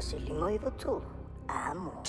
1993. Amo.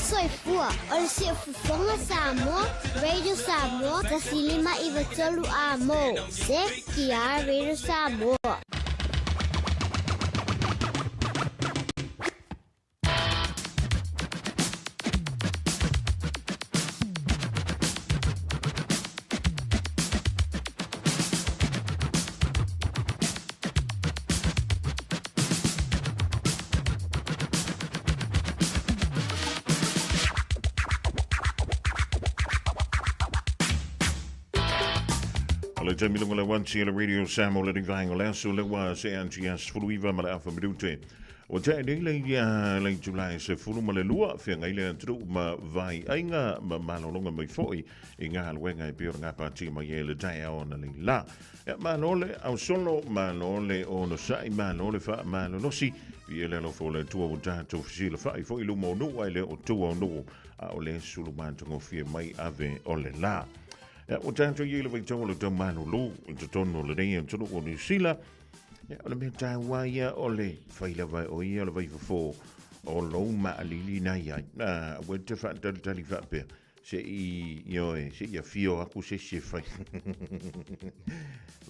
Soifua o le Siufofoga Samoa, Radio Samoa, 1 5 9 Amo, CTR Radio Samoa. O le taimi lunga le 1 le Radio Samoa le rivaenga o le aso le ua se anti as 19 ma le afa minute. Ua tae nei le ia le Julai 12 feagai le atunuu ma vaiaiga ma malologa mai foi i galuega e pei ona gapatia mai ai le taeao analeila. Ia, malo le ausolo, malo le onosai, malo le faamalolosi. Viia le alofa o le Atua ua tatou fesilafai foi i luma o nuu ae le o tua o nuu, a o le sulu matagofie mai ave o le la. Ia, ua tatou i ai le vaitau o le tau malulu i totonu o lenei atunuu o Niu Sila. Ia, o le mea taua ia o le fai lava o ia o le vaifofo o lou maalili na i ai. Aua e te faatalitali faapea, se i, ioe, se i afio aku se isi e fai.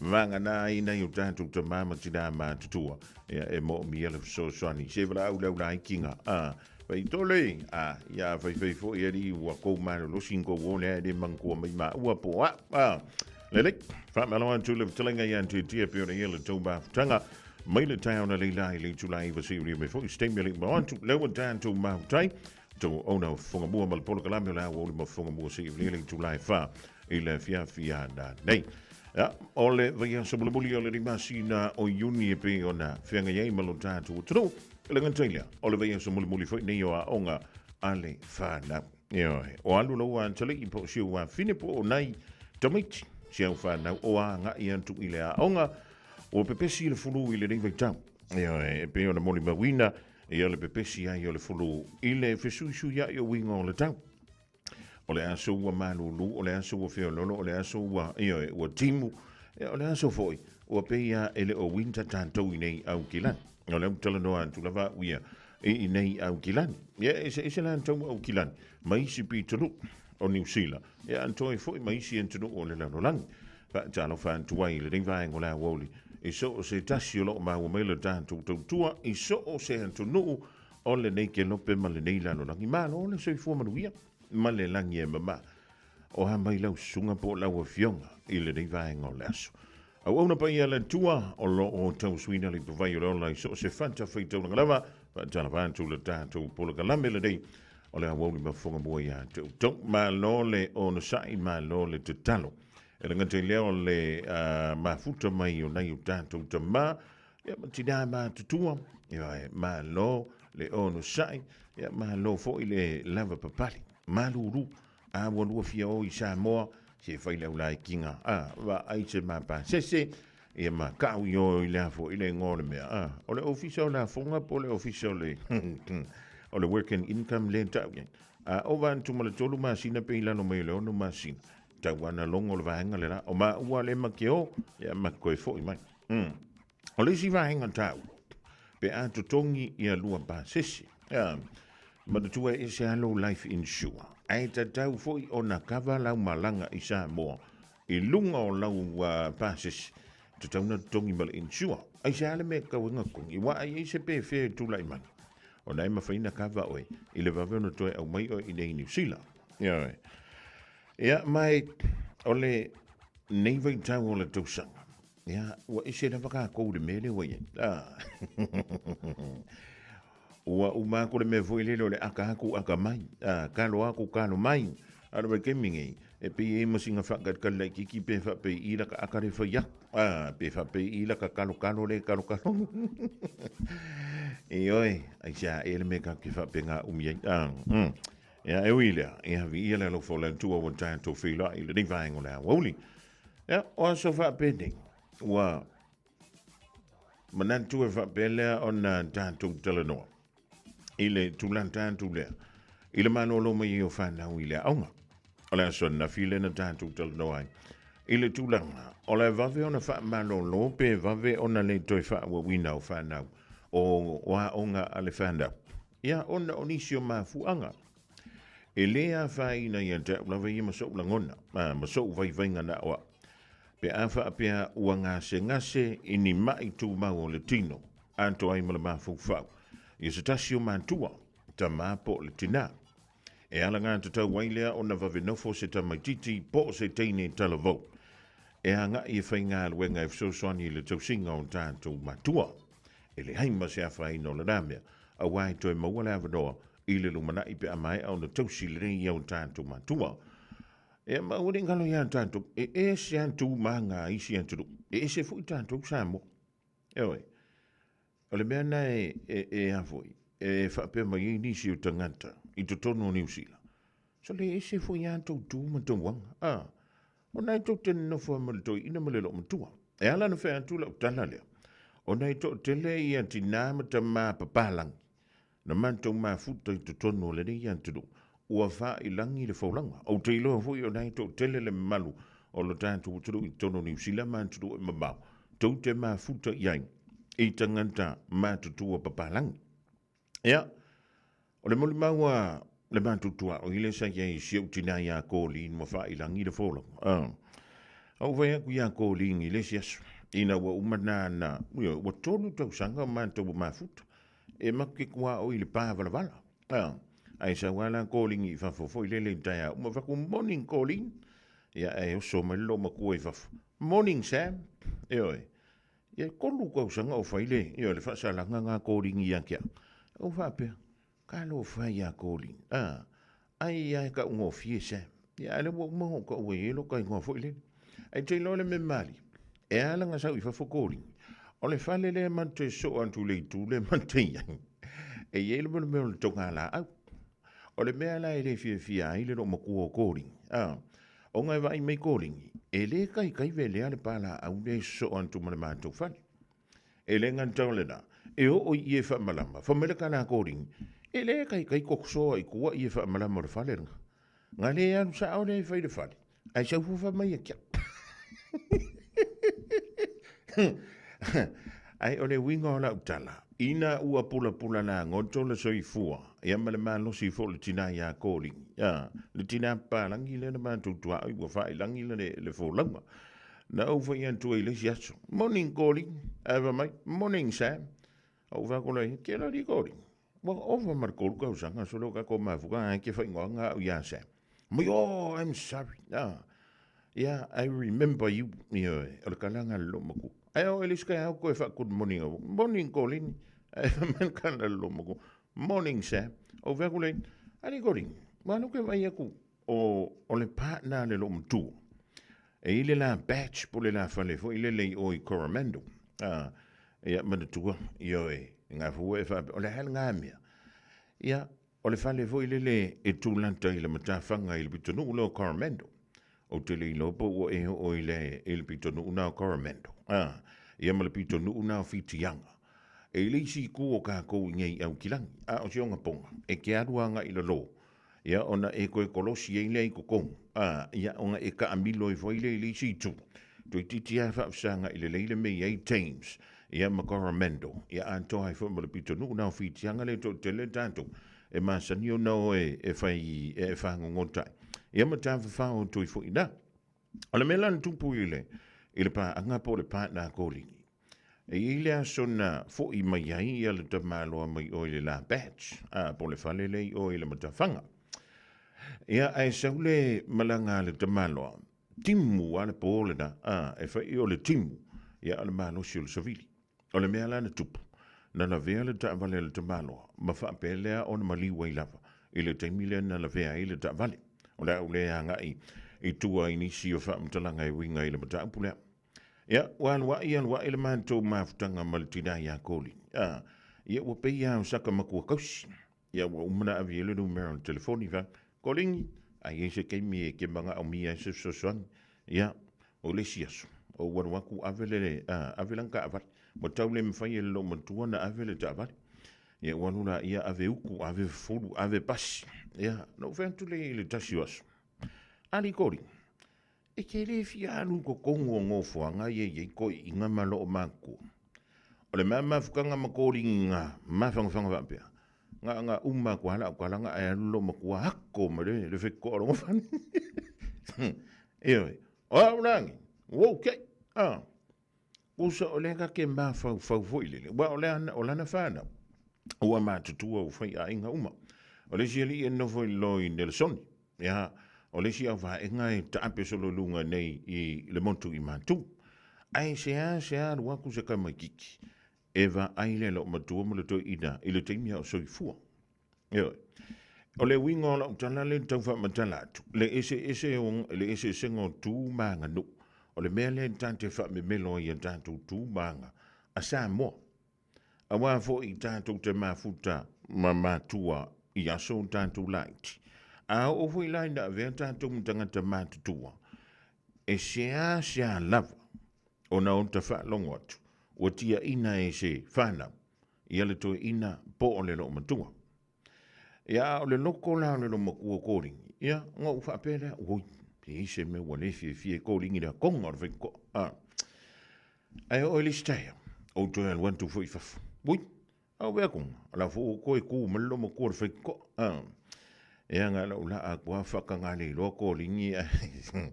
Vagana ai nai o tatou tamā ma tinā matutua, ia, e moomia le fesoasoani. Se valaau lau laikiga, fai tole, ia faifai foi alii ua kou malolosi ni kou ole ae le manatua mai maua po o au. Lelei, faamalo atu le fetalaiga ia Tiatia pei ona ia le tou mafutaga mai le taeao na leila i le itula 9 seia mai foi se taimi e le i mau atu. Lea ua tatou mafutai, tou auauna o Fofogamua ma le polokalame o le aoauli ma Fofogamua seia le itula e 4 i le afiafi a nanei. Ia, o le vaiaso mulimuli o le masina o Iuni e pei ona feagai ai ma lo tatou atunuu, e le gata i lea, o le vaiaso mulimuli foi nei o aoga a le fanau. Ioe, o alu lou atalii po o si ou afine po o nai tamaiti si au fanau o agai atu i le aoga, ua pepesi le fulu i lenei vaitau. Ioe, e pei ona molimauina ia le pepesi ai o le fulu i le fesuisuiai o uiga o le tau. O le aso ua malulu, o le aso ua feololo, o le aso ua, ioe, ua timu, ia, o le aso foi, ua pei lava e le o winter tatou i nei Aukilani. O lea ua talanoa atu lava au ia i nei Aukilani. Ia, e eseese la tou Aukilani ma isi pitonuu o Niu Sila, ia antoe foi ma isi atunuu o le lalolagi. Faatalofa atu ai i lenei vaega o le aoauli i so o se tasi o lo o maua mai le tatou tautua i so o se atunuu o lenei kelope ma lenei lalolagi. Malo le soifua manuia ma le lagi e mama. O a mai lau susuga po o lau afioga i lenei vaega o le aso. Auauna paia le Atua o lo o tausuina le ipuvai o le ola i so o se fata faitaulaga lava, faatalofa atu le tatou polokalame lenei o le aoauli ma fofoga mua ia te outou. Malo le onosai, malo le tatalo. E le gata i lea o le mafuta mai o nai o tatou tamā, ia ma tinā matutua, ia e malo le onosai, ia malo foi le lava papali, malulu, a ua lua fia o i Samoa, se fai lau laikiga, a, vaai se mapasese, ia ma kau i o i le afo i le igoa o le mea, a, o le ofisa o lafoga po o le ofisa o le, o le work and income le tau i ai. A ova atu ma le 3 masina pe i lalo mai o le 6 masina, tau ana logo le vaega le la, o maua le ma ke o, ia ma koe foi mai. O le isi vaega taua, pe a totogi ia lua pasese, ia, manatua e ese lava lou life insure, ae tatau foi ona kava lau malaga i Samoa i luga o lau pasese, tatau ona totogi ma le insure. Aisea le mea e tatau ai ona totogi? Aua a i ai se pefea e tulai mai, ona e mafai ona kava oe i le vave ona toe aumai oe i inei i Niu Sila. Ioe. Ia, ma e, o le nei vaitau o le tausaga, Ia, ua ese lava tatou i le mea lea ua i ai. Ah. Ua uma atu le mea foi lele o le aka atu, aka mai. Ah, kalo atu, kalo mai. A o le vaitaimi nei, e pei e i ai ma sina faatalitali laitiiti pe faapei i laka aka le fai atu. Ah, pe faapei i laka kalokalo le kalokalo. Ioe, aisea ea le mea tatou te faapena umi ai. Ah. Ia, e ui i lea, ia, viia le alofa o le Atua ua tatou feiloai i lenei vaega o le aoauli. Ia, o aso faapenei, ua manatu e faapea lea ona tatou talanoa i le tulaga tatou lea i le malolo mai ai o fanau i le aoga. O le aso ananafi lea na tatou talanoa ai i le tulaga o le vave ona faamalolo pe vave ona le toe faaauauina o fanau o aoga a le fanau. Ia, ona o nisi o mafuaaga. E lē afaina ia te au lava ia ma soʻu lagona, ma soʻu vaivaiga na o au. Pe a faapea ua gasegase i ni maʻi tumau o le tino, atoa ai ma le mafaufau ia se tasi o matua, tamā po o le tinā. E alagatatau ai lea ona vave nofo se tamaititi po o se teine talavou e agai e faigaluega e fesoasoani i le tausiga o tatou matua. E leai ma se afaina o lena mea, auā e toe maua le avanoa i le lumanai pe a maea ona tausi lelei ia o tatou matua. E ma ua le galo iā tatou, e ese lava tu ma aga a isi atunuu, e ese foi tatou Samoa. Ioe. O le mea lena e, e, e a foi, e faapea mai ai nisi o tagata i totonu o Niu Sila, so le ese foi a tou tu ma tou aga. A, ona e tou te nonofo ma le toeaina ma le loomatua. E ala ona fai atu lau tala lea, ona e toatele ia tinā ma tamā papalangi na matou mafuta i totonu o lenei atunuu, ua faailagi le folauga. Ou te iloa foi o lena e toatele le mamalu o lo tatou atunuu i totonu o Niu Sila ma atunuu e mamao, tou te mafuta i ai i tagata matutua papalagi. Ia, o le molimau a le matou tuaoi lea sa i ai i si ou tinā iā Colleen ua faailagi le folauga. Ah. Ou fai atu iā Colleen i le isi aso, ina ua uma nana, ua 3 tausaga o matou ua mafuta, E maku ke kuaʻo i le pā valavala. A, ae sau lava la Colin i fafo foi lele i le taeao uma, fai atu, Morning Colin. Ia, ae oso mai le loomatua i fafo, Morning Sam. Ioe. Ia, e 3 tausaga o fai le, ioe, le faasalaga na a Colin ia te au. Ou faapea, Talofa ia Colin. A, ai lava e taugofie Sam. Ia, a o lea ua uma ona ou taua i ai lota igoa foi lele. Ae te iloa le mea malie, e ala ona sau i fafo Colin, o le fale lea matou te sosoo atu i le itu lea matou te i ai, e i ai le mea o le togalaau. O le mea la e le fiafia ai le loomatua o Colin, a, ona e vaai mai Colin, e le taitai velea le palaau lea e sosoo atu ma le matou fale. E le gata o lena, e oo i ie faamalama, fai mai le tala a Colin, e le taitai kosoa i tua ie faamalama o le fale lena. Na le alu sao lea e fai le fale, ae sau fufa mai ia te au. Ae o le uiga o lau tala, ina ua pulapula lagoto le soifua, ia ma le malosi foi o le tinā iā Colin, ia, le tinā papalagi lea na matou tuaoi ua faailagi le, le folauga. Na ou fai atu ai i le isi aso, Morning Colin, ae fai mai, Morning Sam. Ou fai atu loa, Ke la li Colin, ua ova ma le 3 tausaga solo o tatou mafuta ae ke faaigoaga au iā Sam. Mai, oh, I'm sorry. Ah, yeah, I remember you. Ioe, o le kalaga a le loomatua. Ae oo i le isi taeao toe faa good morning au. Morning Colin. Ae fai mai le kala a le loomatua. Morning Sam. Ou fai atu lea, Ali Colin, ua alu ke vaai atu o, o le partner a le loomatua. E i le la batch po le la fale foi lele i o i Coromandel. Ah, ia manatua, ioe, ngā fua e whaapea, o le hale ngā mea. Ia, o le fale foi lele e tūlata i le matafaga i le pitonuu lea o Coromandel. Ou te le iloa po ua e oo i le, i le pitonuu na o Coromandel. Ah, ia ma le pitonuu na o Whitianga. E i le isi itu o kākou i nei Aukilagi, a o si ogapoga, e te alu agai i lalo, ia ona e toe kolosi ai lea i totonu, a, ia ona e taamilo ifo ai lea i le isi itu. Toeitiiti lava faafesagai lelei le mea e i ai Thames, ia ma Coromandel, ia atoa ai foi ma le pitonuu na o Whitianga lea e toatele tatou e masani ona o e, e fai, e fagogota ai. Ia ma tafafao atu ai foi i ina. O le mea la na tupu i le, i le paaga po o le partner a Kolini, E i ai le aso na foʻi mai ai ia le tamaloa mai oe i le la batch, a, po o le fale lea i o i le matafaga. Ia, ae sau le malaga a le tamaloa, timu lava le po lena, a, e fai o le timu, ia, o le malosi o le savili. O le mea la na tupu, na lavea le taavale a le tamaloa, ma faapea lea ona maliu ai lava i le taimi lea na lavea ai le taavale. O le a ou le agai i tua i nisi o faamatalaga e uiga i le mataupu lea. Ia, ua aluaʻi aluaʻi le matou mafutaga ma le tinā iā Colin. A, ia ua pei lava o saka matua kausi. Ia, ua uma ona ave i ai le numera o le telefoni, fai atu, Colin, a i ai se taimi e te manaomia ai se fesoasoani, ia, o le isi aso, ou alu atu ave le, a, ave lana taavale. Ua tau le mafai e le loomatua ona ave le taavale. Ia, ua alu laia ave utu, ave fulu, ave pasi. Ia, na ou fai atu lea i le tasi o aso, Ali Colin, E te le fia alu i totonu o nofoaga ia e i ai toeaiina ma loo matutua. O le mea mafutaga ma toligiga mafagafaga faapea, Nga nga uma ku ala ku ala nga e alu lo makua ako ma le le fe ko lo fani. E oi. O au langi. Wo ke. Ah. Usa o le ka ke ma fau fau foi le. Wa o le ana o lana whanau. Ua matutua ua fai aiga uma. O le isi alii e nofo i lalo i Nelesoni. Ia, o le isi au vaega e taape solo i luga nei i le motu i Matu. Ae seasea alu aku se tamaititi e vaai le loomatua ma le toeaina i le taimi a o soifua. Ioe. O le uiga o lau tala lea e tau faamatala atu, le eseese o le eseesega o tu ma aganuu, o le mea lea ta te faamemelo ai i a tatou tu ma aga a Samoa. Aua foi tatou te mafuta ma matua i aso o tatou laiti. A oo foi la ina avea tatou ma tagata matutua, e seasea lava ona ota faalogo atu ua tiaina e se fanau ia le toeaina po o le loomatua. Ia, a o le loko la o le loomatua Koligi, ia, ona ou faapea lea, oi, pe i ai se mea ua le fiafia ai Koligi i le akoga o le faitotoa. A, ae oo i le isi taeao, ou toe alu atu foi i fafo. Ui, au vea konga, o la foi ua toe ku mai le loomatua o le faitotoa. A, ia, na o lou laa atu lava faataga le iloa Koligi ae,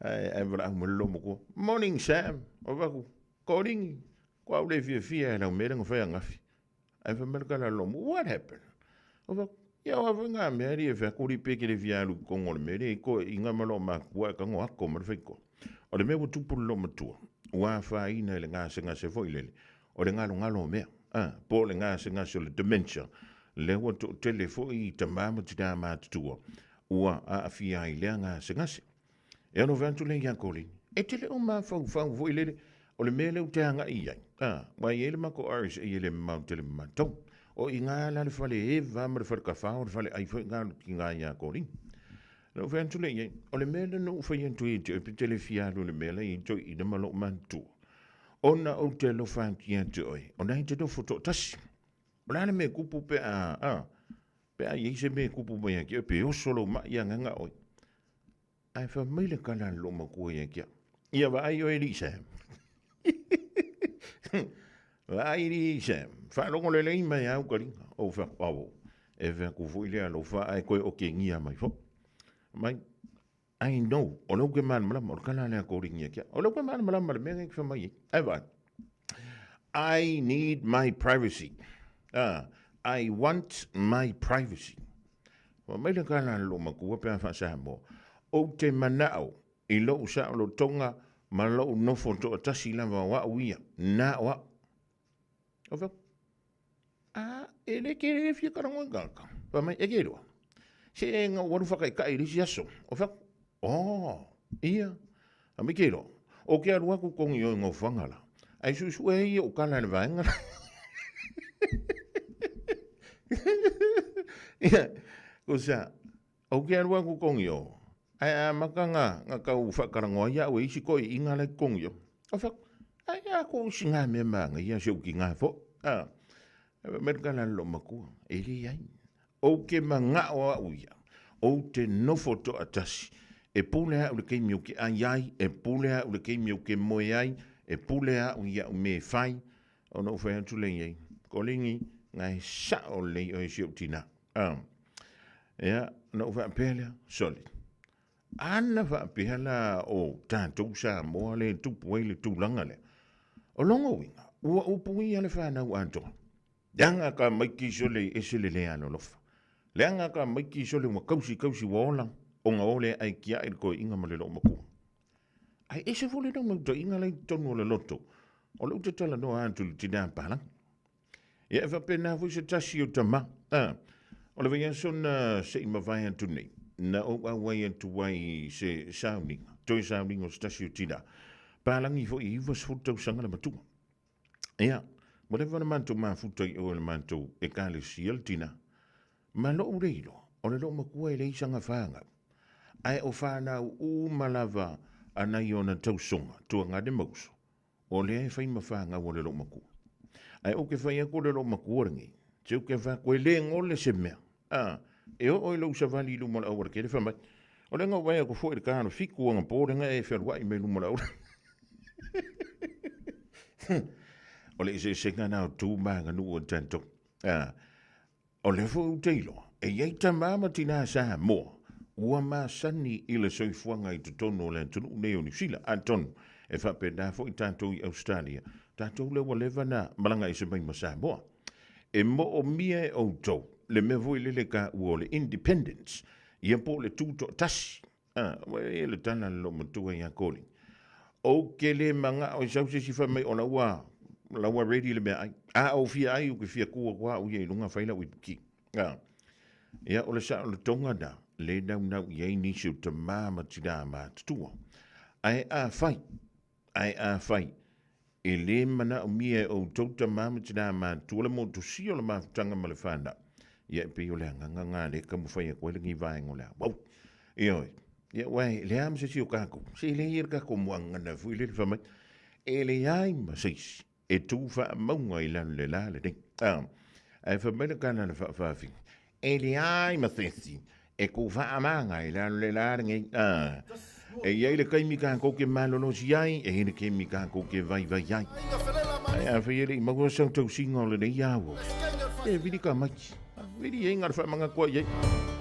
ae valaau mai le loomatua, Morning Sam. Ou fai atu, Koligi, ko au le fiafia e lau mea lea na fai ananafi. Ae fai mai le tala a le lomu, what happened? Ou fai atu, ia o a foi ngā mea ri e fai atu ri pe ke le fia alu i totonu o le mea lea i toeaiina ma loo matua e tago ato ma le faitotoa. O le mea ua tupu i le loomatua, ua afaina i le gasegase foi lele, o le galogalo o mea, a, po o le gasegase o le dementia, lea ua toatele foi tama ma tina matutua ua aafia ai i lea gasegase. E ono fai atu lea ia Colin, e te le o mafaufau foi lele, o le mea lea ou te agai i ai, a, ua i ai le matou RSA e le mamao tele ma matou. O i ina la le fale eva ma le fale tafao, o le fale ai foi ina i ina ia Colin. Na ou fai atu lea i ai, o le mea lea na ou fai atu ai ia te oe pe te le fia alu i le mea la e i ai toeaina ma lou matutua, ona ou te alofa atu ia te oe, o na e te nofo toatasi. O le a le mea e tupu pe a, a, pe a i ai se mea e tupu mai ia te oe, pe oso lou mai ia agaga oe. Ae fai mai le tala a le loomatua ia te au, Ia vaai oe alii Sam. Vaai alii Sam, faalogo lelei mai au kaliga. Ou fai atu, Awo, e fai atu foi lea alofa ae toe otegia mai foi. Mai, I know, o lea ou te malamalama, o le tala lea a Colin ia te au. O lea ou te malamalama i le mea lea e te fai mai ai. Ae vaai, I need my privacy. Ah, I want my privacy. Fai mai le tala a le loomatua pe a faa-Samoa, Ou te manao i lou saolotoga ma lou nofo toatasi lava o au ia, na o au. Ou fai atu, A, e le tele le fia talanoa i tagata. Fai mai, e ke loa. Se na ou alu whakaikai i le isi aso. Ou fai atu, oh, ia. Fai mai, ke loa. O ke alu aku kongi oi ngau whanga la. Ai suesue ai o kala le vaenga la. Ia, ko sa, o ke alu aku kongi o. Ai a maka nga, nga kau whakarangoa ia au e isi ko i inga lai kongi o. O fai atu, ai a ko usi ngā mea manga ia se uki ngā fo. A, me kala lo makua, e le ai. Ou ke mangao au ia, ou te nofo toatasi, e pule au le keimi o ke ai ai, e pule au le keimi o ke moe ai, e pule au ia u me whai, ona ou fai atu le iai, Kolingi, ngai sao lelei oe si ou tina. A, ia, ona ou faapea lea, sole, ana faapea la o tatou Samoa le tupu ai le tulaga lea. O lona uiga, ua upuia le fanau atoa. Leaga ka maiki sole ese le le alolofa. Leaga ka maiki sole ua kausi kausi ua ola, ona o lea ai kiaʻi le toeaina ma le loomatua. Ae ese foi le naunautaiga la i totonu o le loto, o lea ou te talanoa atu i le tina palagi. Ia e faapena foi se tasi o tama. A, o le vaiaso na se i mavae atu nei, na ou auai atu ai i se sauniga, toe sauniga o se tasi o tina. Palagi foi e 90 tausaga le matua. Ia, ua leva ona matou mafuta i o i le matou ekalesia le tina. Ma lou le iloa, o le loomatua e leai sana fanau. Ae o fanau uma lava a nai ona tausoga, tuagane ma uso, o lea e fai ma fanau a le loomatua. Ae ou te fai atu o le loomatua lenei, se ou te fai atu e le gole se mea. A, e oo i lou savali i luma o le aualatele fai mai, o lea na ou vaai atu foi i le ta o le 7 anapo lea na e fealuai mai luma o le auala. O le eseesega na o tu ma aganuu o tatou. A, O lea foi ou te iloa, e i ai tamā ma tinā Samoa ua masani i le soifuaga i totonu o le atunuu nei o Niu Sila. Atonu e faapena foi tatou i Ausetalia, tatou lea ua leva na malaga ese mai ma Samoa. E moomia e outou le mea foi lele taua o le independence, ia po o le tutoatasi. A, ua i ai le tala a le loomatua ia Koli, Ou te le manao e sau se isi fai mai o la ua, la ua ready le meaai. A ou fia ai, ou te fia tu atu lava au ia i luga fai lau iputi. A, ia o le saolotoga na, le naunau i ai nisi o tamā ma tinā matutua. Ae afai, ae afai, e le manaomia e outou tamā ma tinā matutua le motusia o le mafutaga ma le fanau, ia e pei o le agaga na lea e taumafai atu ai lenei vaega o le auau. Ioe, ia aua e leai ma se isi o tatou, se e leai le tatou muagana foi lele fai mai, e leai ma se isi e tu faamauga i lalo le la lenei. A, ae fai mai le tala a le faafaafine, e leai ma se isi e tu faamaga i lalo le la lenei. A, e i ai le taimi tatou te malolosi ai, e i ai le taimi tatou te vaivai ai. Ae afai e le i maua sau tausiga o lenei ao, e vili ka maiki. Vili ai ngā whaamanga kua iai.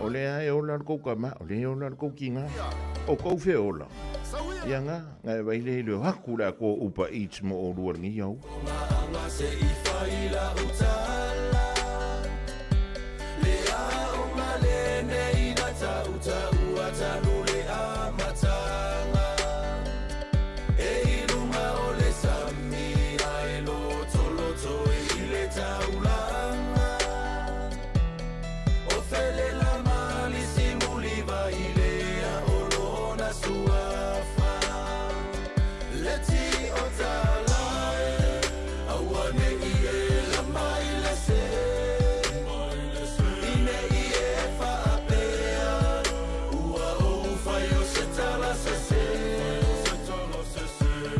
O lea e ola le kou kama, o lea e ola le kou kinga. O kou fe ola. Ia ngā, ngā e vai le le o haku la ko Uber Eats mo o lua lengi au. Se i whai la utala Le a o malene i na ta uta ua tanu le a matanga E i lunga o le sami a e loto loto e i le taulanga O fele la mali si muli vai le a o lona suafa Le ti o tala e aua ne i e la mai le se I ne i e whaapea Ua ou whai o se tala se se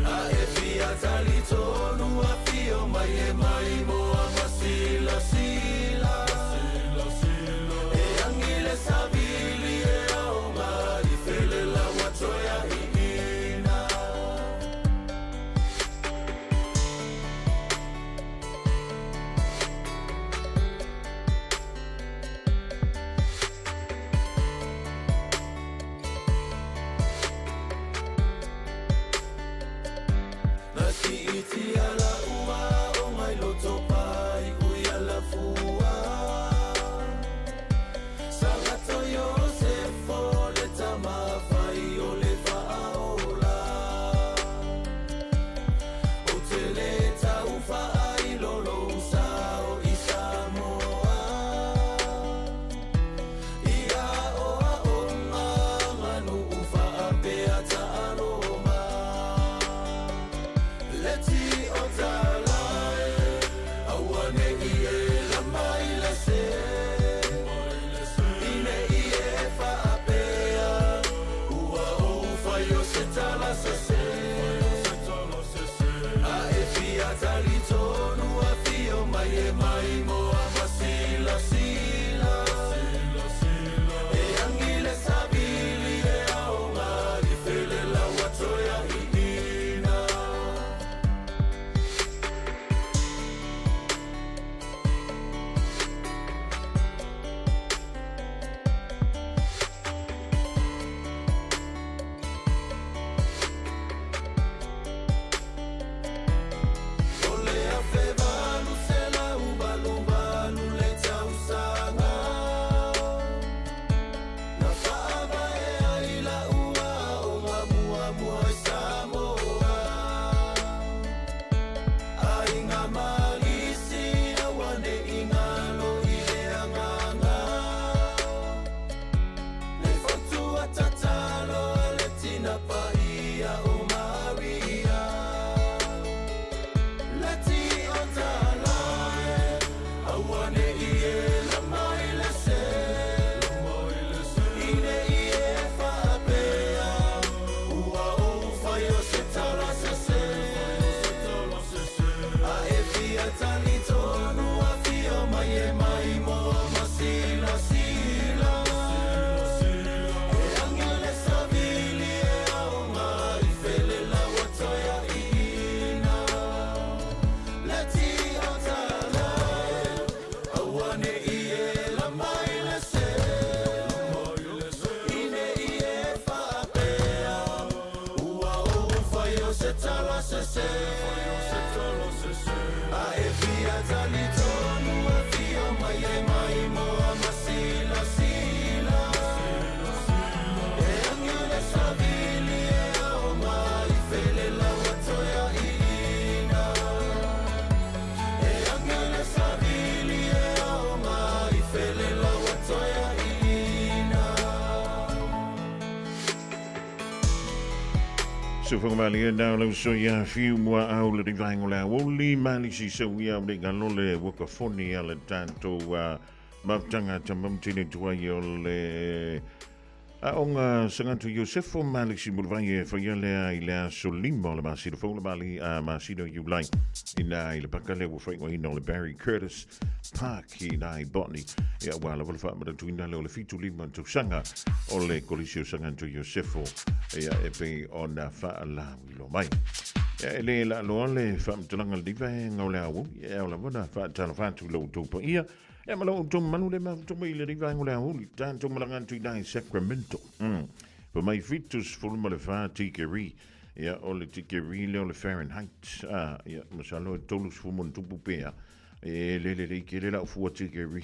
A e fia tali tonu a fio mai e mai mo a masila sila E angi le savili e aonga i fele la watoea i ina. Na siitia la ua o ngai loto pai ui ala fua Sangato Iosefo le tama fai o le faaola O te le tau faailolo sa o i Samoa I a o a o ngā manu faapea taaloma Le ti o tala e aua ne i e lama i le se I ne i e faapea ua ou fai o se tala sese A e fia talitonu a fio mai e mai mo a masilasila E angi le savili e aoga i fele lau atoea i ina. O le afe valu selau valu valu le tausaga Na faavae ai lau aoga muamua i Samoa Aiga malisi aua ne i ngalo i le agaga Le fautua tatalo a le tina paia o Maria Le ti o tala e aua ne i e lama i le se I ne i e faapea ua ou fai o se tala sese A e fia talitonu a fio mai e mai moa masilasila E angi le savili e aoga i Sufangamalie na lau so ia fiu mua au le rivaengo le aoli malisi sau ia le galole waka foni a le tatou mafutaga tamamtini tuai o le Aoga Saganto Iosefo Malisi Mulivai e faia lea i le aso 5 o le masina fou le mali a masina o Iulai ina i le paka lea ua faaigoaina o le Barry Curtis Park ina i Botany. Ia ua lava le faamanatuina lea o le 75 tausaga o le Kolisi o Saganto Iosefo ia e pei ona faalauiloa mai. Ia e le laaloa le faamatalaga le vaega o le aoauli e ao lava ona faatalofa atu i lo outou paia Ia ma lo outou mamalu le mafuta mai i le vaega o le aoauli, tatou malaga atu i ina i Sacramento. Fa mai 74 tikeri. Ia, o le tikeri lea o le Fahrenheit. Ah, ia, masalo e 30 ma ona tupu pea. E le lelei tele lau fua tikeri.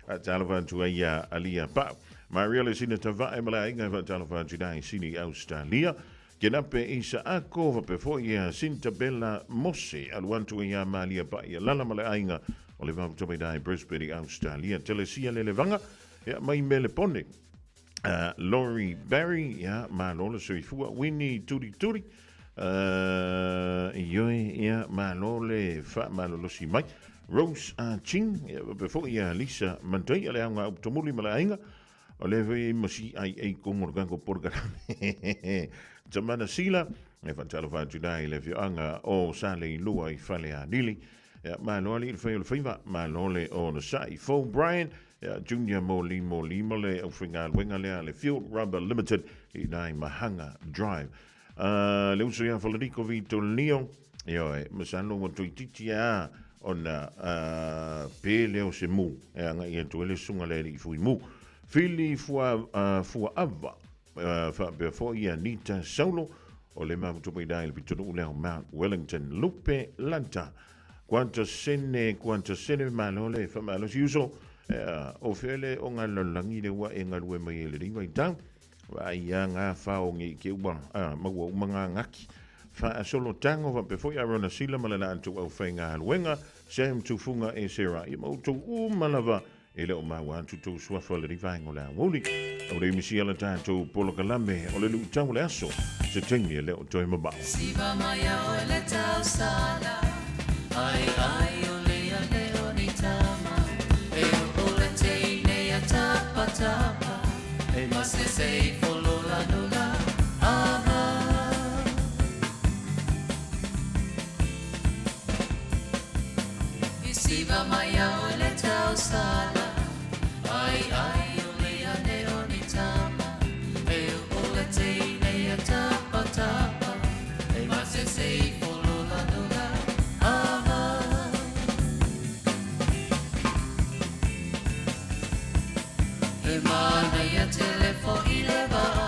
Faatalofa atu ai ia Alia Pau. Maria le sina tavae ma le aiga e faatalofa atu i ina i Sini, Australia. Kenape Isaako, faapea foi ia Sintabela Mose, alu atu ai ia Malia Paia Lala ma le aiga o le Vaotomaida i Brisbane i Australia. Telesia Lelevaga, ia mai Melepone. Laurie Barry, ia malo le soifua. Winnie Turi Turi, ioe, ia malo le faamalolosi mai. Rose Ah Ching, ia faapea foi ia Lisa Mantai, le aoga Uputomuli ma le aiga. O lea foi ma CIA kongo le kako polokalame. Tamana Sila, e faatalofa atu la i le afioaga o Saleilua i Falealili. Ia, malo alii le fai o le faiva, malo le onosai. Fou Brian, ia, Junior mo limo lima le aufaigaluega lea le Fuel Rubber Limited i nai Mahanga Drive. Le uso ia Falaniko Vito Leo, ioe, masalo ua toeitiiti a ona pe lea o se mu e agai atu ai le susuga le alii fui mu. Fili fua, Fuaava, faapea foi ia Nita Saulo, o le mafuta mai i le pitonuu lea o Mount Wellington. Lupe Lanta, Quanta sene, quanta sene malo le whamalosi uso, o fea le o ngā lalagi le ua e ngalue mai e le riva i tau. Vaai ia ngā whao ngi ke ua, maua uma ngā ngaki. Whaasolo tango faapea foi Arona Sila ma le latou aufaigaluega, Sam Tufunga e Sarah ia ma outou uma lava e le o maua atu tou suafa le rivaenga o le aoauli. O le imisia la tatou polokalame o le luitau o le aso, se taimi e le o toe mamao. Siva mai a oe le tausala, ai ai o le a le o ni tama, e o le teine a tapa tapa. E masese i folola nula, aha. I siva mai au e le tausala, ai ai o le ane o ni tama, e o le teine a tapa tapa, e masese i folola nula, aha. He manaia telefo i le vaa.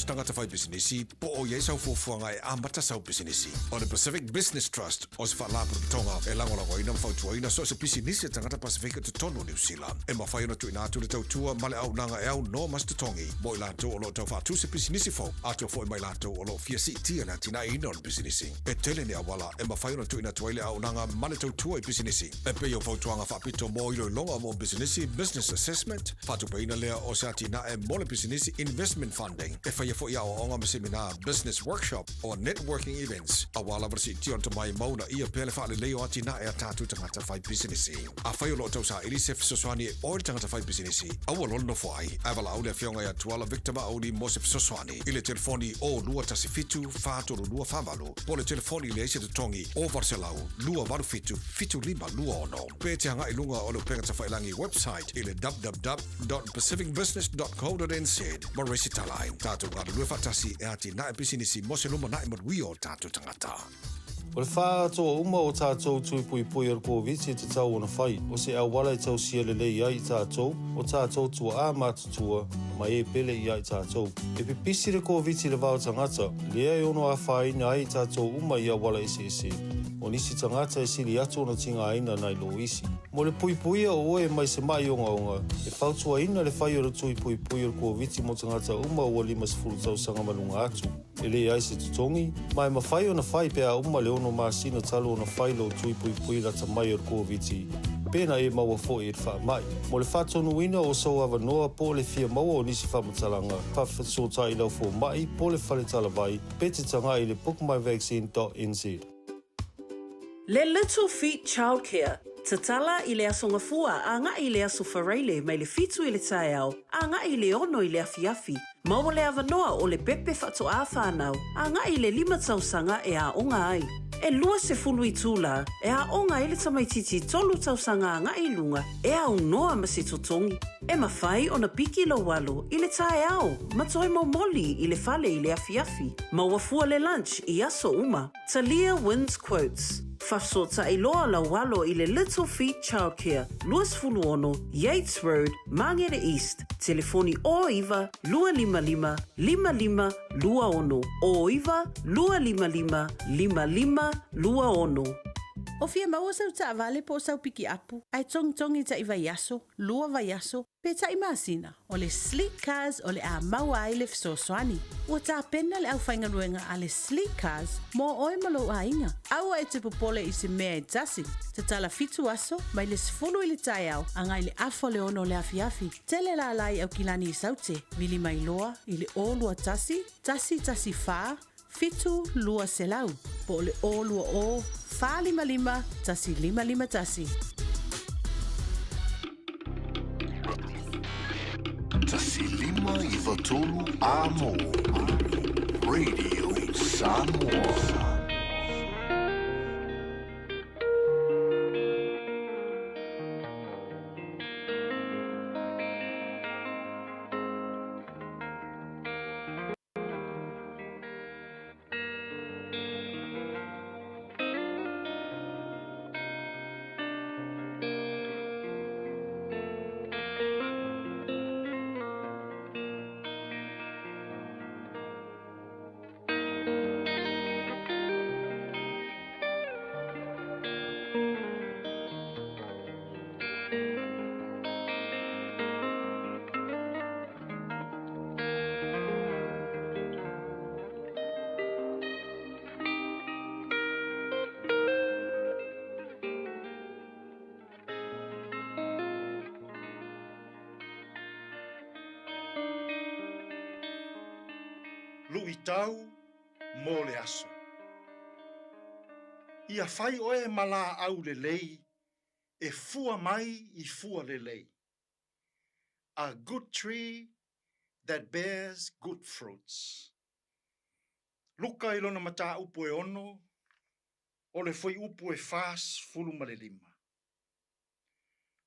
se tagata faipisinisi, po o i ai sau fuafuaga e amata sau pisinisi. O le Pacific Business Trust o se faalapotopotoga e lagolagoina ma fautuaina so o se pisinisi a tagata Pasefika i totonu o Niu Sila. E mafai ona tuuina atu le tautua ma le auaunaga e aunoa ma se totogi mo i latou o lo o tau faatu se pisinisi fou, atoa foi ma i latou o lo o fia siitia le atinaeina o le pisinisi. E tele ni auala e mafai ona tuuina atu ai le auaunaga ma le tautua i pisinisi, e pei o fautuaga faapito mo iloiloga mo pisinisi, business assessment, faatupeina lea o se atinae mo le pisinisi, investment funding, e faia foi aoaoga ma semina, business workshop, or networking events, aua lava le siitia o le tomai ma uunaia pea le faalelei o atinae a tatou tagata fai pisinisi. Afai o lo o tausaili se fesoasoani e oe le tagata fai pisinisi, aua loa le nofo ai, ae valaau le Afioga ia Tuala Victor Maauli mo se fesoasoani i le telefoni 0217 432 48 po o le telefoni leai se totogi o 800 287 7526 pe te agai i luga o le upega tafailagi website i le www.pacificbusiness.co.nz ma resitala ai. Tatou galulue faatasi e atinae pisinisi mo se lumanai manuia o tatou tagata. O le faaatoa uma o tatou tui puipui o le Koviti e tatau ona fai, o se auala e tausia lelei ai i tatou, o tatou tuaa matutua, ma e pele i a i tatou. E pipisi le Koviti i le va o tagata, lea e ono afaina ai i tatou uma i auala eseese. O nisi tagata e sili atu ona tigaina nai lo isi. Mo le puipuia o oe mai se maʻi ogaoga, e fautuaina le fai o le tui puipui o le Koviti mo tagata uma ua 50 tausaga ma luga atu. E leai se totogi, ma e mafai ona fai pe a uma le ono masina talu ona fai lou tui puipui lata mai o le Koviti, pe na e maua foi i le faamai. Mo le faatonuina o sou avanoa po o le fia maua o nisi faamatalaga, faafesootai i lau fomai po o le fale talavai pe te tagai i le bookmyvaccine.nz. Le Little Feet Childcare, Tatala i le Aso Gafua agai i le Aso Faraile mai le 7 i le taeao agai i le 6 i le afiafi. Maua le avanoa o le pepe faatoā whānau agai i le 5 tausaga e aoga ai. E 20 itula e aoga ai le tamaitiiti 3 tausaga agai i luga e aunoa ma se totogi. E mafai ona piki lou alo i le taeao ma toe momoli i le fale i le afiafi. Maua fua le lunch i aso uma. Talia wins quotes. Faafesootai loa lau alo i le Little Feet Childcare, 26 Yates Road, Māngere East, telefoni 09 255 5526, 09 255 5526. O fia maua sau taavale po o sau pikiapu, ae togitogi taʻi vaiaso, lua vaiaso, pe taʻi masina, o le Sleek Cars o le a maua ai le fesoasoani. Ua tapena le aufaigaluega a le Sleek Cars mo oe ma lou aiga. Aua e te popole i se mea e tasi. Tatala fitu aso, mai le 10 i le taeao agai le afa o le ono o le afiafi. Tele lala i Aukilani i Saute, vili mai loa i le 021 114 7200 po o le 020 455 1551. 1593 Amo Radio Samoa. Luʻitau mo le aso. Ia fai oe ma laau lelei e fua mai i fua lelei. A good tree that bears good fruits. Luka i lona mataupu e ono, o le fuaiupu e 45.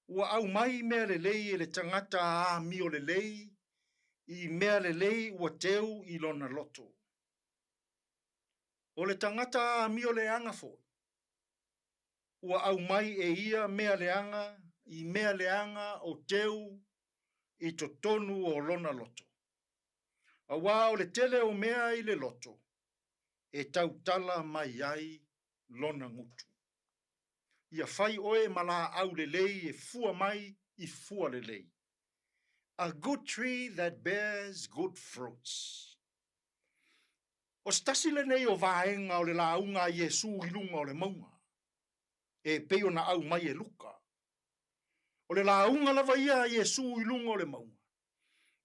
Ua aumai mea lelei e le tagata amio lelei i mea lelei ua teu i lona loto. O le tagata amio leaga foi, ua aumai e ia mea leaga i mea leaga o teu i totonu o lona loto. Auā o le tele o mea i le loto e tautala mai ai lona gutu. Ia fai oe ma laau lelei e fua mai i fua lelei. A good tree that bears good fruits. O se tasi lenei o vaega o le lauga a Iesu i luga o le mauga, e pei ona aumai e Luka. O le lauga lava ia a Iesu i luga o le mauga,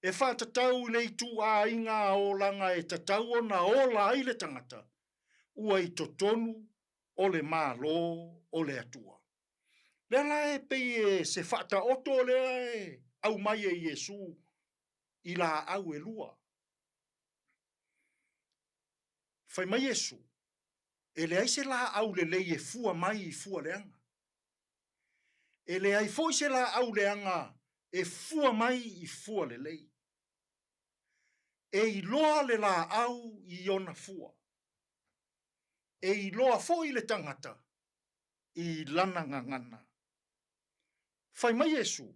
e faatatau i le ituaiga olaga e tatau ona ola ai le tagata ua i totonu o le Malo o le Atua. Lea la e pei e se faataoto lea e aumai e Iesu i laau e lua. Fai mai Iesu, e leai se laau lelei e fua mai i fua leaga. E leai foi se laau leaga e fua mai i fua lelei. E iloa le laau i ona fua. E iloa foi le tagata i lana gagana. Fai mai Iesu,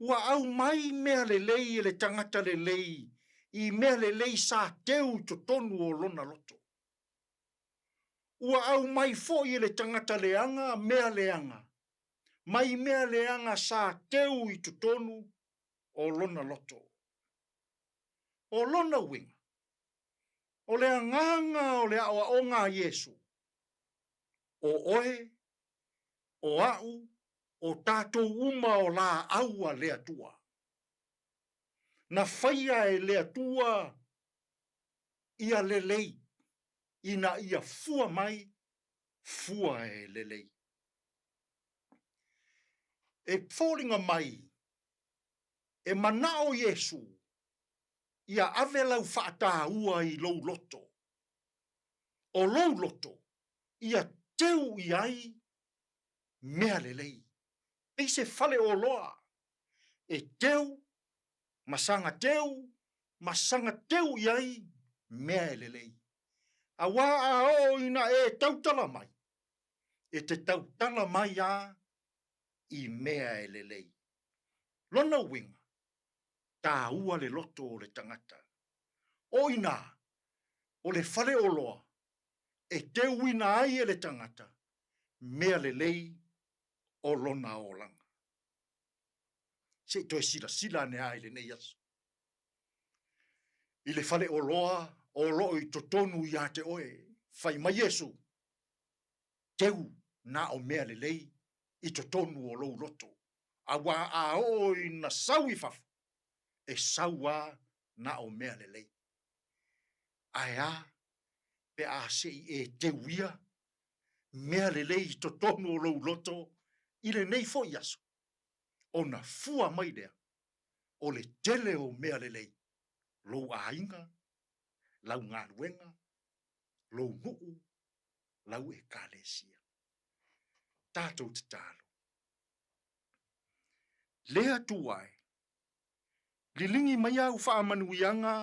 Ua aumai mea lelei e le tagata lelei i mea lelei sa teu i totonu o lona loto. Ua aumai foi e le tagata leaga mea leaga, mai mea leaga sa teu i totonu o lona loto. O lona uiga, o le agaga o le aoaoga a Iesu, o oe, o a'u, o tatou uma o laau a le Atua. Na faia e le Atua ia lelei, ina ia fua mai fua e lelei. E foliga mai e manao Iesu ia ave lau faataua i lou loto. O lou loto ia teu i ai mea lelei. Pei se faleoloa e teu ma saga teu ma saga teu i ai mea e lelei. Auā a oo ina e tautala mai, e te tautala mai a i mea e lelei. Lona uiga, tāua le loto o le tagata. O inā, o le faleoloa e teuina ai e le tagata mea lelei o lona olaga. Se i toe silasila ane lava i lenei aso i le faleoloa o lo o i totonu ia te oe. Fai mai Iesu, teu na o mea lelei i totonu o lou loto, auā a oo ina sau i fafo, e sau lava na o mea lelei. Ae a pe a se i e teu ia mea lelei i totonu o lou loto i lenei foi aso, ona fua mai lea o le tele o mea lelei, lou aiga, lau galuega, lou nuu, lau ekalesia. Tatou tatalo. Le Atua e, liligi mai au faamanuiaga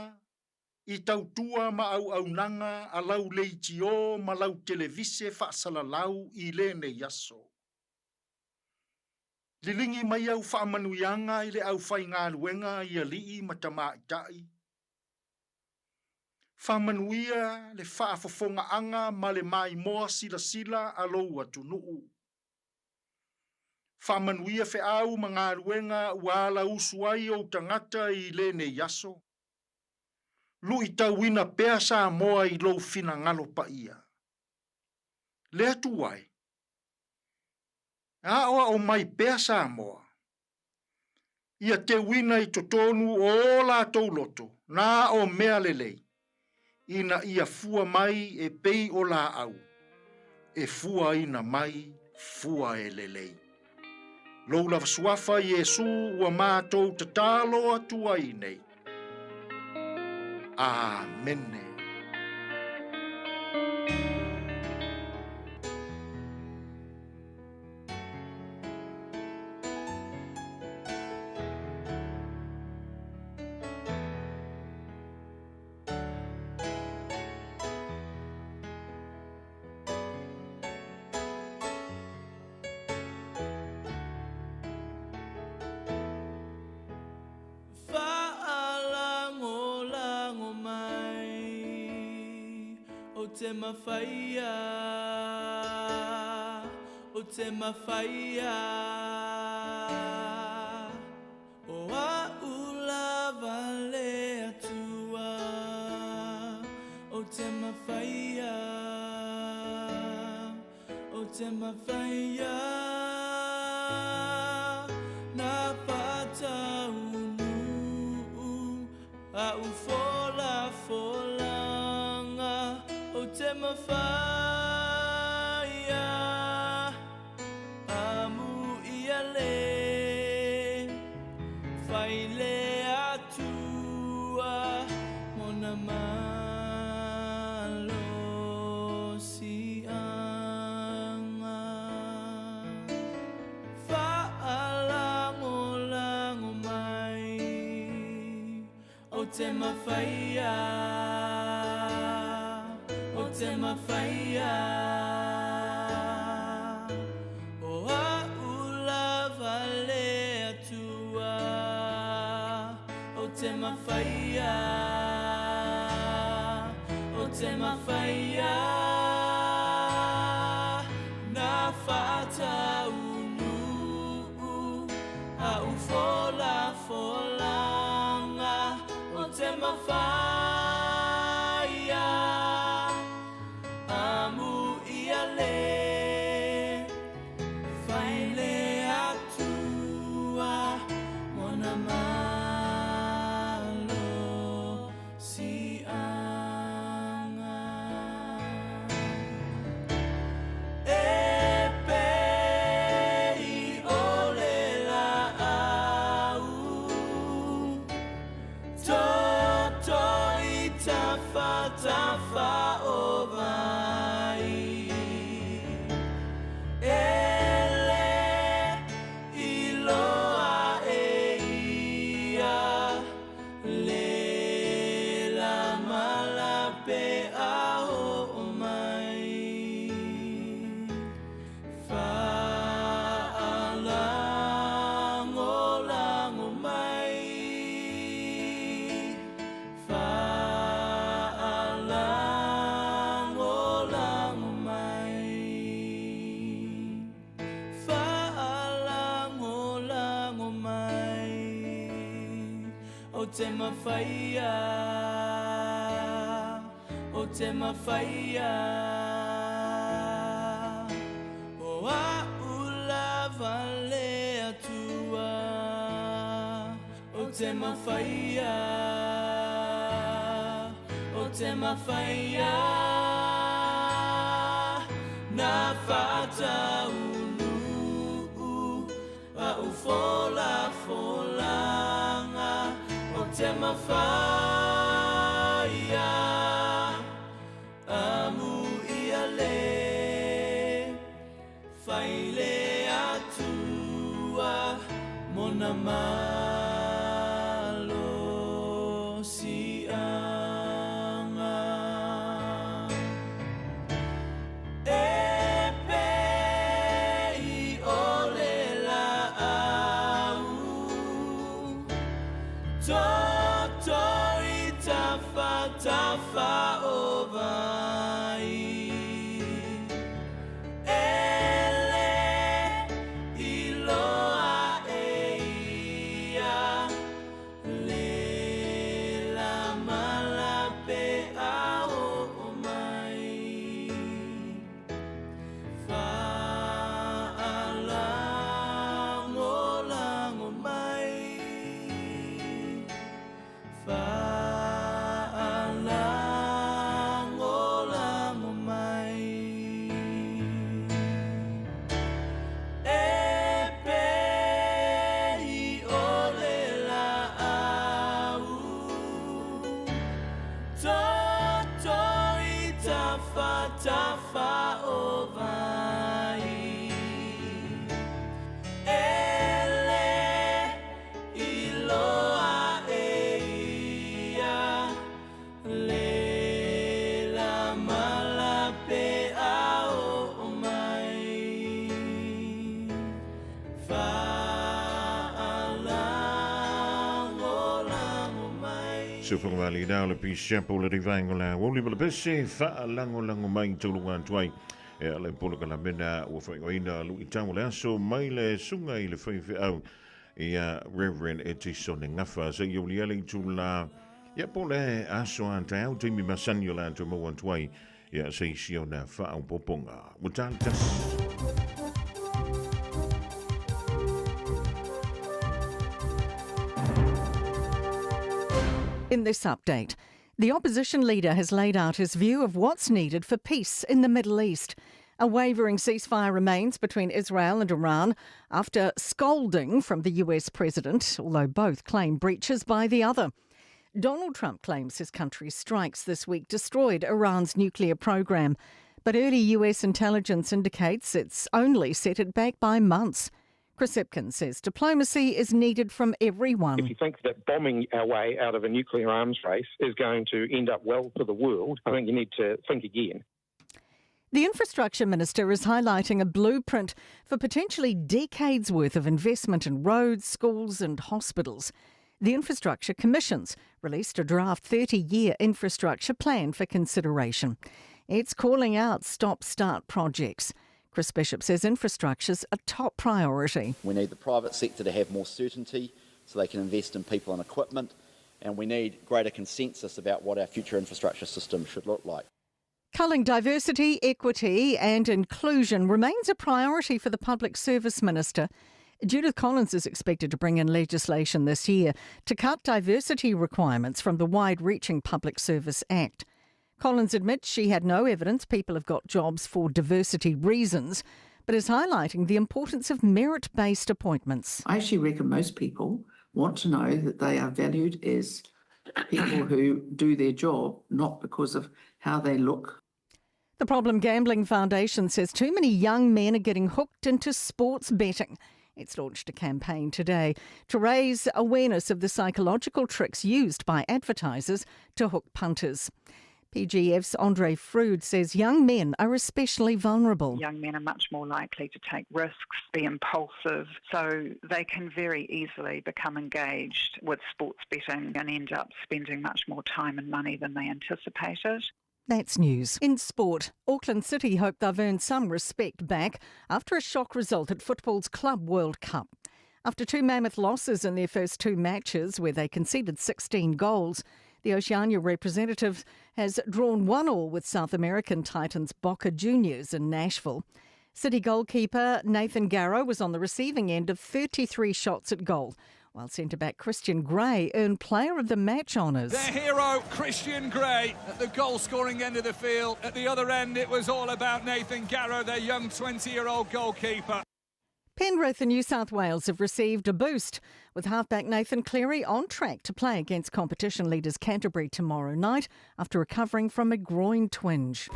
i tautua ma auaunaga a lau leitio ma lau televise faasalalau i lenei aso. Liligi mai au faamanuiaga i le aufaigaluega i alii ma tamaitai. Faamanuia le faafofogaaga ma le maimoa silasila a lou atunuu. Faamanuia feau ma galuega ua alausu ai ou tagata i lenei aso. Luitauina pea Samoa i lou finagalo paia. Le Atua e, aoao mai pea Samoa, ia teuina i totonu o o latou loto na o mea lelei, ina ia fua mai e pei o laau e fuaina mai fua e lelei. Lou lava suafa Iesu ua matou tatalo atu ai nei. Amene. te mawhaia, o te mawhaia. O a ula vale atua, o te mawhaia, o te mawhaia. Nā whataunu, a ufola folanga, o te mawhaia. Amu ia le, whaile atua, mona malo sianga. Whaalangolango mai, o te mawhaia, o te mawhaia. O a ula vale atua, o te mawhaia, o te mawhaia. Nā whataunu, a ufola folanga, o te mawhaia. Amu ia le, whaile atua, mona malo sianga. E pei o le la au, toto i tafa tafa o vai. E le iloa e ia, le la malape a ho mai. Whaalangolango mai, whaalangolango mai, whaalangolango mai, o te mawhaia, o te mawhaia. O a ula vale atua, o te mawhaia, o te mawhaia. Nā whataunu, a ufola folanga, o te mawhaia. Amu ia le, whaile atua, mona malo sianga. E pei o le la au, toto i tafa tafa o vai. E le iloa e ia, Siufoga vali dao le Peace Chapel le rivaenga o le aoauli ma le pese faalagolago mai tauluga atu ai e ala i polokalamena ua faaigoaina luitau o le aso mai le suga i le faifeau ia Reverend Etisone Gafa seia ulia le itula ia po o le aso a taeao taimi masani o le a toe maua atu ai ia se isi ona faaopoopoga. Ua tali tasi. In this update, the opposition leader has laid out his view of what's needed for peace in the Middle East. A wavering ceasefire remains between Israel and Iran after scolding from the US president, although both claim breaches by the other. Donald Trump claims his country's strikes this week destroyed Iran's nuclear program, but early US intelligence indicates it's only set it back by months. Chris Hipkins says diplomacy is needed from everyone. If you think that bombing our way out of a nuclear arms race is going to end up well for the world, I think you need to think again. The Infrastructure Minister is highlighting a blueprint for potentially decades' worth of investment in roads, schools and hospitals. The Infrastructure Commission's released a draft 30-year infrastructure plan for consideration. It's calling out stop-start projects. Chris Bishop says infrastructure's a top priority. We need the private sector to have more certainty so they can invest in people and equipment, and we need greater consensus about what our future infrastructure system should look like. Culling diversity, equity and inclusion remains a priority for the Public Service Minister. Judith Collins is expected to bring in legislation this year to cut diversity requirements from the wide-reaching Public Service Act. Collins admits she had no evidence people have got jobs for diversity reasons, but is highlighting the importance of merit-based appointments. I actually reckon most people want to know that they are valued as people who do their job, not because of how they look. The Problem Gambling Foundation says too many young men are getting hooked into sports betting. It's launched a campaign today to raise awareness of the psychological tricks used by advertisers to hook punters. PGF's Andre Froude says young men are especially vulnerable. Young men are much more likely to take risks, be impulsive, so they can very easily become engaged with sports betting and end up spending much more time and money than they anticipated. That's news. In sport, Auckland City hope they've earned some respect back after a shock result at football's Club World Cup. After two mammoth losses in their first two matches, where they conceded 16 goals, the Oceania representative has drawn 1-1 with South American Titans Boca Juniors in Nashville. City goalkeeper Nathan Garrow was on the receiving end of 33 shots at goal, while centre-back Christian Gray earned Player of the Match honours. Their hero, Christian Gray, at the goal-scoring end of the field. At the other end, it was all about Nathan Garrow, their young 20-year-old goalkeeper. Penrith and New South Wales have received a boost, with halfback Nathan Cleary on track to play against competition leaders Canterbury tomorrow night after recovering from a groin twinge.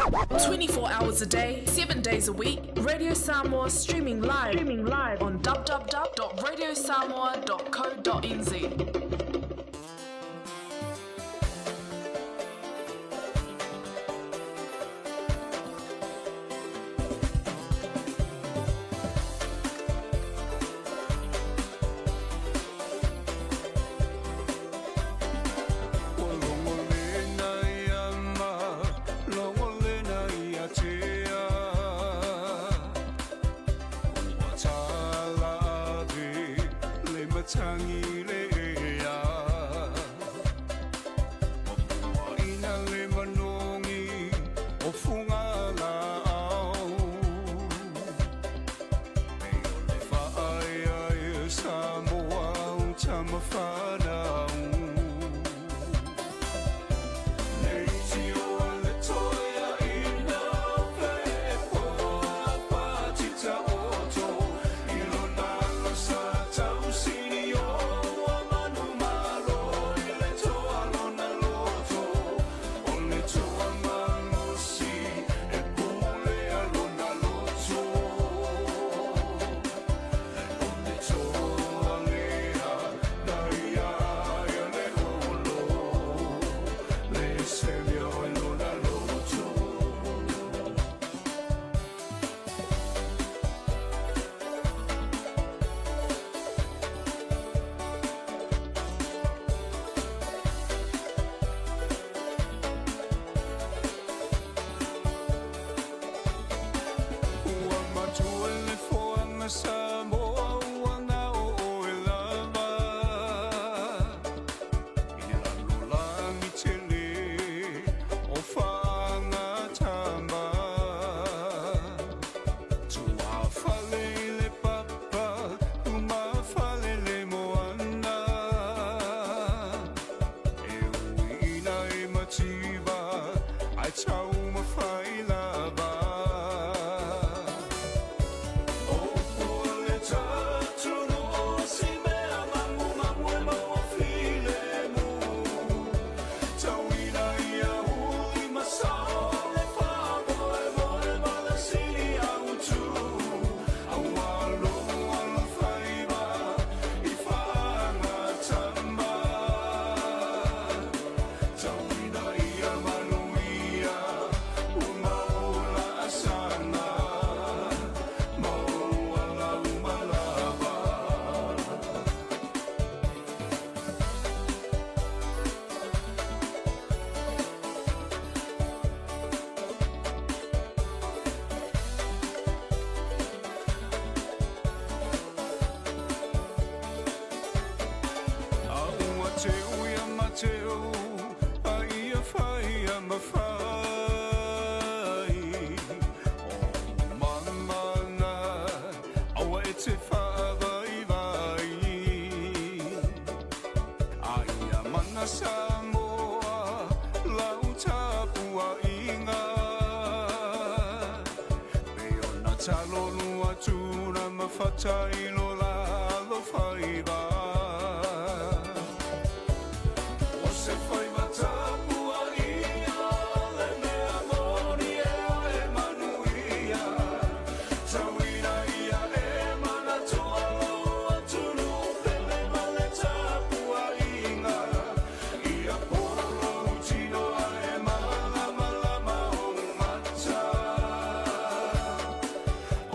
24 hours a day, 7 days a week, Radio Samoa streaming live, on www.radiosamoa.co.nz. Fofoga Samoa ua na o oe lava I le lalolagi tele o faagatama Tuafale i le papa lumafale le moana E ui ina e mativa ae taumafai lava O upu a le atunuu o si mea magumagu e maua filemu Tauina ia uli ma sao le faamoemoe ma le sili autu Aua lou alofaiva i faagatama Tauina ia manuia ua mau laasaga Ma ou ala uma lava. A ua teu ia Mateo, a ia fai ia ma fai. O mamana, aua e te faavaivai. A ia mana Samoa, lau tapuaiga. Pei ona talo lua tuna ma fata i lo la alofaiva. O se faiva tapuaia le mea moni e e manuia. Tauina ia e manatua lou atunuu pele ma le tapuaiga. Ia po lou tino ae malamalama ou mata.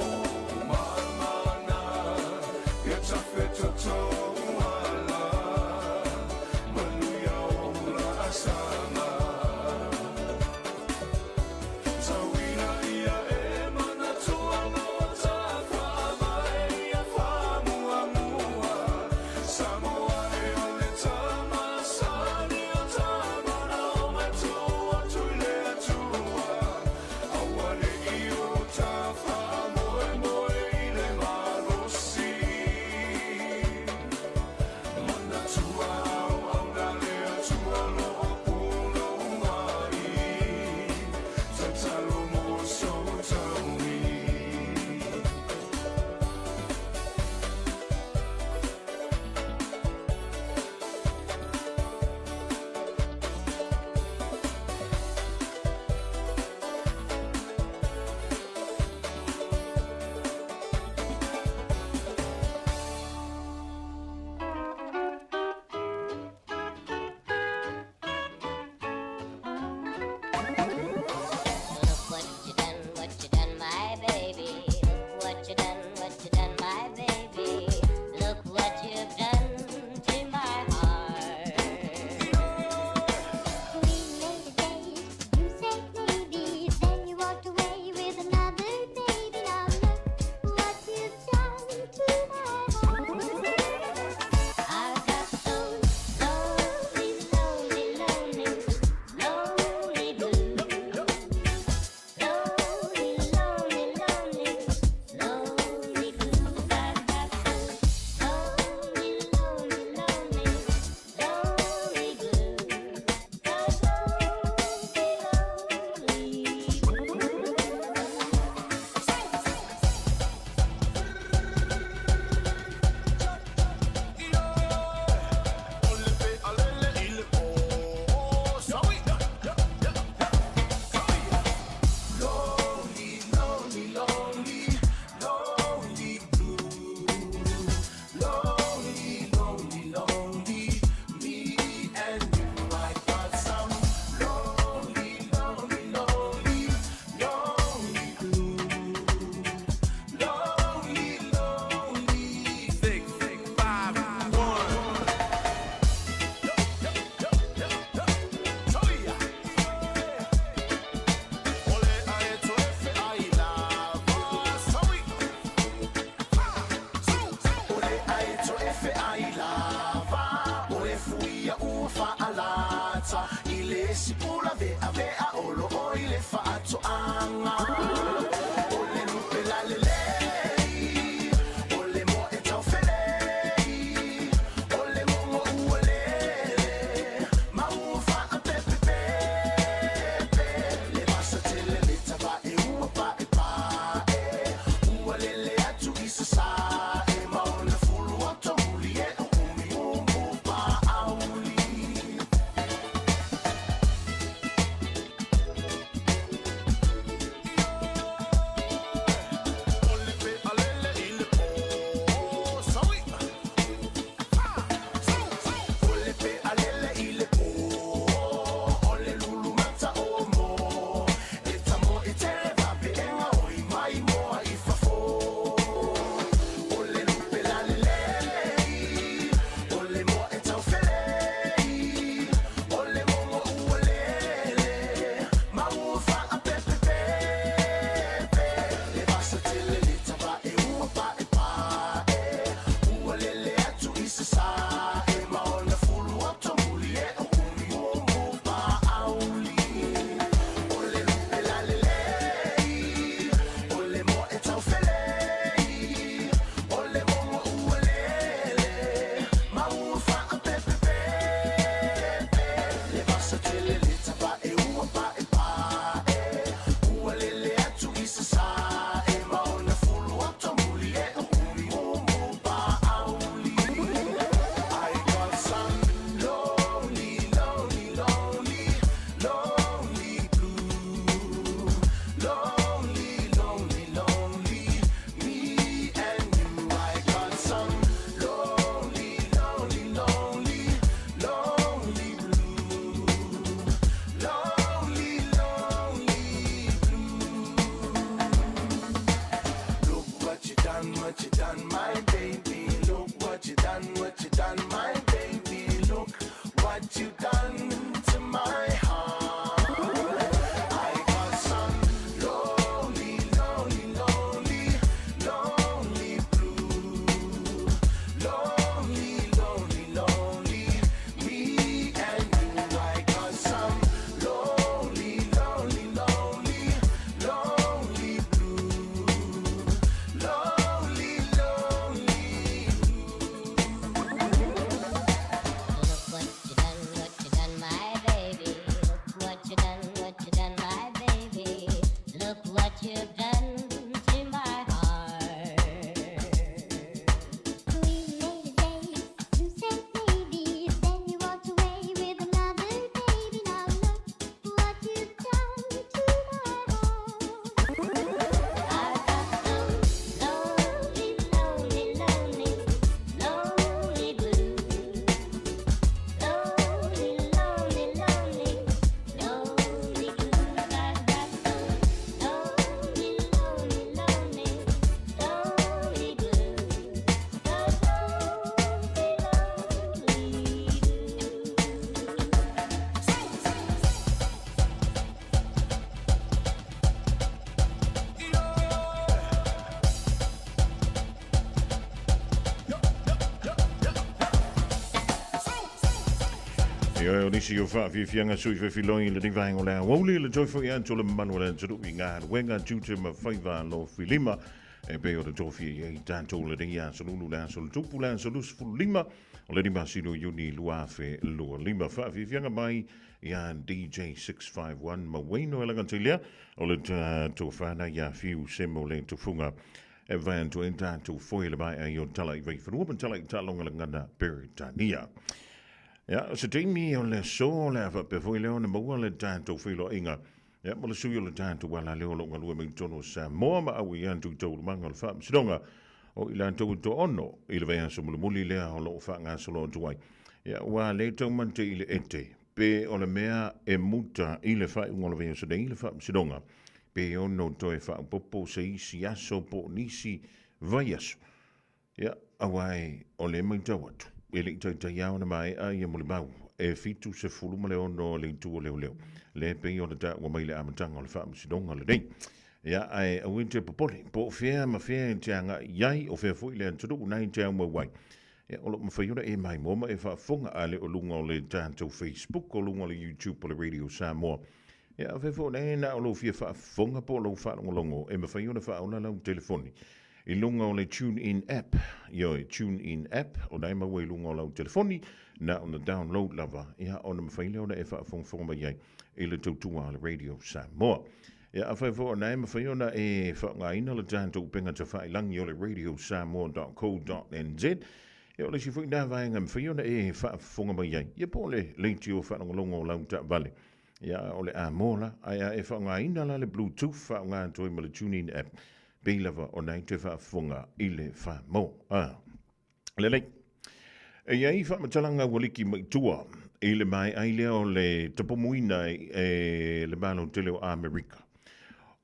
O mamana, ia tafetoto. sasae ma ona fulu o muli e o umi mumu pa auli. O le pe alele i le pō Saui! O le pe alele i le pō O le lulu mata o mo E tamo i tele vape e ngā oi mai moa i fafo O le lupe la lelei O le moa e tau felei O le mongo ua lele Ma ua wha pe pe pe pe Le vasa tele le tava e ua pa e pa e Ua lele atu i sasae Ma ona fulu o muli e o umi mumu pa auli O le lupe la lelei O le moa e tau felei O le mongo ua lele Ma ua wha pe pe pe pe Le vasa tele le tava e ua pa e pa e Ua lele atu i sasae Ma ona fulu o muli e o umi mumu pa auli I got some lonely, lonely, lonely, lonely blue. Lonely, lonely, lonely, me and you. I got some lonely, lonely, lonely, lonely blue. Lonely, lonely blue. Look what you done, what you done, my baby. Look what you done, what you done, my baby. Look what you done to my heart. I got some lonely, lonely, lonely, lonely blue. Lonely, lonely, lonely, me and you. I got some lonely, lonely, lonely, lonely blue. Lonely, lonely. Look what you done, what you done, my baby. Look what you done, what you done, my baby. Look what you've done to my heart. We made a day, you said maybe, then you walked away with another baby. Now look what you've done to my heart. I've got some lonely, lonely, lonely, lonely blues. Lonely, lonely, lonely, lonely blues. I've got some lonely, lonely, lonely, lonely blues. The lonely, lonely Ia o nisi o whaafiafianga sui whewhiloi le rivaengo le awauli le toi fo i anto le manu le anturu i ngā wenga tute ma whaiva lo filima e pe o le tofia i tātou le ringa aso lulu le aso le tupu le aso lusu fulu lima o le rima sino iuni lua afe lua lima whaafiafianga mai ia DJ 651 Maweno e langatilea o le tofana ia fiu semo le tufunga e vai anto e tātou foi le mai ai o tala i veiwhanua ma tala i talonga le ngana Peretania. Ia, o se taimi o le aso le a faapea foi lea ona maua le tatou feiloaiga. Ia, mo le sui o le tatou ala lea o loo galue mai totonu o Samoa ma auai atu i taualumaga o le faamasinoga o i latou e toaono i le vaiaso mulimuli lea o loo faagasolo atu ai. Ia, ua le taumate i le ete pe o le mea e muta i le faaiuga o le vaiaso nei i le faamasinoga pe ono toe faaopoopo se isi aso po o nisi vaiaso. Ia, auā o le matau atu, e le i taitaiā ona maea ia molimau e 76 le itu o leoleo, le pei ona taua mai le amataga o le faamasinoga lenei. Ia, ae aua e te popole, po o fea ma fea e te agai i ai, o fea foi le atunuu na e te aumau ai. Ia, o lo o mafai ona e maimoa ma e faafofoga a le o luga o le tatou Facebook, o luga o le YouTube o le Radio Samoa. Ia, o fea foi ona e na o lou fia faafofoga po o lou faalogologo e mafai ona faaola lau telefoni i luga o le TuneIn app. Ioe, TuneIn app, o na e maua i luga o lau telefoni, na ona download lava, ia, ona mafai lea ona e faafogafoga mai ai i le tautua a le Radio Samoa. Ia, afai foi o na e mafai ona e faaaogaina le tatou upega tafailagi o le radiosamoa.co.nz, ia o le isi foi na vaega e mafai ona e faafofoga mai ai, ia po o le leitio faalogologo o lau taavale, ia o le a mo la, ae a e faaaogaina la le Bluetooth faaaoga atu ai ma le TuneIn app, pei lava ona e te faafofoga i le famo. Ah. Lelei. E i ai faamatalaga ua liki mai tua i le maea ai lea o le tapumuina e le Malo tele o Amerika.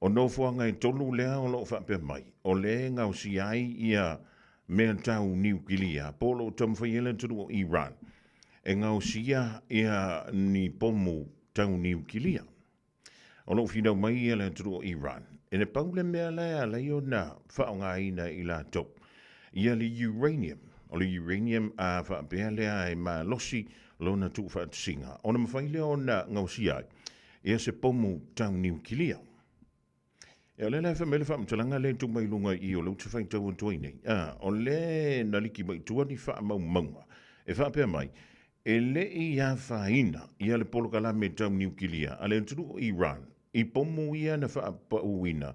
O nofoaga e tolu lea o lo o faapea mai, o lea e gaosia ai ia mea tau niukilia po o lo o taumafai ai le atunuu o Iran e gaosia ia ni pomu tau niukilia. O lo o finau mai ia le atunuu o Iran, e le pau le mea la e ala ai ona faaaogaina e i latou ia le uranium. O le uranium a faapea lea e malosi lona tuufaatasiga, ona mafai lea ona gaosia ai ia se pomu tau niukilia. E o lea la e fai mai le faamatalaga lea e tuu mai i luga i i o lea ou te faitau atu ai nei. A, o lea na liki mai i tua ni faamaumauga e faapea mai, E le i afaina ia le polokalame tau niukilia a le atunuu o Iran i pomu ia na faapauina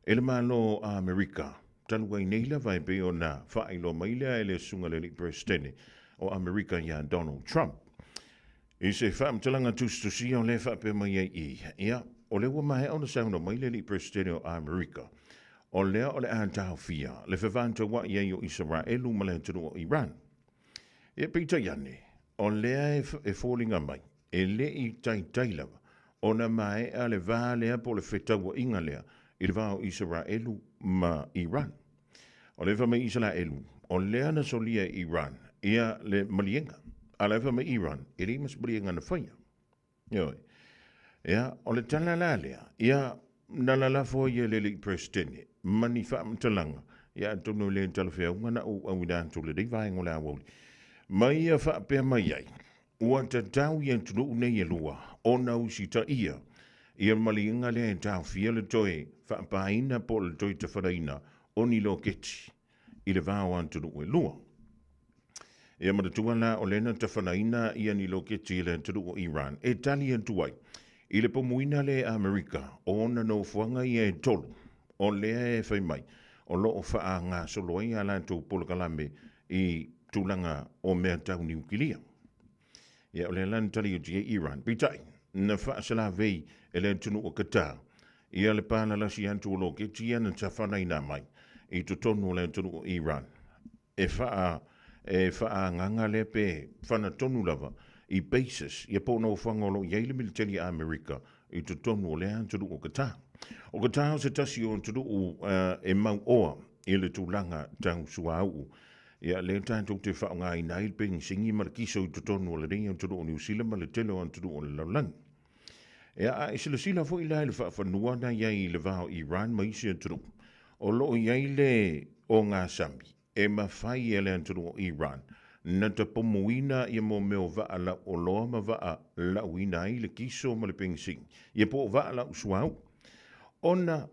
e le Malo o Amerika talu ai nei lava e pei ona faailoa mai lea e le Susuga i le Alii Peresetene o Amerika ia Donald Trump. I se faamatalaga tusitusia o lea e faapea mai ai i, ia, o lea ua maea ona saunoa mai le Alii Peresetene o Amerika, o lea o le a taofia le fevataua'i ai o Isaraelu ma le atunuu o Iran. Ia, peitai ane, o lea e foliga mai, e le i taitai lava ona maea le va lea po o le fetauaiga lea i le va o Isaraelu ma Iran. O lea e fai mai Isaraelu, o lea na solia e Iran ia le maliega, a o la e fai mai Iran, e leai ma se maliega na faia. Ioe. Ia, o le tala la lea, ia, na lalafo ai e le alii Peresetene ma ni faamatalaga, ia atonu e le talafeauga na ou auina atu i lenei vaega o le aoauli. Ma ia faapea mai ai, ua tatau i atunuu nei e lua ona usitaia ia maliega lea e taofia le toe faapaina po o le toe tafalaina o ni loketi i le va o atunuu e lua. Ia manatua la o lea na tafalaina ia ni loketi i le atunuu o Iran e tali atu ai i le pomuina lea e Amerika o ona nofoaga ia e tolu o lea e fai mai o lo o faagasolo ai a latou polokalame i tulaga o mea tau niukilia. Ia o lea la na tali atu ai Iran. Peitai, na faasalavei e le atunuu o Qatar ia le palalasi atu o loketi ia na tafalaina mai i totonu o le atunuu o Iran e faa e faaagaga lea pe fana tonu lava i bases ia po o nofoaga o lo o i ai le militeli a Amerika i totonu o lea atunuu o Qatar. O Qatar o se tasi o atunuu e mauoa i le tulaga tau suauu. Ia, lea tatou te faaaogaina ai le penisini ma le kiso i totonu o lenei atunuu o Niu Sila ma le tele o atunuu o le lalolagi. Ia, a e silasila foi la i le faafanua na i ai i le va o Iran ma isi atunuu, o lo o i ai le ogasami e mafai e le atunuu o Iran na tapomuina ia mo mea o vaa lauoloa ma vaa lauina ai le kiso ma le penisini, ia po o vaa lau suauu. Ona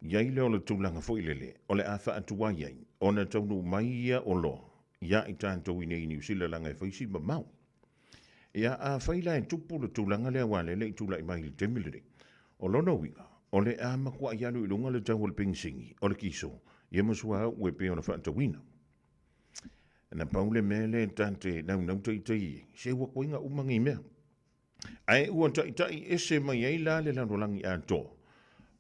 i ai lea o le tulaga foi lele o le a faatuai ai ona taunuu mai ia oloa ia i tatou i nei i Niu Sila leaga e fai si mamao. Ia, afai la e tupu le tulaga lea aua lea e le i tulai mai i le taimi lenei, o lona uiga, o le a matuai alu i luga le tau o le penisini, o le kiso, ia ma suauu e pei ona faatauina. Na pau le mea lea ta te naunau taitai ai, se ua koiga uma nei mea. Ae ua taitai ese mai ai la le lalolagi atoa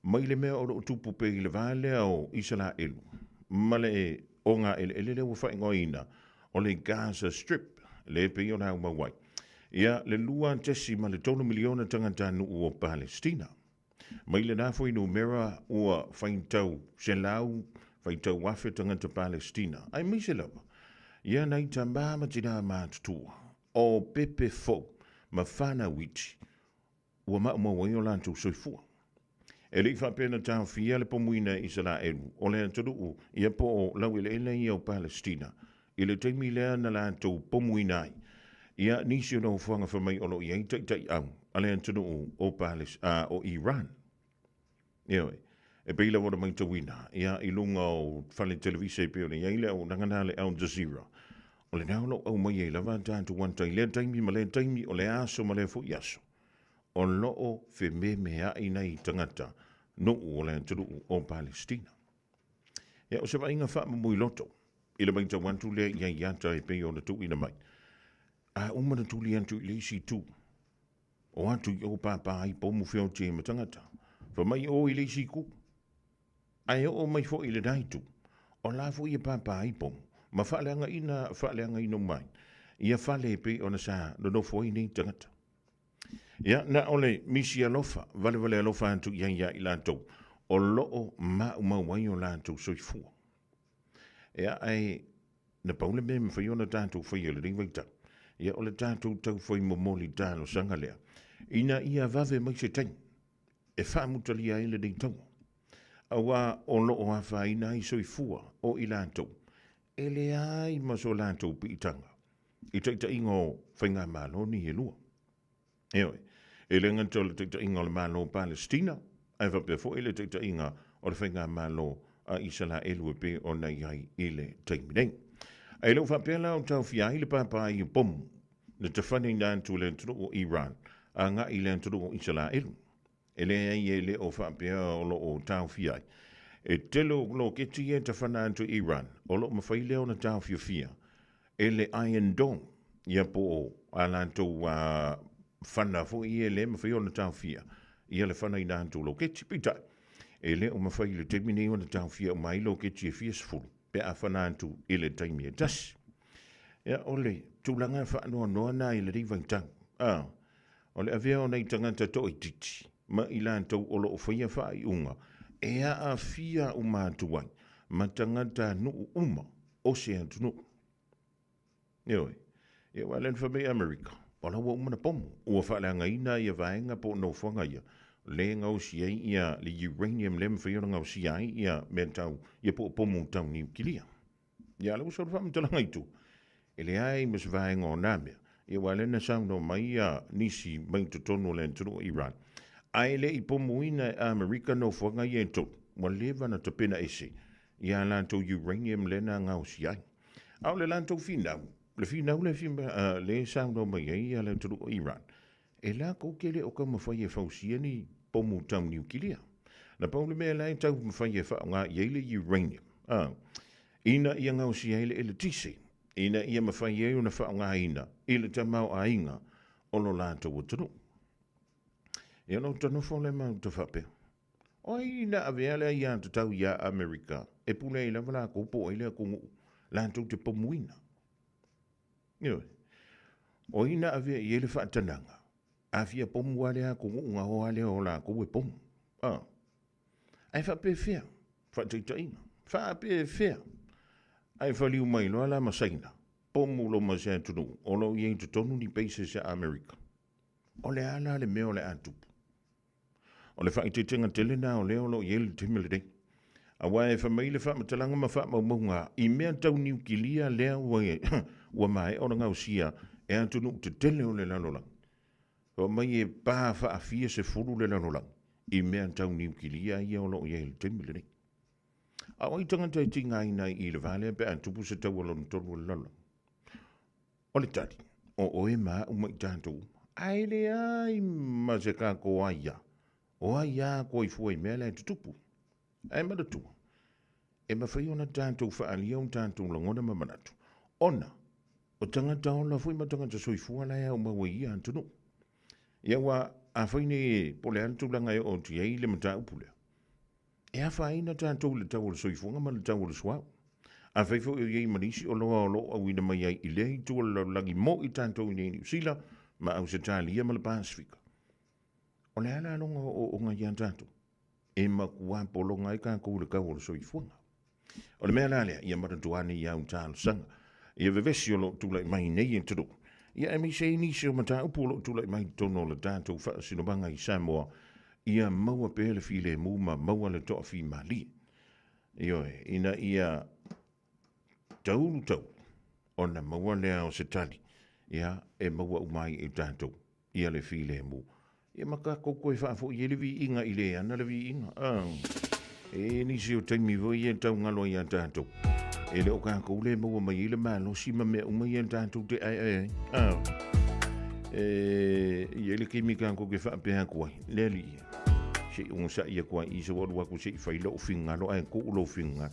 mai le mea o lo o tupu pea i le va lea o Isalaelu ma le ogaeleele lea ua faaigoaina o le Gaza Strip, lea e pei ona aumau ai ia le 2.3 miliona tagatanuu o Palestina. Mai lena fuainumera ua faitau selau faitau afe tagata Palestina, aemaise lava ia nai tama ma tinā matutua o pepe fou ma fanau iti ua maumau ai o latou soifua. E le i faapea na taofia le pomuina e Isalaelu o le atunuu ia po o laueleele ia o Palestina i le taimi lea na latou pomuina ai ia nisi o nofoaga fai mai o lo o i ai taitaiau a le atunuu o Pales, a, o Iran. Ioe. E pei lava ona matauina, ia, i luga o fale televise e pei ona i ai le auaunaga lena a le Al Jazeera, o lena o lo o aumai ai lava a tatou ata i lea taimi ma lea taimi, o lea aso ma lea foi aso, o lo o fememeai nai tagata. nuu o le atunuu o Palestina. Ia, o se vaaiga faamomoiloto i le matau atu lea i ai ata e pei ona tuuina mai. A uma na tuli atu i le isi itu, o atu i o pāpā ai pomu feoti ai ma tagata, fai mai o i le isi itu, ae oo mai foi i lena itu, o la foi e pāpā ai pomu, ma faaleagaina, faaleagaina uma ai ia fale e pei ona sa nonofo ai nei tagata. Ia, na o le misi alofa, valevale alofa atu i ai ia i latou, o loo maumau ai o latou soifua. Ia, ae na pau le mea e mafai ona tatou faia i lenei vaitau, ia o le tatou taufai momoli talosaga lea, ina ia vave mai se taimi e faamutalia ai lenei taua, auā o lo o afaina ai soifua o i latou e leai ma so latou piitaga i taitaiga o faigamalo nei e lua. Ioe, e le gata o le taitaiga o le Malo o Palestina, ae faapea foi le taitaiga o le faigamalo a Isalaelu e pei ona i ai i le taimi nei. Ae le o faapea la o taofia ai le pāpā i pomu na tafanaina atu e le atunuu o Iran agai i le atunuu o Isalaelu. E leai e le o faapea o lo o taofia ai. E tele o loketi ia e tafana atu i Iran o lo o mafai lea ona taofiofia e le Iron Dome, ia po o a latou fana foi ia e le mafai ona taofia ia le fanaina atu o loketi. Peitai, e le o mafai i le taimi nei ona taofia uma ai loketi e fia sefulu pe a fana atu i le taimi e tasi. Ia, o le tulaga faanoanoa na i lenei vaitau. A, o le avea o nai tagata toaitiiti ma i latou o lo o faia faaiuga e aafia uma atu ai ma tagatanuu uma o se atunuu. Ioe. Ia aua o lea na fai mai Amerika, o la ua uma ona pomu. Ua faaleagaina ia vaega po o nofoaga ia, lea e gaosi ai ia le uranium lea e mafai ona gaosia ai ia mea tau, ia po o pomu tau niukilia. Ia a o lea ua sau le faamatalaga i tua, e leai ma se vaega o na mea. Ia aua o lea na saunoa mai ia nisi mai totonu o le atunuu o Iran, ae le i pomuina e Amerika nofoaga ia e tolu, ua leva ona tapena ese ia latou uranium lea na gaosi ai. A o le latou finau, le finau lea lea e saunoa mai ai ia le atunuu o Iran, e latou te le o taumafai e fausia ni pomu tau niukilia. Na pau le mea la e taumafai e faaaoga i ai le uranium, a, ina ia gaosia ai le eletise, ina ia mafai ai ona faaaogaina i le tamaoaiga o lo latou atunuu. Ia ona ou nofo lea ma ou faapea, O ai na avea le aiatatau iā Amerika e pule ai lava lakou po o ai le atunuu latou te pomuina? Ioe. O ai na avea i ai le faatanaga, a fia pomu lava le atunuu na o lava lea o lakou e pomu. A. Ae faapefea? Faataitaiga. Faapefea? Ae faliu mai loa la ma Saina, pomu loa ma se atunuu o lo o i ai i totonu ni bases a Amerika. O le a la le mea o le a tupu? O le faaeteetega tele lena o lea o lo o i ai le taimi lenei. Aua e fai mai le faamatalaga ma faamaumauga i mea tau niukilia lea ua, ua maea ona gaosia e atunuu tetele o le lalolagi. Fai mai e pa faafia sefulu le lalolagi i mea tau niukilia ia o lo o i ai i le taimi lenei. A o ai tagata e tigaina ai i le va lea pe a tupu se taua lona tolu o le lalolagi? O le tali, o oe ma au ma i tatou uma. Ae leai ma se tatou aia, o ai a koe fua i mea la e tutupu. Ae manatua, e mafai ona tatou faaalia o tatou lagona ma manatu, ona o tagata ola foi ma tagata soifua la e aumau ai i ia atunuu. Ia aua afai nei po o le a le tulaga e oo atu i ai le mataupu lea, E afaina tatou i le tau o le soifuaga ma le tau o le suauu. Afai foi o i ai ma nisi oloa o lo o auina mai ai i lea itu o le lalolagi mo i tatou i nei Niu Sila ma Ausetalia ma le Pasefika, o le a la lona ooooga ia tatou? E matua pologa ai tatou i le tau o le soifuaga. O le mea la lea, ia manatua ane i au talosaga, ia vevesi o lo o tulai mai nei atunuu, ia aemaise ai nisi o mataupu o lo o tulai mai i totonu o le tatou faasinomaga i Samoa, ia maua pea le filemu ma maua le toafimalie. Ioe, ina ia taulu taulu ona maua lea o se tali, ia, e maua uma ai e tatou ia le filemu. Ia ma tatou toe faafoi ai le viiga i le ana le viiga. Ah. E nisi o taimi foi ia e tau galo ai ia tatou. E le o tatou le maua mai ai le malosi ma mea uma ia tatou te aeae ai. Ah. E i ai le taimi tatou te faapea atu ai, le Alii e. Se i ogosaʻi atu ai i se ua alu atu se i fai loʻu finagalo ae tuu lou finagalo.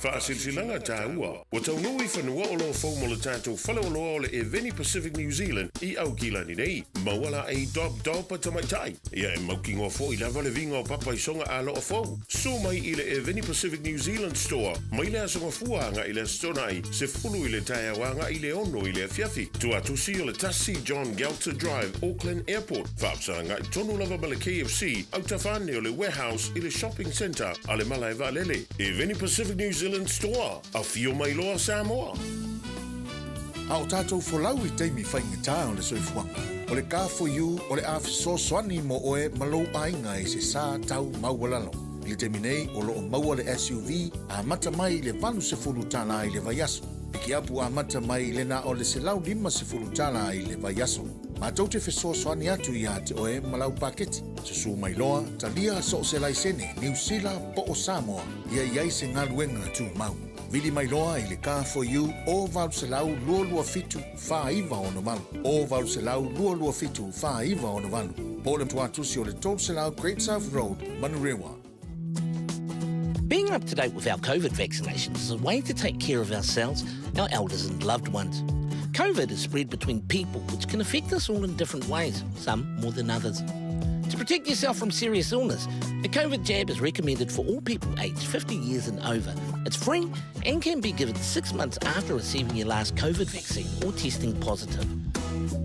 Faasilasilaga taua, ua taunuu i fanua o lo o fou mo le tatou faleoloa o le Eveni Pacific New Zealand i Aukilani nei. Maua laei Dob Dob a tamaitai. Ia e mautinoa foi lava le viga o papa i soga aloa fou. Susu mai i le Eveni Pacific New Zealand Store mai le Aso Gafua agai i le Aso Toonai, 10 i le taeao agai i le 6 i le afiafi. Tuatusi o le 1 John Gelter Drive, Auckland Airport. Faafesagai tonu lava ma le KFC, autafa ane o le Warehouse i le Shopping Centre a le Malae Vaalele. Eveni Pacific New Zealand Store, afio mai loa Samoa! A o tatou folau i taimi faigata o le soifuaga, o le Car4U o le a fesoasoani mo oe ma lou aiga i se sa tau maualalo. I le taimi nei, o lo o maua le SUV amata mai i le $80 i le vaiaso. Pikiapu amata mai i le na o le $150 i le vaiaso. Matou te fesoasoani atu iā te oe ma lau paketi. Susu mai loa, talia so o se laisene, Niu Sila po o Samoa, ia i ai se galuega tumau. Vili mai loa i le Car for You o 800 227 4968, o 800 227 4968, po o le tuatusi o le 300 Great South Road, Manurewa. Being up to date with our COVID vaccinations is a way to take care of ourselves, our elders and loved ones. COVID is spread between people, which can affect us all in different ways, some more than others. To protect yourself from serious illness, a COVID jab is recommended for all people aged 50 years and over. It's free and can be given six months after receiving your last COVID vaccine or testing positive.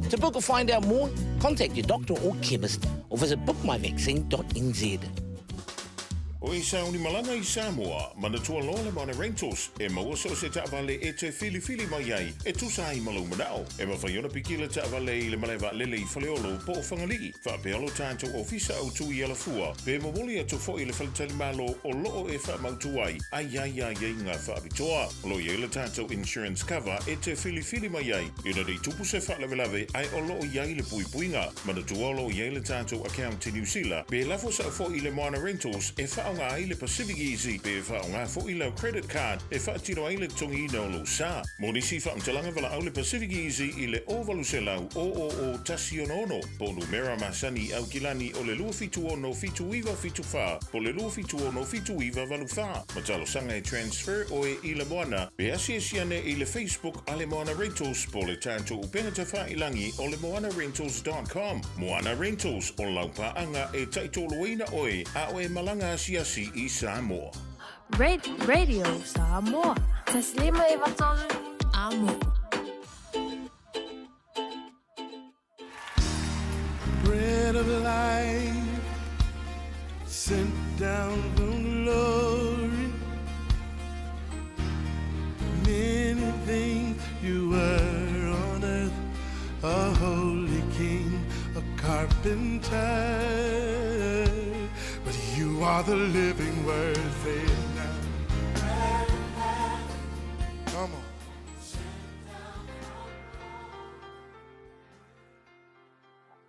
To book or find out more, contact your doctor or chemist or visit bookmyvaccine.nz. O e sauni malaga i Samoa, manatua loa le Moana Rentals, e maua so o se taavale e te filifili mai ai, e tusa ai ma lou manao. E mafai ona piki le taavale i le malae vaalele i Faleolo po o Fagalii, faapea lo tatou ofisa autu i Alafua, pe momoli atu foi i le faletalimalo o loo e faamautu ai, a i ai aiaiga faapitoa. O lo o i ai le tatou insurance cover e te filifili mai ai, ina ne i tupu se faalavelave ae o lo o i ai le puipuiga. Manatua o lo o i ai le tatou account i Niu Sila, pe lafo sao foi i le Moana Rentals e faaaoga ai le Pacific Easy pe faaaoga foi lau credit card e faatino ai le totogiina o lou sa. Mo nisi faamatalaga valaau le Pacific Easy i le 0800 000 166 po o numera masani i Aukilani o le 276 7974 po o le 276 7984. Ma talosaga e transfer oe i le Moana pe asiasi ane i le Facebook a le Moana Rentals po o le tatou upega tafailagi o le moanarentals.com. Moana Rentals, o lau paaga e taitoloina oe a o e malaga asiasi i Samoa. Radio Samoa. Taslima e vatolu amo. Bread of life sent down from glory. Many things you were on earth, a holy king, a carpenter. But you are the living word, say it now. Come on.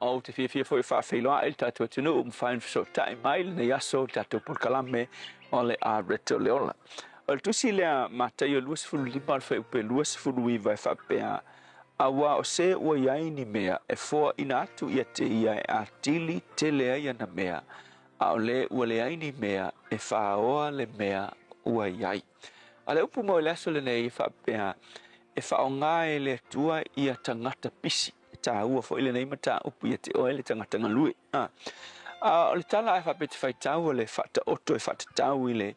Ou te fiafia foi e faafeiloai i le tatou atunuu ua mafai ona fesootai mai i lenei aso i le tatou polokalame o le Areto le Ola. O le tusi lea Mataio 25 o le fuaiupu 29 e faapea, Auā o se ua i ai ni mea e foaina atu ia te ia e atili tele ai ana mea, a o le ua leai ni mea e faaoa le mea ua i ai. A le upu mo i le aso lenei e faapea, e faaaoga e le Atua ia tagata pisi. E tāua foi lenei mataupu ia te oe le tagata galue. A, a o le tala ae faapea te faitau o le faataoto e faatatau i le,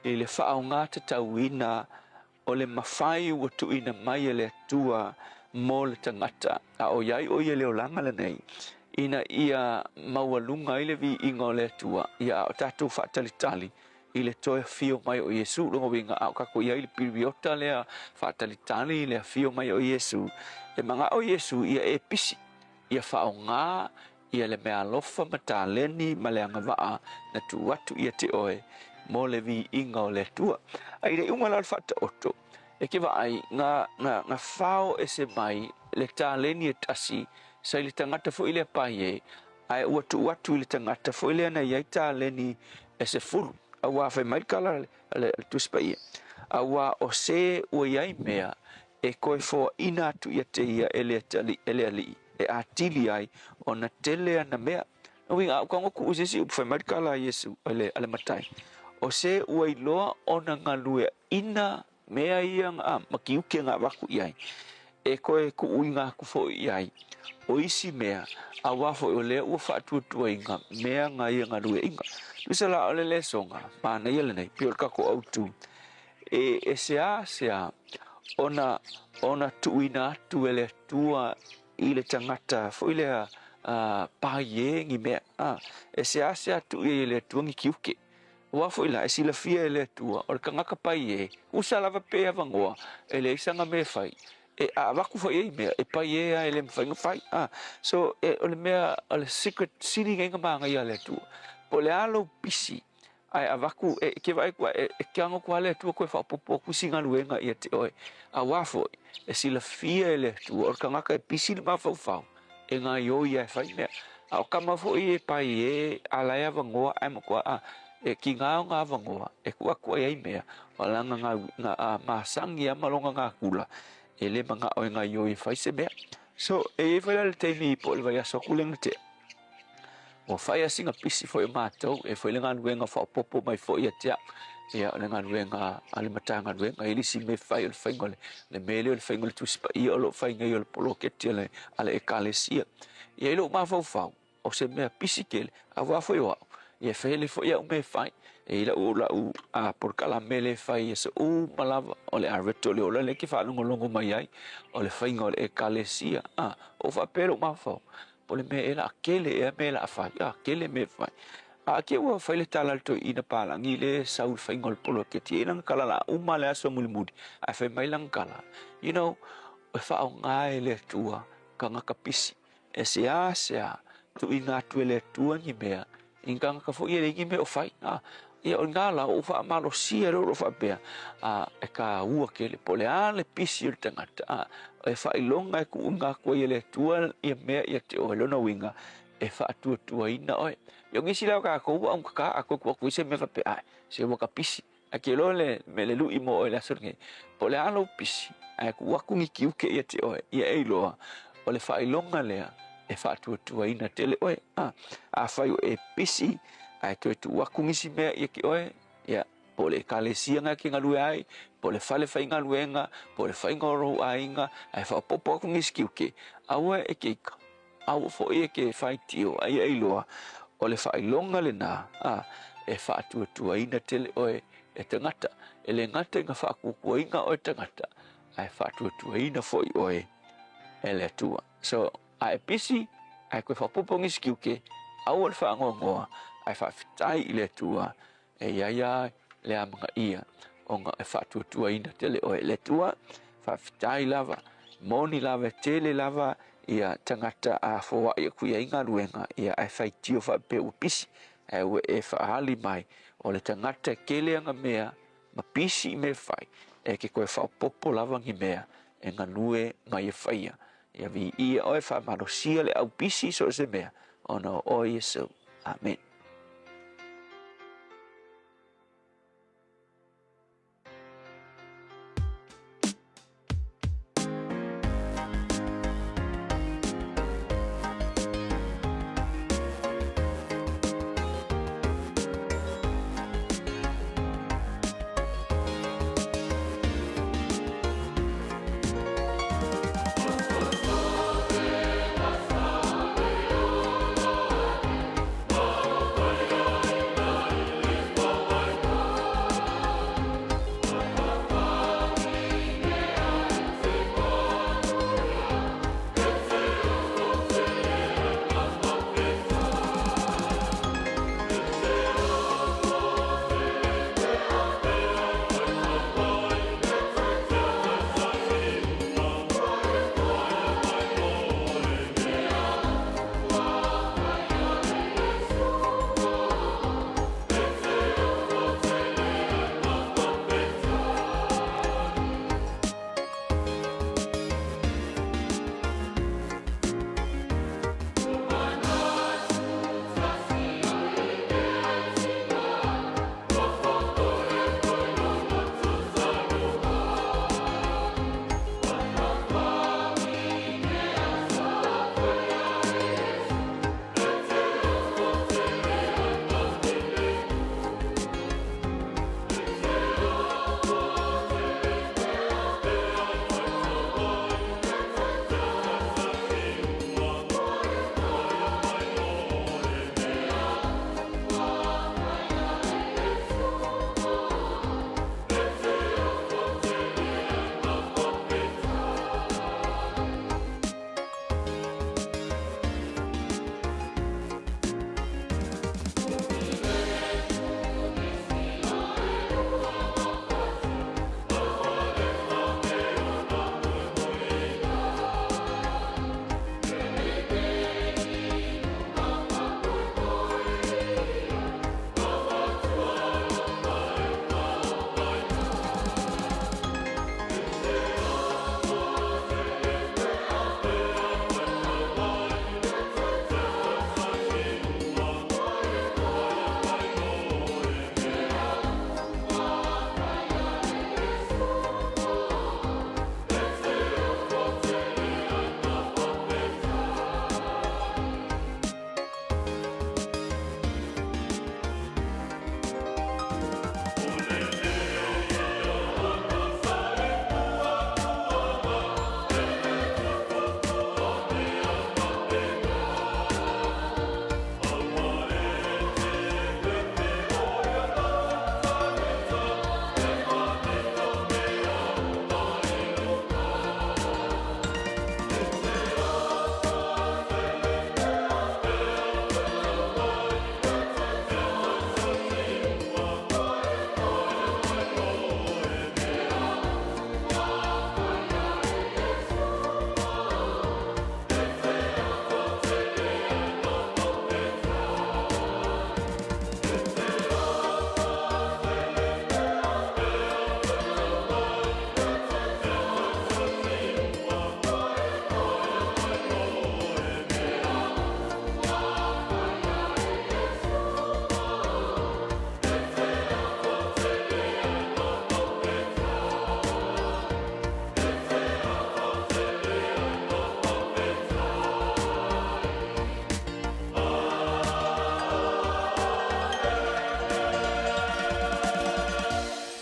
i le faaaoga tatauina o le mafai ua tuuina mai e le Atua mo le tagata, a o i ai o ia le olaga lenei, ina ia maualuga ai le viiga o le Atua, ia a o tatou faatalitali i le toe afio mai o Iesu. Lona uiga, a o tatou i ai i le piriota lea faatalitali i le afio mai o Iesu, e manao Iesu ia e pisi, ia faaaoga ia le meaalofa ma taleni ma le agavaa na tuu atu ia te oe mo le viiga o le Atua. A i le iuga la o le faataoto, e ke vaai, na, na, na fao ese mai le taleni e tasi sa i le tagata foi lea pai e, ae ua tuu atu i le tagata foi lea na i ai taleni e sefulu. Auā fai mai le tala a le Tusi Paia, auā o se ua i ai mea e toe foaina atu ia te ia e le e le Alii e atili ai ona tele ana mea. Lona uiga, a ua tago tuu i se isi upu, fai mai le tala a Iesu, a le, a le Matai, o se ua iloa ona galueaina mea ia a, ma tiute na avatu i ai, e toe tuuina atu foi i ai o isi mea, auā foi o lea ua faatuatuaina mea na ia galueaina. Tusa la o le lesona manaia lenei, pei o le tatou autu, e, e seasea ona, ona tuuina atu e le Atua i le tagata foi lea uh, paie ni mea. A, e seasea tuu i ai e le Atua ni tiute. Aua foi la, e silafia e le Atua, o le tagata paie, usa lava pe avanoa, e leai sana mea e fai, e a avatu foi i ai mea, e paie lava e le mafai ona fai. A, so, e, o le mea, o le secret sili nei ona manaia a le Atua. Po o le a lou pisi, Ae avatu e ke vaai atu e e ke ago atu lava le Atua toe faaopoopo atu isi galuega ia te oe. Auā foi, e silafia e le Atua o le tagata e pisi le mafaufau, e gaioi ia e fai mea. A o tama foi e pai e a la e avanoa ae matua a e tiga ona avanoa e tuu atu ai ai mea, o lana ga a masani lava ma lona natura, e le manao e gaioi e fai se mea. So, e i ai foi la le taimi po o le vaiaso atu lea na tea, Ua fai lava sina pisi foi o matou, e foi le galuega faaopoopo mai foi ia te au. Ia, o le galuega a le Matagaluega, e le isi mea e fai o le faiga o le, le mea lea o le faiga o le Tusi Paia o lo o fai nei o le poloketi a le, a le Ekalesia. Ia, i lou mafaufau, o se mea pisi tele, aua foi o au, ia e fai foi au mea e fai. E i lau, lau a, polokalame lea e fai i aso uma lava, o le Areto le ola lea e te faalogologo mai ai, o le faiga o le Ekalesia. A, ua faapea lou mafaufau, Po o le mea ea la a tele ea mea la a fai, a tele mea e fai. A ake ua fai le tala a le toeaina palagi lea e sau i le faiga o le poloketi, e i ai lana tala la a uma le aso mulimuli, ae fai mai lana tala, you know, e faaaoga e le Atua tagata pisi, e seasea tuuina atu e le Atua ni mea I ni tagata foi e leai ni mea o fai. A, ia o lena la, ua ou faamalosia lea o lo o faapea, a, e taua tele, po o le a le pisi o le tagata, a, e faailoga e tuuina atu ai e le Atua ia mea ia te oe, lona uiga, e faatuatuaina oe. Ia o nisi la o tatou ua augata, a toe tuu atu ai se mea faapea, ae, se ua ta pisi. Ae te iloa le mea le lui mo oe i le aso lenei, po o le a lou pisi, ae tuu atu ni tiute ia te oe, ia e iloa, o le faailoga lea e faatuatuaina tele oe. A, afai o e pisi, ae toe tuu atu nisi mea ia te oe, ia, po o le ekalesia na e te galue ai, po o le fale faigaluega, po o le faiga o lou aiga, ae faaopoopo atu nisi tiute, aua e te ika. Aua foi e ke faitio, a ia iloa, o le faailoga lena, a, e faatuatuaina tele oe e tagata. E le gata ina faatuatuaina oe e tagata, ae faatuatuaina foi oe e le Atua. So, a e pisi, ae toe faaopoopo nisi tiute, aua le faanoanoa, ae faafetai i le Atua, E i ai a le amanaia ona e faatuatuaina tele oe e le Atua. Faafetai lava, moni lava e tele lava ia tagata a foai atu i ai galuega, ia ae faitio faapea ua pisi, ae ua e faaali mai o le tagata e tele ana mea ma pisi i mea e fai, e ke toe faaopoopo lava ni mea e galue ma ia faia. Ia viia oe, faamalosia le au pisi i so o se mea, ona o oe Iesu. Amen.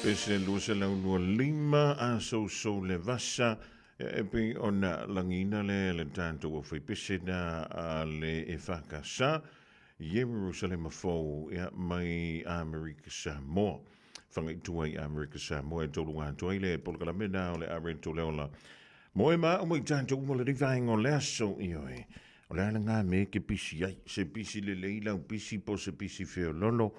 Pese 225 a sousou le vasa e pei ona lagiina le le tatou aufaipese na a le EFKS Ierusalema Fou ia mai Amerika Samoa. Fagaitua i Amerika Samoa e tolu atu ai le polokalame na o le Areto Leola. Mo e ma uma i tatou uma le vaenga o le aso ioe. O le a lena mea e te pisi ai, se pisi lelei lau pisi po o se pisi feololo,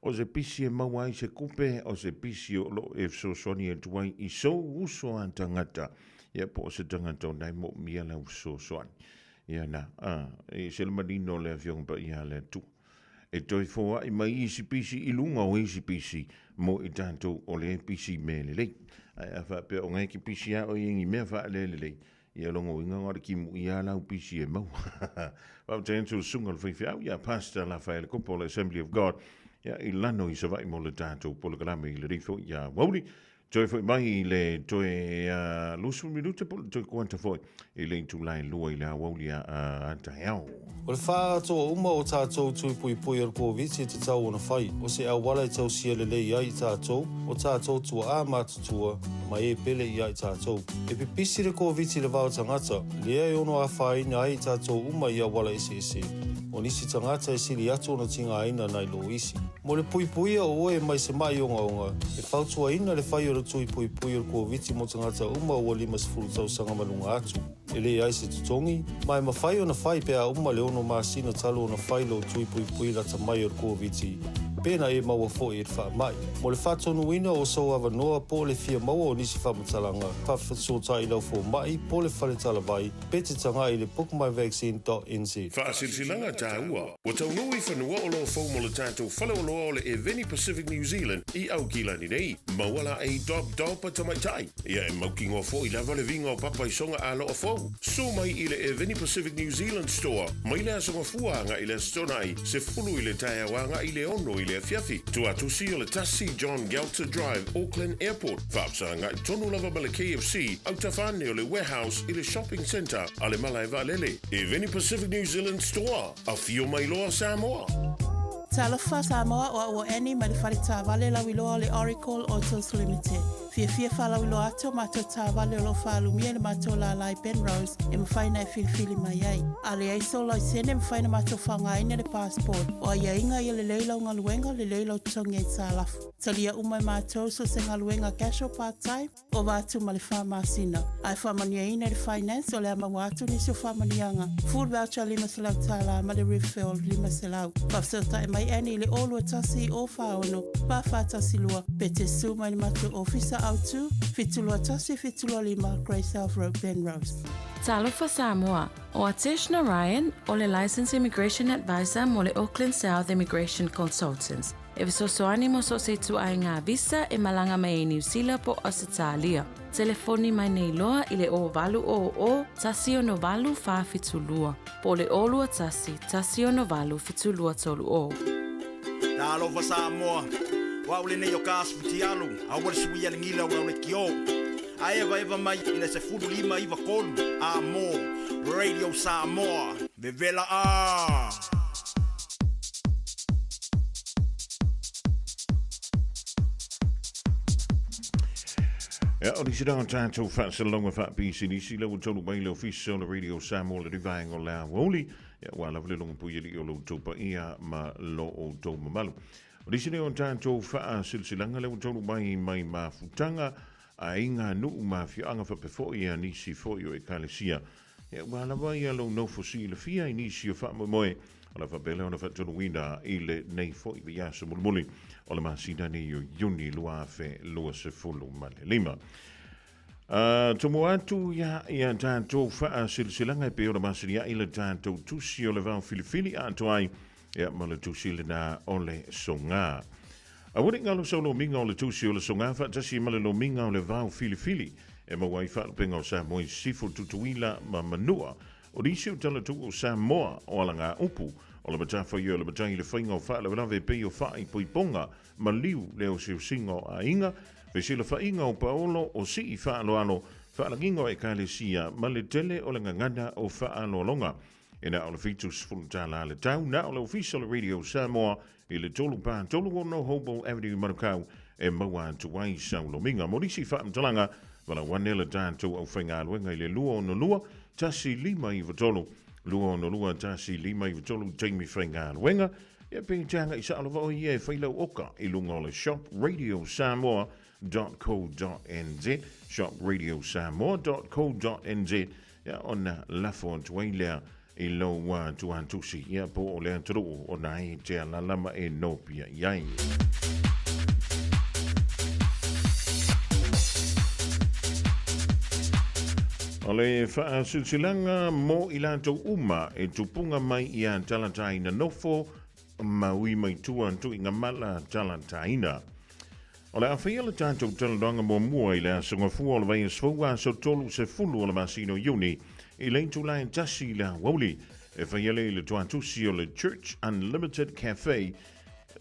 o se pisi e maua ai se kupe, o se pisi o lo o e fesoasoani atu ai i sou uso a tagata, ia po o se tagata o na e moomia lau fesoasoani. Ia na, a, e ese le manino o le Afioga Paia a le Atua. E toe foai mai isi pisi i luga o isi pisi mo i tatou o lea e pisi i mea lelei. Ae a faapea o na e te pisi lava oe i ni mea faalelelei, Ia lona uiga na o le timuia lava lau pisi e maua. Faafetai atu i le susuga o le faifeau ia Pastor Lafaele Kopo o le Assembly of God ia i lano i Savaii mo le tatou polokalame i lenei foi ia aoauli. Toe foi mai i le toe 20 minute po o le toe kuata foi i le itula e 2 i le aoauli a taeao. O le faaatoa uma o tatou tui puipui o le Koviti e tatau ona fai, o se auala e tausia lelei ai i tatou, o tatou tuaa matutua, ma e pele ia i tatou. E pipisi le Koviti i le vao tagata, lea e ono afaina ai i tatou uma i auala eseese. O nisi tagata e sili atu ona tigaina nai lo isi. Mo le puipuia o oe mai se maʻi ogaoga, e fautuaina le fai o le tui puipui o le Koviti mo tagata uma ua 50 tausaga ma luga atu. E leai se totogi, ma e mafai ona fai pe a uma le ono masina talu ona fai lou tui puipui lata mai o le Koviti, pe na e maua foi i le faamai. Mo le faatonuina o sou avanoa po o le fia maua o nisi faamatalaga, faafesootai i lau fomai po o le fale talavai pe te tagai i le bookmyvaccine.nz. Faasilasilaga taua, Ua taunuu i fanua o lo o fou mo le tatou faleoloa o le Eveni Pacific New Zealand i Aukilani nei. Maua la ei dob dob a tamaitai. Ia e mautinoa foi lava le viga o papa i soga aloa fou. Su mai i le Eveni Pacific New Zealand Store mai le Aso Gafua agai i le Aso Toonai, 10 i le taeao agai i le 6 i le afiafi. Tuatusi o le 1 John Gelter Drive, Auckland Airport. Faafesagai tonu lava ma le KFC, autafa ane o le Warehouse i le Shopping Centre a le Malae Vaalele. Eveni Pacific New Zealand Store, afio mai loa Samoa. Talofa Samoa, o au o Annie mai le fale taavale lauiloa o le Oracle Autos Limited. Fiafia faalauiloa atu o matou taavale o lo o faalumia i le matou lala i Penrose e mafai ona e filifili mai ai. A leai sou laisene e mafai ona matou faaaogaina le passport. O aiaiga ia lelei lau galuega, lelei lau totogi aitalafu. Talia uma e matou so o se galuega casual part time, Ova atu ma le fa masina. Ae faamanuiaina i le Finance o le a maua atu nisi o faamanuiaga, Food voucher $500 ma le refill $500. Faafesootai mai Annie i le 021 046 4412 pe te su mai le matou ofisa autu 721 725 Grey South Road, Penrose. Talofa Samoa, o Atesh Narayan o le Licensed Immigration Advisor mo le Auckland South Immigration Consultants. E fesoasoani mo so o se ituaiga visa e malaga mai ai Niu Sila po o Ausetalia. Telefoni mai nei loa i le 0800 168 472 po o le 021 168 7230. Talofa Samoa, o au lenei o ka asu fitialu, aua le suia le gila o lau lekiō. A evaeva mai i le 15 93 a mo Radio Samoa, vevela a! Ia, o nisi na o tatou faasalaga faapisinisi la ua taunuu mai le ofisa o le Radio Samoa le rivaenga o le aoauli. Ia, ua lava le logopui alii o lo outou paia ma lo outou mamalu. O nisi nei o tatou faasilasilaga lea ua taunuu mai mai mafutaga, aiga, nuu ma afioaga faapea foi ia nisi foi o ekalesia. Ia, ua lava ia lou nofo silafia i nisi o faamoemoe o le a faapea lea ona faatonuina i lenei foi vaiaso mulimuli o le masina nei o Iuni 2025. Tumu atu ia ia tatou faasilasilaga e pei ona masiniai le tatou tusi o le vao filifili atoa ai ia ma le tusi lena o le soga. Aua ne i galo sau lomiga o le tusi o le soga faatasi ma le lomiga o le vao filifili e maua ai faalupega o Samoa i Sisifo, Tutuila ma Manua. O nisi o talatuu o Samoa o alagaupu o le matafaioi o le matai i le faiga o faalavelave e pei o faaipoipoga, maliu, le oseosiga o aiga, fesilafaiga o paolo, o sii faaaloalo, faalagiga o ekalesia ma le tele o le gagana o faaaloaloga. E na o le $70 le tau, na o le ofisa o le Radio Samoa i le 3 4 3 6 Hobel Avenue Manukau e maua atu ai sau lomiga. Mo nisi faamatalaga, valaau ane le tatou aufaigaluega i le 262 1593, 262 1593 taimi faigaluega. Ia pe te agai sao lava oe ia e fai lau oka i luga o le shopradiosamoa.co.nz, shopradiosamoa.co.nz, ia ona lafo atu ai lea i lou tuatusi, ia po o le atunuu ona e te alala ma e nopia i ai. O le faasilasilaga mo i latou uma e tupuga mai ia talataina nofo ma ui mai tua tuiga mala talataina. O le a faia le tatou talanoaga muamua i le Aso Gafua o le vaiaso fou aso 30 o le masina o Iuni i le itula e 1 i le aoauli e faia lea i le tuatusi o le Church Unlimited Cafe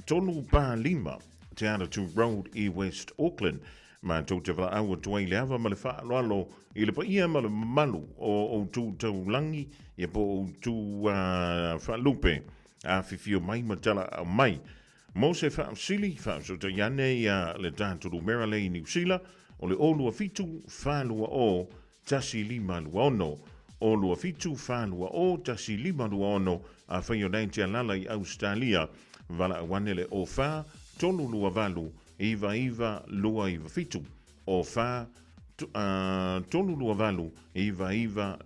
345 Te Atatu Road i West Auckland. Matou te valaau atu ai i le ava ma le faaaloalo i le paia ma le mamalu o outou taulagi ia po o outou faalupe afifio mai ma talaau mai. Mo se faafesili, faafesootai ane ia le tatou numera lea i Niu Sila, o le 027 420 1526. 027 420 1526. Afai o lena e te alaala i Ausetalia, valaau ane le 04 328 99 297. 04 328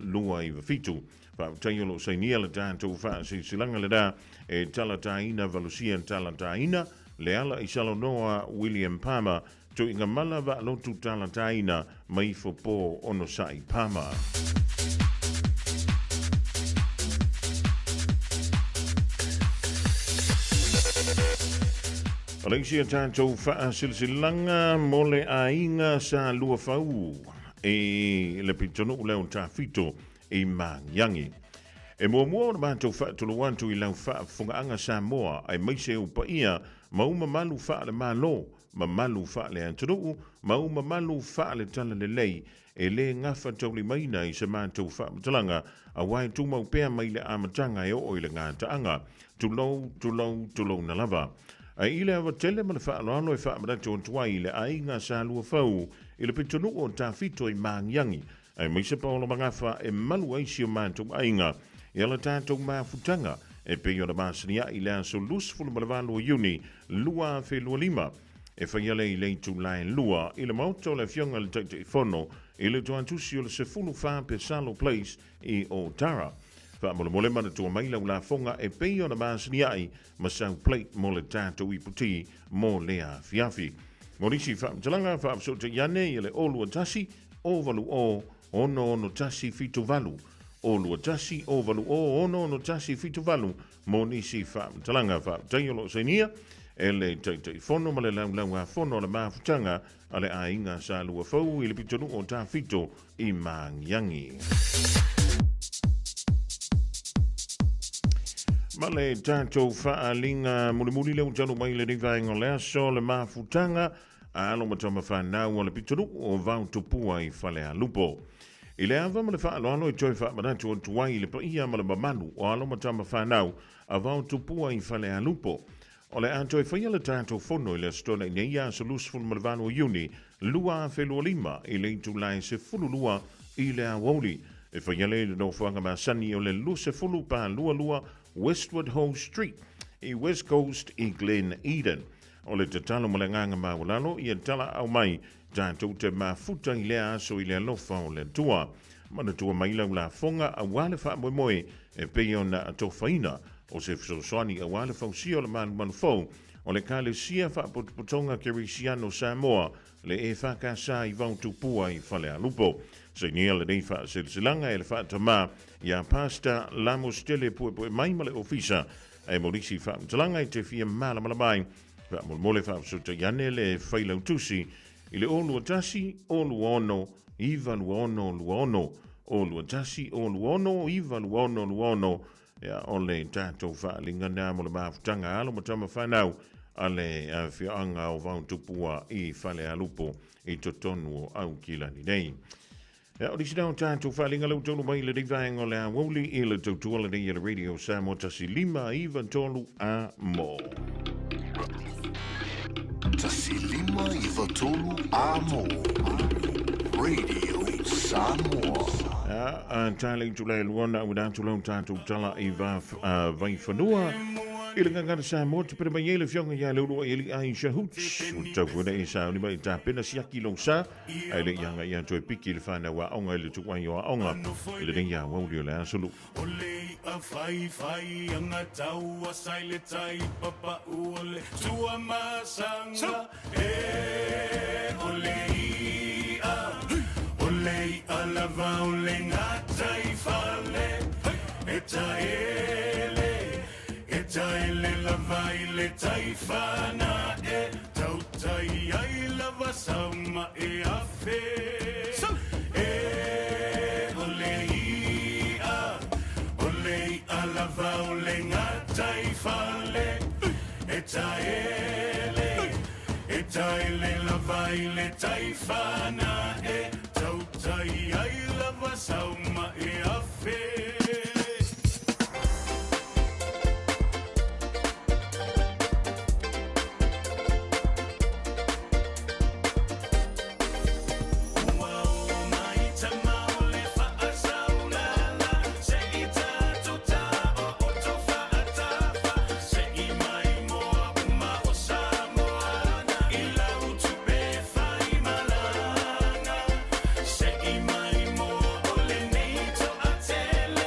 99 297. Faafetai o lo o sainia le tatou faasilasilaga lena e talataina valusia talataina le ala i Salanoa William Palmer tuiga mala vaalotu talataina mai fo po onosai Palmer. O le isi a tatou faasilasilaga mo le aiga sa Luafaū i le pitonuu lea o Tafito i Magiagi. E muamua ona matou faatulou atu i lau faafofogaaga Samoa aemaise ou paia ma ou mamalu faale-Malo, mamalu faale-atunuu ma ou mamalu faale-talalelei e le gafataulimaina i se matou faamatalaga aua e tumau pea mai le amataga e oo i le gataaga. Tulou, tulou, tulouna lava. Ae i le ava tele ma le faaaloalo e faamanatu atu ai i le aiga sa Luafau i le pitonuu o Tafito i Magiagi, aemaise Paolo Magafa e malu ai si o matou aiga i ala tatou mafutaga e pei ona masani ai le aso 28 o Iuni 2025. E faia lea i le itula e 2 i le Maota o le Afioga i le Taitaifono i le Tuatusi o le 14 Pesalo Place i Otara. Faamolemole manatua mai lau lafoga e pei ona masani ai ma sau plate mo le tatou iputi mo lea afiafi. Mo nisi faamatalaga, faafesootai ane i le 021 080 661 78, 021 080 661 78 mo nisi faamatalaga. Faafetai o lo o sainia e le Taitaifono ma le Laulauafono a le Mafutaga a le Aiga Sa Luafou i le pitonuu o Tafito i Magiagi. Ma le tatou faaaliga mulimuli lea ua talu mai lenei vaega o le aso, le mafutaga a alo ma tama fanau a le pitonuu o Vaotupua i Falealupo. I le ava ma le faaaloalo e toe faamanatu atu ai i le paia ma le mamalu o alo ma tama fanau a Vaotupua i Falealupo, o le a toe faia le tatou fono i le Aso Toonai nei aso 28 o Iuni 2025 i le itula e 12 i le aoauli. E faia lea i le nofoaga masani o le 20 22 Westward Ho Street i West Coast i Glen Eden. O le tatalo ma le agaga maualalo ia talaau mai tatou te mafuta i lea aso i le alofa o le Atua. Manatua mai lau lafoga aua le faamoemoe e pei ona atofaina o se fesoasoani aua le fausia o le malumalu fou o le Ekalesia Faapotopotoga Kerisiano Samoa, le EFKS i Vaotupua i Falealupo. Sainia lenei faasilasilaga e le faatamā iā Pastor Lamositele Puepuemai ma le Ofisa. Ae mo nisi faamatalaga e te fia malamalama ai, faamolemole faafesootai ane le Failautusi i le 021 026 926 26, 021 026 926 26. Ia, o le tatou faaaliga lena mo le mafutaga alo ma tama fanau a le afioaga o Vaotupua i Falealupo i totonu o Aukilani nei. Ia, o nisi na o tātou whalinga lau tolu mai le nei vaenga o le aoauli i le tautua lenei e le Radio Samoa 1 5 93 a mō. 1 5 9 3 a mō. Radio Samoa. Ia, a tālei tūlai luana ua atu lau tātou tala i va, vai whanua. I le gagana Samoa te pere mai e le fionga ia leulua i eli Aisha Hoots. O tau fuena e sa ni mai tā pena siaki long sa. Ai le ianga ia toe piki le whanau a onga i le tuai o a onga. I le nei a wauli o le asulu. O le i'a faifai anga taua sai le tai papa'u o le tuamasaga e o le i'a o le i'a lava o le gataifale e taele e taele lava i le taifana e tautai ai lava sauma e afe e o le i'a o le i'a lava o le gataifale e taele e taele lava i le taifana e tautai ai lava sauma e afe. Ua o mai tama o le faasaulala se i tatou ta o o faatafa se i mai moa uma o Samoana i lau tupe fai malaga se i mai moa o lenei toatele.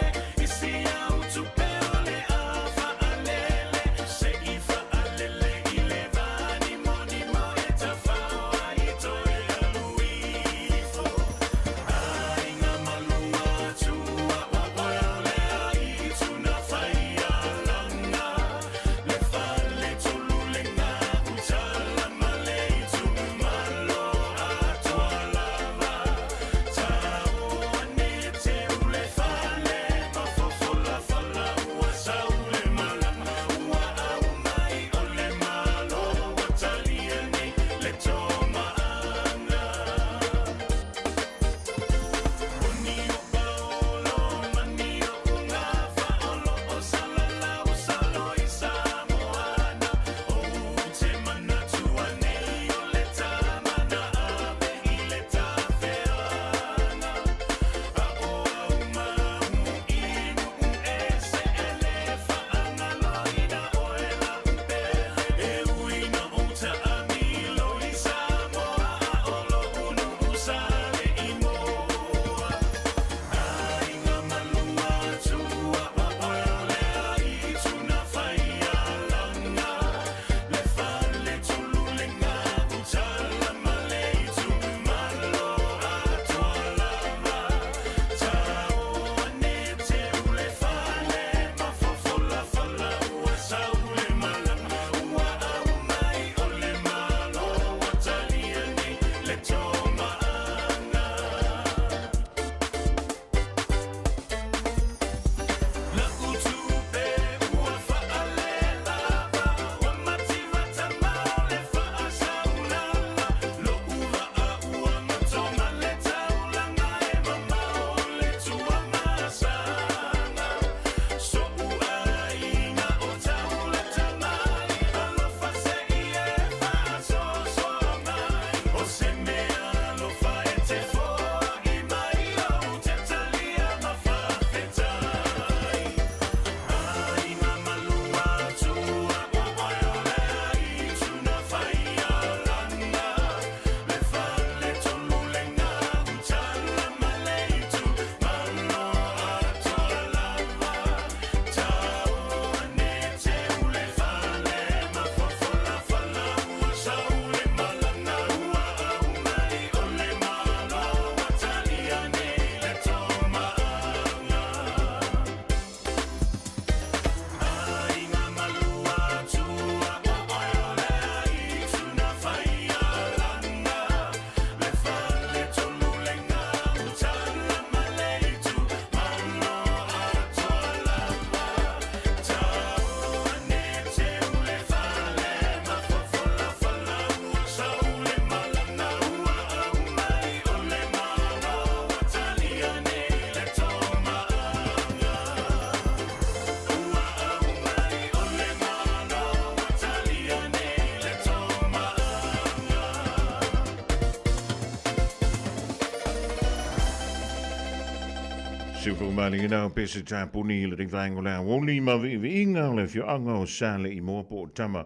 Siufomalina o pese tapuni i le vaenga o le aoauli ma viiviiga o le afioaga o Saleimoa po o Tama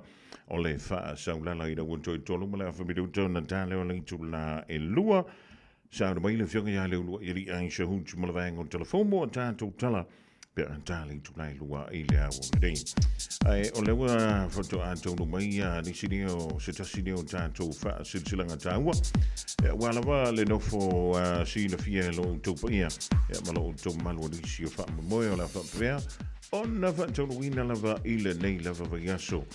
o le Faasaulala ina ua toe tolu ma le afa minuta ona tale o le itulā e lua. Saunoa mai le afioga ia Leulua'ialii Aisha Hutu ma le vaega o Telefomo a tatou tala pe a tale itulā e lua i le aoauli nei. Ae o lea ua faatoa taunuu mai nisi nei o se tasi nei o tatou faasilasilaga taua aua lava le nofo silafia e lo outou paia ma lo outou mamalu o nisi o faamoemoe o le a faapea ona faataunuuina lava i lenei lava vaiaso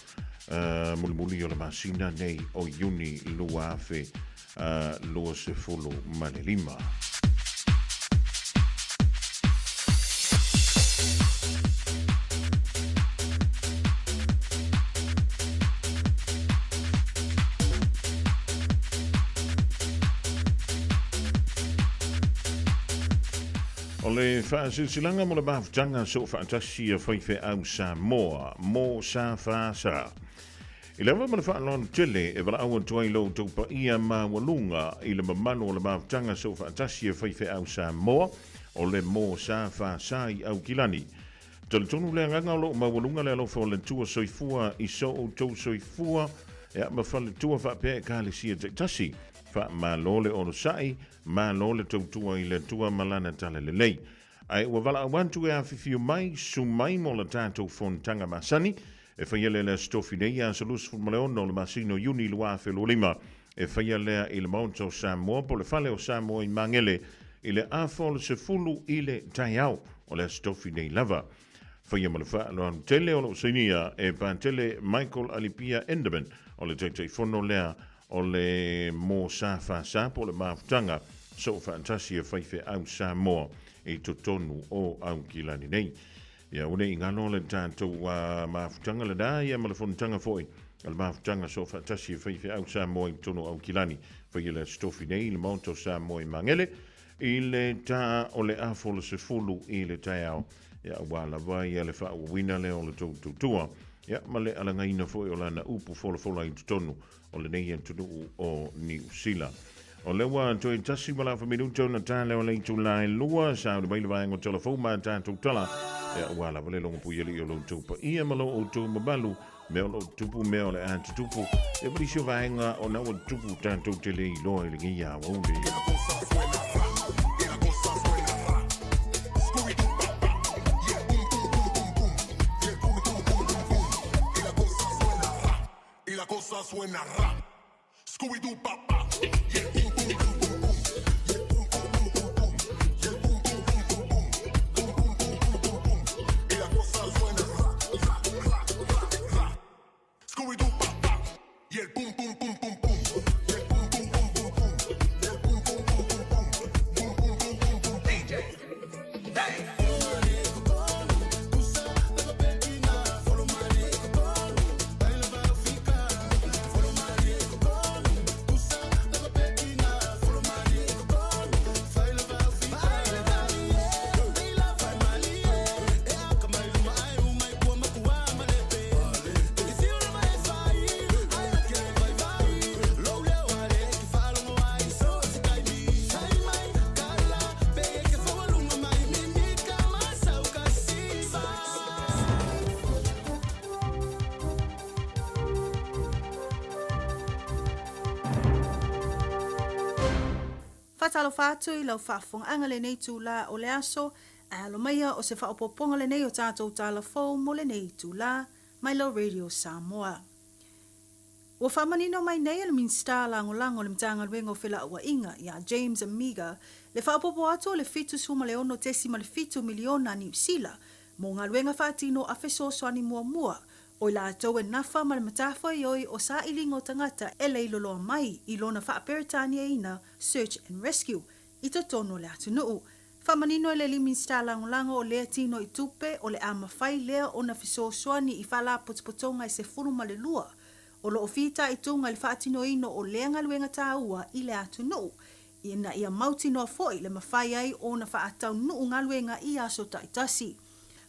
mulimuli o le masina nei o Iuni 2025. O le faasilasilaga mo le mafutaga soofaatasi a faifeau Samoa mo sa fa sa. I lava ma le faaaloalo tele e valaau atu ai lo outou paia maualuga i le mamalu o le mafutaga soofaatasi a faifeau Samoa o le mo sa fa sa i Aukilani. Talitonu le agaga o lo o maualuga le alofa o le Atua Soifua i so outou soifua ea ma faletua faapea Ekalesia taitasi. Faamalo le onosai, malo le tautua i le Atua ma Lana Talalelei. Ae ua valaau atu e afifio mai, su mai mo la tatou fonotaga masani, e faia lea i le Aso Tofi nei, aso 26 o le masina o Iuni 2025. E faia lea i le Maota o Samoa po o le Fale o Samoa i Magele i le afa o le 10 i le taeao o le Aso Tofi nei lava. Faia ma le faaaloalo tele o lo o sainia e Patele Michael Alipia Enderman o le Taitaifono lea o le mo sa fa sa po o le mafutaga soofaatasi a faifeau Samoa i totonu o Aukilani nei. Ia aua ne i galo le tatou mafutaga lena ia ma le fonotaga foi a le mafutaga soofaatasi a faifeau Samoa i totonu o Aukilani. Faia le Aso Tofi nei i le Maota o Samoa i Magele i le tā o le afa o le 10 i le taeao. Ia aua lava ia le faaauauina lea o le tou tautua ia ma le alagaina foi o lana upu folafola i totonu o lenei atunuu o Niu Sila. O lea ua toe tasi ma le afa minuta ona ta lea o le itulā e lua, sauni mai le vaega o tala fou ma a tatou tala, ia aua lava le logopuialii o lo outou paia ma lo outou mamalu, mea o lo o tutupu, mea o le a tutupu, ia ma nisi o vaega ona ua tutupu tatou te le iloa i lenei aoauli. Y la cosa suena ra. Scooby-Doo pa pa. Yeah, boom, boom, boom, boom, boom. Yeah, boom, boom, boom, boom, boom. Yeah, boom, boom, boom, boom, boom. Boom, boom, boom, boom, boom, boom. Y la cosa suena ra, ra, ra, ra, ra. Scooby-Doo pa pa. Yeah, boom, boom, boom, boom, boom. Yeah, boom, boom, boom, boom, boom. Yeah, boom, boom, boom, boom, boom. Boom, boom, boom, boom, boom. DJ. Hey. Faatalofa atu i lau faafofogaaga lenei itulā o le aso, ae alo maia o se faaopoopoga lenei o tatou tala fou mo lenei itulā mai lau Radio Samoa. Ua faamanino mai nei e le Minisita Lagolago o le Matagaluega o Felauaiga, ia James Meager, le faaopoopo atu o le $76.7 miliona Niu Sila mo galuega faatino a fesoasoani muamua o i latou e nafa ma le matafaioi o sailiga o tagata e leiloloa mai i lona faa-Peretaniaina Search and Rescue i totonu o le atunuu. Faamanino e le alii Minisita Lagolago o lea tino i tupe o le a mafai lea ona fesoasoani i faalapotopotoga e 12 o lo o fitaituga i le faatinoina o lea galuega taua i le atunuu ina ia mautinoa foi le mafai ai ona faataunuu galuega i aso taitasi.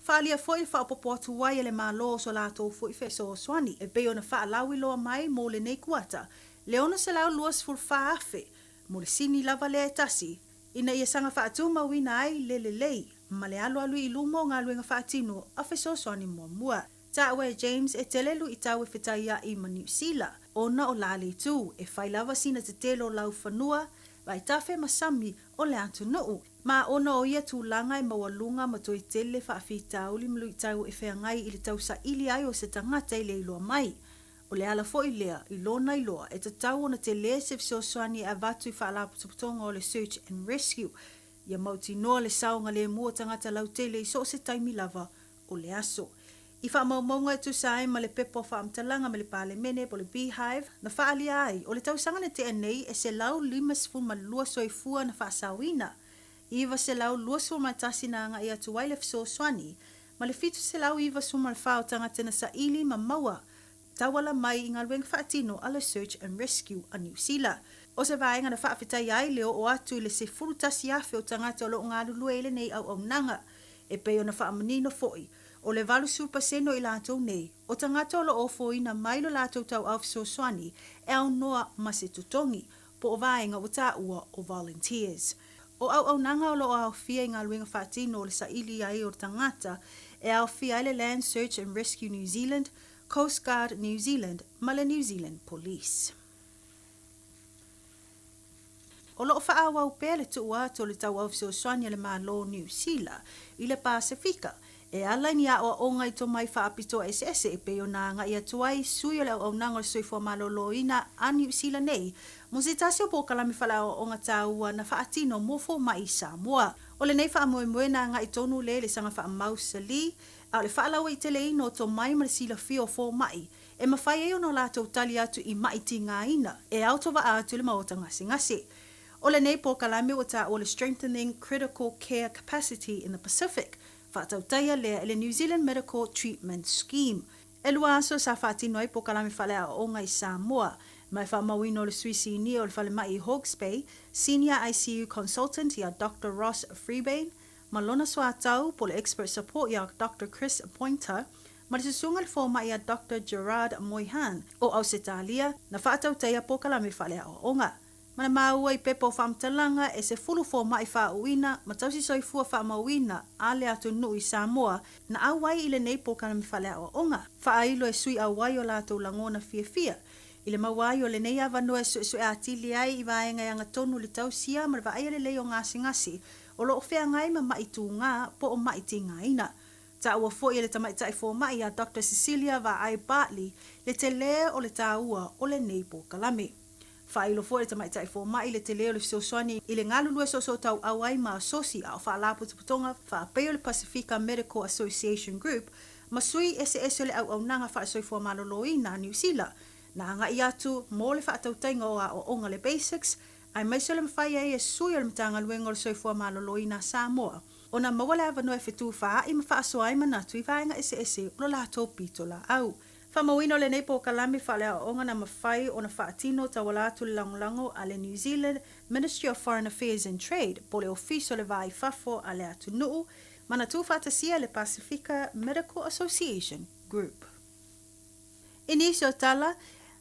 Faaalia foi le faaopoopo atu ai e le Malo o so latou foi fesoasoani e pei ona faalauiloa mai mo lenei kuata le $624,000 mo le sini lava lea e tasi ina ia saga faatumauina ai le lelei ma le alualu i luma o galuega faatino a fesoasoani muamua. Taua e James e tele luitau e fetaia'i ma Niu Sila ona o la le itu e fai lava sina tetele o laufanua, vaitafe ma sami o le atunuu. Ma ona o ia tulaga e maualuga ma toe tele faafitauli ma luitau e feagai i le tausaili ai o se tagata e le iloa mai. O le ala foi lea i lona iloa e tatau ona tele se fesoasoani e avatu i faalapotopotoga o le Search and Rescue ia mautinoa le saogalemu o tagata lautele i so o se taimi lava o le aso. I faamaumauga e tusa ai ma le pepa o faamatalaga mai le Palemene po o le Beehive na faaalia ai, o le tausaga na tea nei e 152 soifua na faasaoina, 921 na agai atu ai le fesoasoani, ma le 794 o tagata na saili ma maua tauala mai i galuega faatino a le Search and Rescue a Niu Sila. O se vaega na faafetaia ai le oo atu i le 11,000 o tagata o lo o galulue i lenei auaunaga. E pei ona faamanino foi, o le 80% o i latou nei, o tagata o lo o ofoina mai lo latou tauau fesoasoani e aunoa ma se totogi, po o vaega ua taua o volunteers. O auaunaga o lo o aofia i galuega faatino o le saili ai o tagata e aofia ai le Land Search and Rescue New Zealand, Coast Guard New Zealand ma le New Zealand Police. O lo o faaauau pea le tuu atu o le tauau fesoasoani a le Malo o Niu Sila i le Pasefika e ala i ni aoaoga i tomai faapitoa eseese e pei ona agai atu ai sui o le Auaunaga o le Soifua Maloloina a Niu Sila nei mo se tasi o polokalame faleaoaoga taua na faatino mo fomai i Samoa. O lenei faamoemoe na agai tonu lea i le saga faamausali a o le faalauaiteleina o tomai ma le silafia o fomai e mafai ai ona latou tali atu i maʻi tigaina e autovaa atu i le maota gasegase. O lenei polokalame ua taua le Strengthening Critical Care Capacity in the Pacific, faatautaia lea e le New Zealand Medical Treatment Scheme. E lua aso sa faatino ai polokalame faaleaoaoga i Samoa, ma e faamauina o le Sui Sinia o le Falemai i Hawke's Bay, Senior ICU Consultant ia Doctor Ross Freebairn, ma lona soatau po o le Expert Support ia Doctor Chris Poynter, ma le susuga i le fomai ia Doctor Gerard Moyhan o Ausetalia, na faatautaia polokalame faaleaoaoga. Ma na maua i pepa o faamatalaga e 10 fomai faauuina ma tausi soifua faamauina a le atunuu i Samoa na auai i lenei polokalame faaleaoaoga. Faailo e sui auai o latou lagona fiafia i le maua ai o lenei avanoa e suesue atili ai i vaega e agatonu i le tausia ma le vaaia lelei o gasegase o lo o feagai ma maʻi tugā po o maʻi tigaina. Taua foi e le tamaitai fomai ia Doctor Cecilia Vaai Bartley le telē o le taua o lenei polokalame. Faailo foi e le tamaitai fomai le telē o le fesoasoani i le galulue soosootauau ai ma asosi a o faalapotopotoga faapei o le Pasifika Medical Association Group ma sui eseese o le Auaunaga Faasoifua Maloloina a Niu Sila na agai atu mo le faatautaiga o aoaoga le Basics aemaise o le mafai ai e sui o le Matagaluega o le Soifua Maloloina a Samoa ona maua le avanoa e fetufaai ma faasoa ai manatu i vaega eseese o lo latou pitolaau. Faamauina o lenei polokalame faaleaoaoga na mafai ona faatino tauala atu le lagolago a le New Zealand Ministry of Foreign Affairs and Trade po o le Ofisa o le Va i Fafo a le Atunuu ma na tuufaatasia le Pasifika Medical Association Group. I nisi o tala,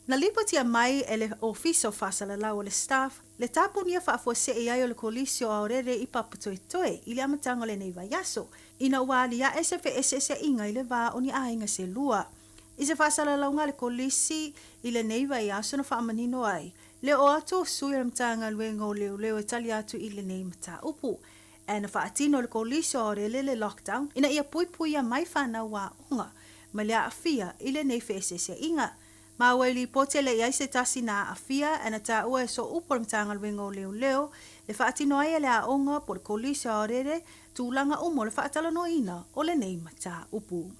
na lipotia mai e le Ofisa o Faasalalau o le Staff le tapunia faafuasei ai o le Kolisi o Aorere i Papatoetoe i le amataga o lenei vaiaso, ina ua aliae se feeseeseaiga i le va o ni aiga se lua. I se faasalalauga a le Kolisi i lenei vaiaso na faamanino ai le oo atu o sui o le Matagaluega o Leoleo e tali atu i lenei mataupu. Ae na faatino e le Kolisi o Aorere le lockdown ina ia puipuia mai fanau aoga mai le aafia i lenei feeseeseaiga. Maua i lipoti e le i ai se tasi na aafia ae na taua e sooupu o le Matagaluega o Leoleo le faatino ai e le aoga po o le Kolisi o Aorere tulaga uma o le faatalanoaina o lenei mataupu.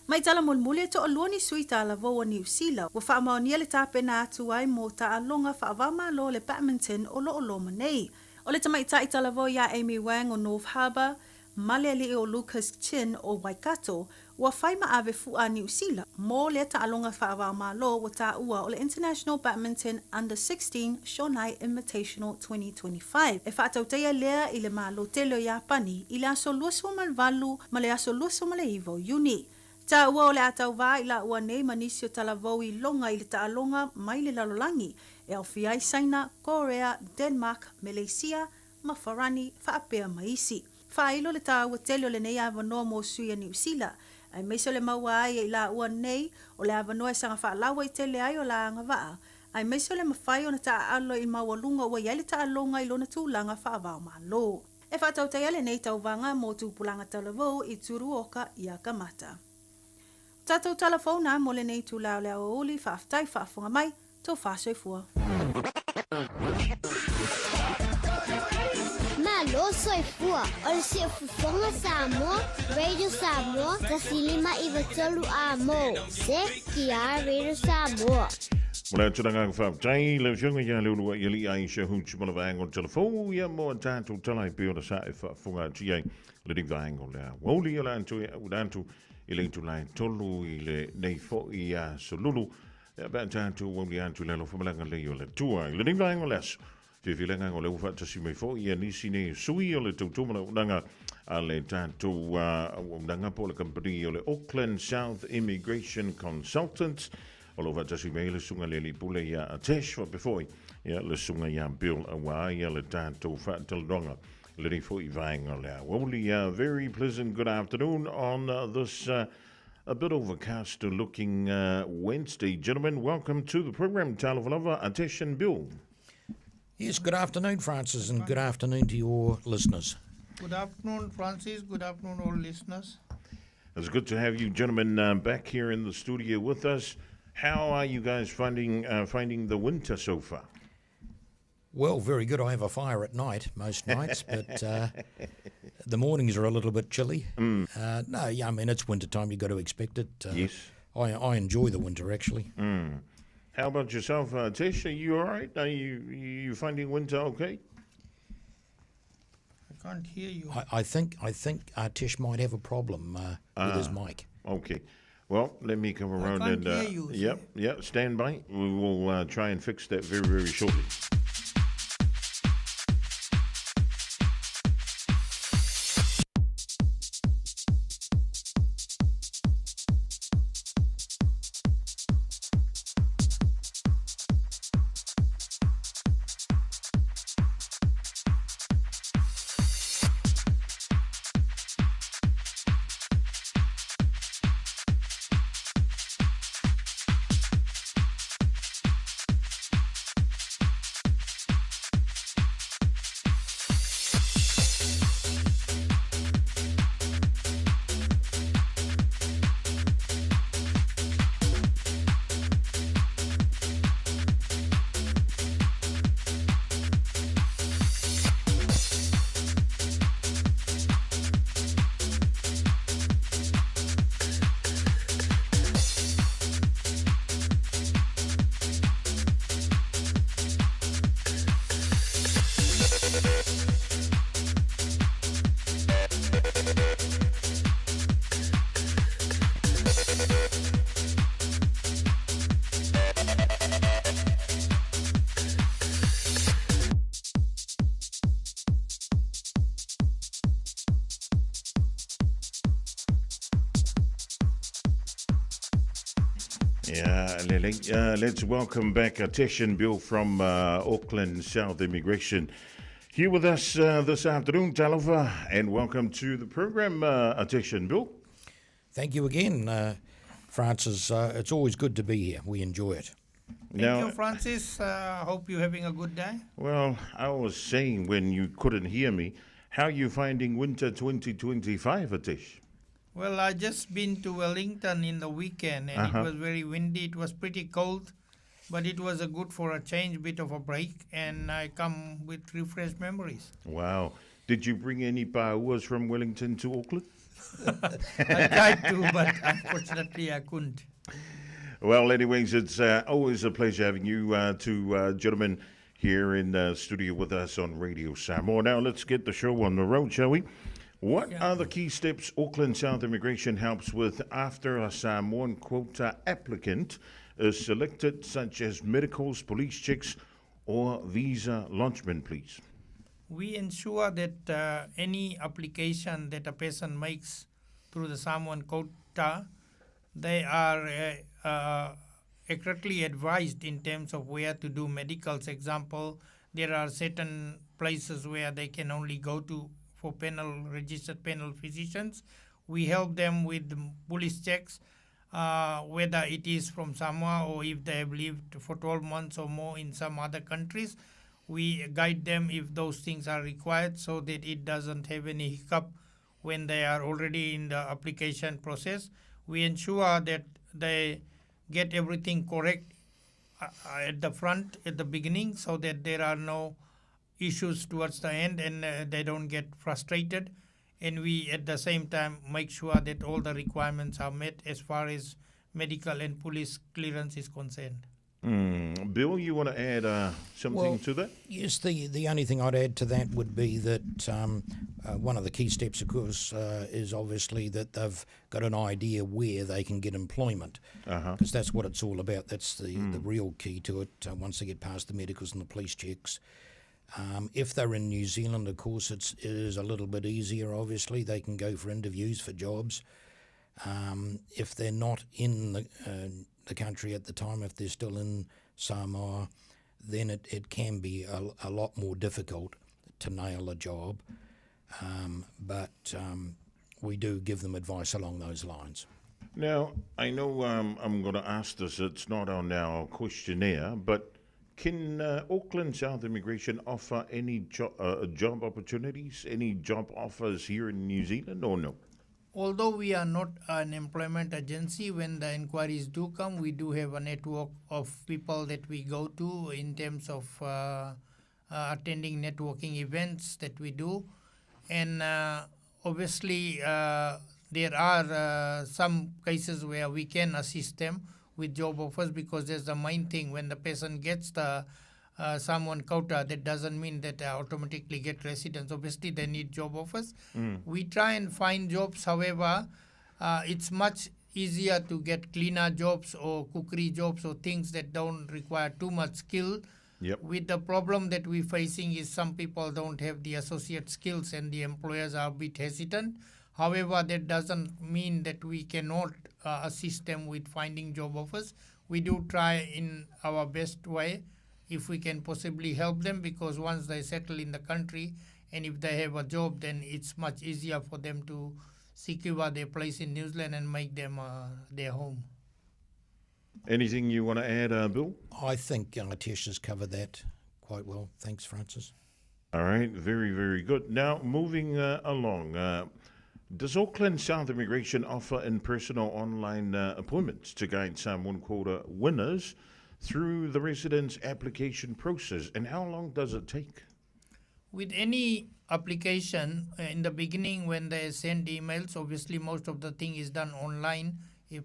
Mai tala mulimuli e toalua ni sui talavou o Niu Sila ua faamaonia le tapena atu ai mo taaloga faava-o-Malo le badminton o lo o loma nei. O le tamaitai talavou iā Amy Wang o North Harbour, ma le alii o Lucas Chin o Waikato, ua fai ma ave fuʻa Niu Sila mo lea taaloga faava-o-Malo ua taua o le International Badminton Under 16 Shonai Invitational 2025. E faatautaia lea i le Malo tele o Iapani i le aso 28 ma le aso 29 o Iuni. Taua o le a tauvā i laua nei ma nisi o talavou i loga i le taaloga mai le lalolagi e aofia ai Saina, Korea, Denmark, Meleisia, ma Farani faapea ma isi. Faailo le tāua tele o lenei avanoa mo sui a Niu Sila, aemaise o le maua ai e i laua nei o le avanoa e saga faalauaitele ai o la agavaa, aemaise o le mafai ona taaalo i le maualuga ua i ai le taaloga i lona tulaga faava-o-Malo. E faatautaia lenei tauvaga mo tupulaga talavou i Tsuruoka i Akamata. O tatou tala fou na mo lenei itula o le aoauli, faafetai faafofoga mai, tofa soifua. Malo soifua o le Siufofoga Samoa, Radio Samoa, 1593 amo. ZTR Radio Samoa. Mo le tulaga faafetai le afioga ia Leuluai Alii Aisha Hooch mo le vaega o le telefou ia mo a tatou tala e pei ona sa e faafofoga atu i ai le vaega o le aoauli o le atu e auina atu i le itula e 3 i lenei foi aso Lulu ia pe a tatou auli atu i le alofa ma le agalelei o le Atua i lenei vaega o le aso. Fiafia le agaga o lea ua faatasi mai foi ia nisi nei sui o le tautua ma le auaunaga a le tatou auaunaga po o le kamupani o le Auckland South Immigration Consultants. O lo o faatasi mai le susuga i le alii pule ia Atesh faapea foi ia le susuga ia Bill aua ia le tatou faatalanoaga i lenei foi vaega o le aoauli. A very pleasant good afternoon on this a bit overcast looking Wednesday. Gentlemen, welcome to the program. Talofa lava, Atesh and Bill. Yes, good afternoon, Francis, and good afternoon to your listeners. Good afternoon, Francis. Good afternoon, all listeners. It's good to have you gentlemen back here in the studio with us. How are you guys finding the winter so far? Well, very good. I have a fire at night most nights, but the mornings are a little bit chilly. No, yeah, I mean, it's winter time. You've got to expect it. Yes. I enjoy the winter, actually. How about yourself, Tish? Are you all right? Are you finding winter okay? I can't hear you. I think Tish might have a problem with his mic. Okay. Well, let me come around I can't and, hear you. Yep, yep. Stand by. We will try and fix that very, very shortly. Yeah, Lele. Let's welcome back Atesh and Bill from Auckland South Immigration here with us this afternoon. Talofa, and welcome to the program, Atesh and Bill. Thank you again, Francis. It's always good to be here. We enjoy it. Thank you, Francis. Hope you're having a good day. Well, I was saying when you couldn't hear me, how are you finding winter 2025, Atesh? Well, I just been to Wellington in the weekend, and it was very windy. It was pretty cold, but it was a good for a change, bit of a break, and I come with refreshed memories. Wow. Did you bring any pauas from Wellington to Auckland? I tried to, but unfortunately I couldn't. Well, anyways, it's always a pleasure having you two gentlemen here in the studio with us on Radio Samoa. Now, let's get the show on the road, shall we? What are the key steps Auckland South Immigration helps with after a Samoan quota applicant is selected, such as medicals, police checks, or visa lodgement, please? We ensure that any application that a person makes through the Samoan quota, they are accurately advised in terms of where to do medicals. Example, there are certain places where they can only go to for panel registered panel physicians. We help them with police checks, whether it is from Samoa or if they have lived for 12 months or more in some other countries. We guide them if those things are required so that it doesn't have any hiccup when they are already in the application process. We ensure that they get everything correct at the front, at the beginning, so that there are no issues towards the end and they don't get frustrated. And we, at the same time, make sure that all the requirements are met as far as medical and police clearance is concerned. Bill, you want to add something to that? Yes, the only thing I'd add to that would be that one of the key steps, of course, is obviously that they've got an idea where they can get employment, because that's what it's all about. That's the real key to it, once they get past the medicals and the police checks. If they're in New Zealand, of course, it is a little bit easier, obviously. They can go for interviews for jobs. If they're not in the country at the time, if they're still in Samoa, then it can be a lot more difficult to nail a job. But we do give them advice along those lines. Now, I know I'm going to ask this, it's not on our questionnaire, but can Auckland South Immigration offer any job opportunities, any job offers here in New Zealand or no? Although we are not an employment agency, when the inquiries do come, we do have a network of people that we go to in terms of attending networking events that we do. And obviously, there are some cases where we can assist them with job offers, because that's the main thing. When the person gets the Samoan quota, that doesn't mean that they automatically get residence. Obviously, they need job offers. We try and find jobs. However, it's much easier to get cleaner jobs or cookery jobs or things that don't require too much skill. With the problem that we're facing is some people don't have the associate skills and the employers are a bit hesitant. However, that doesn't mean that we cannot assist them with finding job offers. We do try in our best way if we can possibly help them, because once they settle in the country and if they have a job, then it's much easier for them to secure their place in New Zealand and make them their home. Anything you want to add, Bill? I think Atesh has covered that quite well. Thanks, Francis. All right, very, very good. Now, moving along, does Auckland South Immigration offer in-person or online appointments to guide Samoan quota winners through the residence application process, and how long does it take? With any application, in the beginning when they send emails, obviously most of the thing is done online.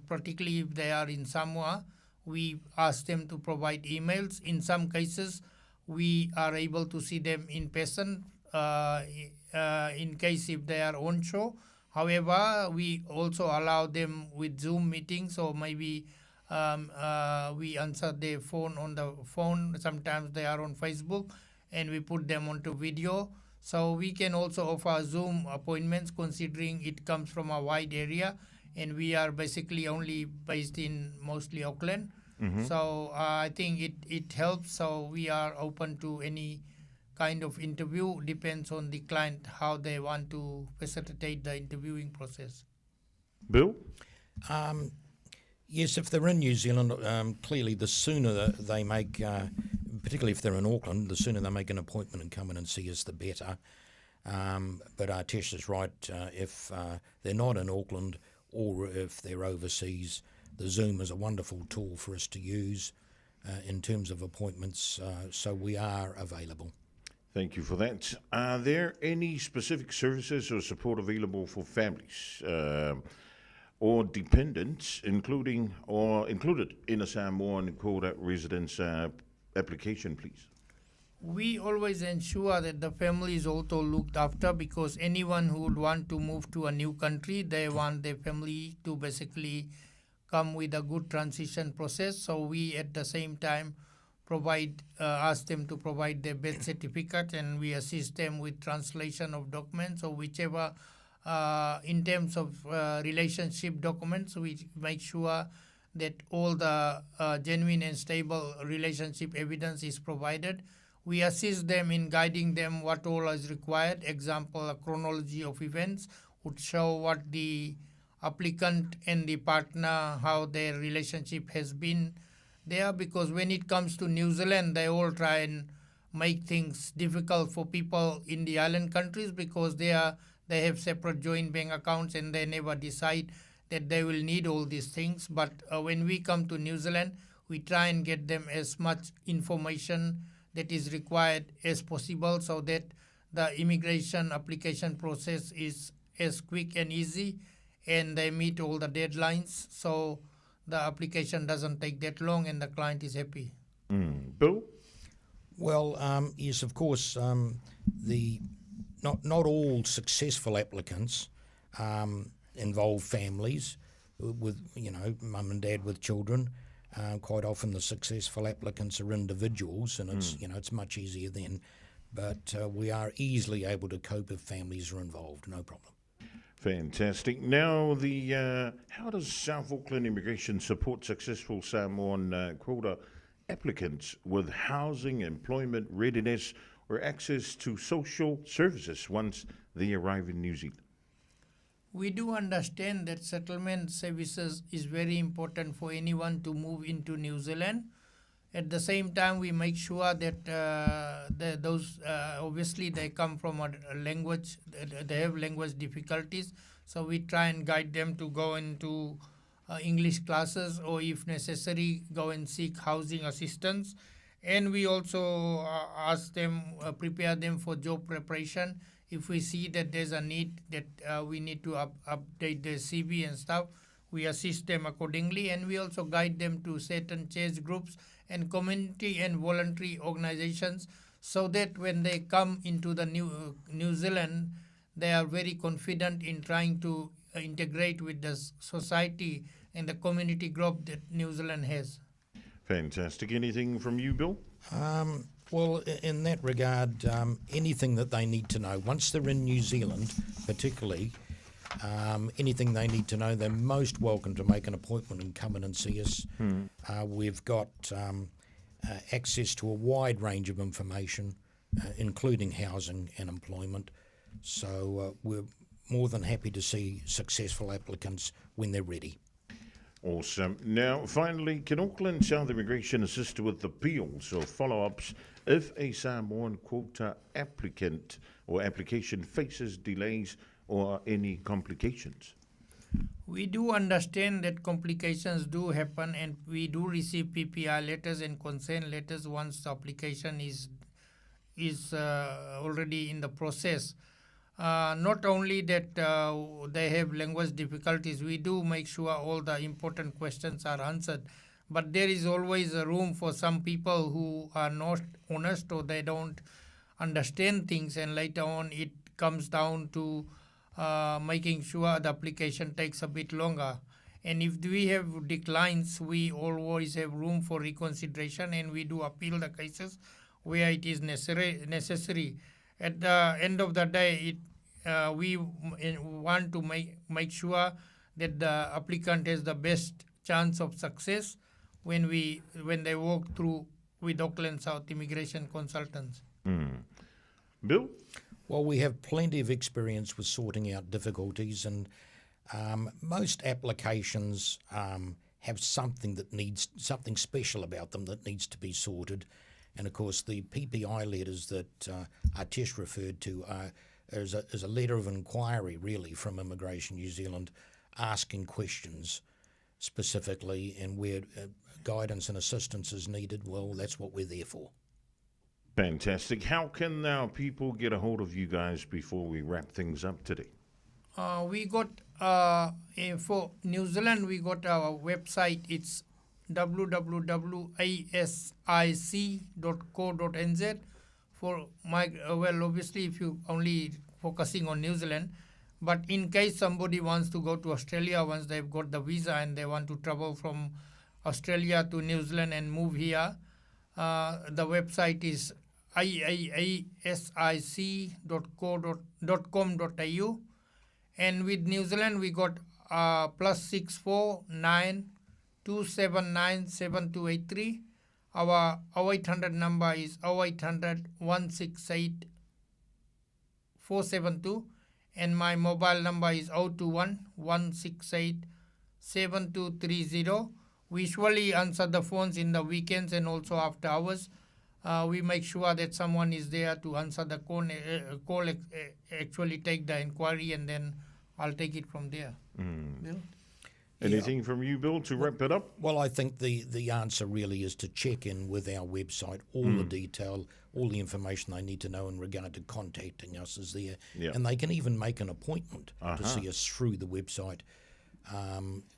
Particularly if they are in Samoa, we ask them to provide emails. In some cases, we are able to see them in person, in case if they are onshore. However, we also allow them with Zoom meetings, or maybe we answer their phone on the phone. Sometimes they are on Facebook, and we put them onto video. So we can also offer Zoom appointments, considering it comes from a wide area, and we are basically only based in mostly Auckland. So I think it helps. So we are open to any kind of interview. Depends on the client, how they want to facilitate the interviewing process. Bill? Yes, if they're in New Zealand, clearly the sooner they make, particularly if they're in Auckland, the sooner they make an appointment and come in and see us, the better. But Atesh is right, if they're not in Auckland or if they're overseas, the Zoom is a wonderful tool for us to use in terms of appointments, so we are available. Thank you for that. Are there any specific services or support available for families or dependents, including or included in a Samoan quota residence application, please? We always ensure that the family is also looked after, because anyone who would want to move to a new country, they want their family to basically come with a good transition process. So we at the same time ask them to provide their birth certificate, and we assist them with translation of documents or whichever, in terms of relationship documents, we make sure that all the genuine and stable relationship evidence is provided. We assist them in guiding them what all is required. Example, a chronology of events would show what the applicant and the partner, how their relationship has been there. Because when it comes to New Zealand, they all try and make things difficult for people in the island countries because they have separate joint bank accounts and they never decide that they will need all these things. But when we come to New Zealand, we try and get them as much information that is required as possible so that the immigration application process is as quick and easy and they meet all the deadlines, so the application doesn't take that long and the client is happy. Bill? Well, yes, of course, the not all successful applicants involve families with, you know, mum and dad with children. Quite often the successful applicants are individuals, and it's you know, it's much easier then. But we are easily able to cope if families are involved, no problem. Fantastic. Now, the how does South Auckland Immigration support successful Samoan quota applicants with housing, employment readiness, or access to social services once they arrive in New Zealand? We do understand that settlement services is very important for anyone to move into New Zealand. At the same time, we make sure that those obviously they come from a language, they have language difficulties, so we try and guide them to go into English classes, or if necessary, go and seek housing assistance. And we also ask them, prepare them for job preparation. If we see that there's a need that we need to update their CV and stuff, we assist them accordingly, and we also guide them to certain church groups and community and voluntary organizations, so that when they come into the New Zealand, they are very confident in trying to integrate with the society and the community group that New Zealand has. Fantastic. Anything from you, Bill? Well, in that regard, anything that they need to know, once they're in New Zealand particularly, anything they need to know, they're most welcome to make an appointment and come in and see us. We've got access to a wide range of information, including housing and employment. So we're more than happy to see successful applicants when they're ready. Awesome. Now, finally, can Auckland South Immigration assist with appeals or follow-ups if a Samoan quota applicant or application faces delays or any complications? We do understand that complications do happen, and we do receive PPI letters and consent letters once the application is already in the process. Not only that they have language difficulties, we do make sure all the important questions are answered. But there is always a room for some people who are not honest or they don't understand things, and later on it comes down to making sure the application takes a bit longer. And if we have declines, we always have room for reconsideration, and we do appeal the cases where it is necessary. At the end of the day, we want to make sure that the applicant has the best chance of success when they walk through with Auckland South Immigration Consultants. Bill? Well, we have plenty of experience with sorting out difficulties, and most applications have something that needs something special about them that needs to be sorted. And of course, the PPI letters that Atesh referred to is a letter of inquiry, really, from Immigration New Zealand, asking questions specifically, and where guidance and assistance is needed, well, that's what we're there for. Fantastic. How can our people get a hold of you guys before we wrap things up today? We got, for New Zealand, we got our website. It's www.asic.co.nz. For my, well, obviously, if you only focusing on New Zealand, but in case somebody wants to go to Australia once they've got the visa and they want to travel from Australia to New Zealand and move here, the website is iaasic.co.com.au. And with New Zealand, we got +64 9 279 7283. Our 0800 number is 0800 168 472 and my mobile number is 021 168 7230. We usually answer the phones in the weekends and also after hours. We make sure that someone is there to answer the call, actually take the inquiry, and then I'll take it from there. Bill? Anything from you, Bill, to wrap it up? Well, I think the answer really is to check in with our website. All the detail, all the information they need to know in regard to contacting us is there. Yeah. And they can even make an appointment to see us through the website.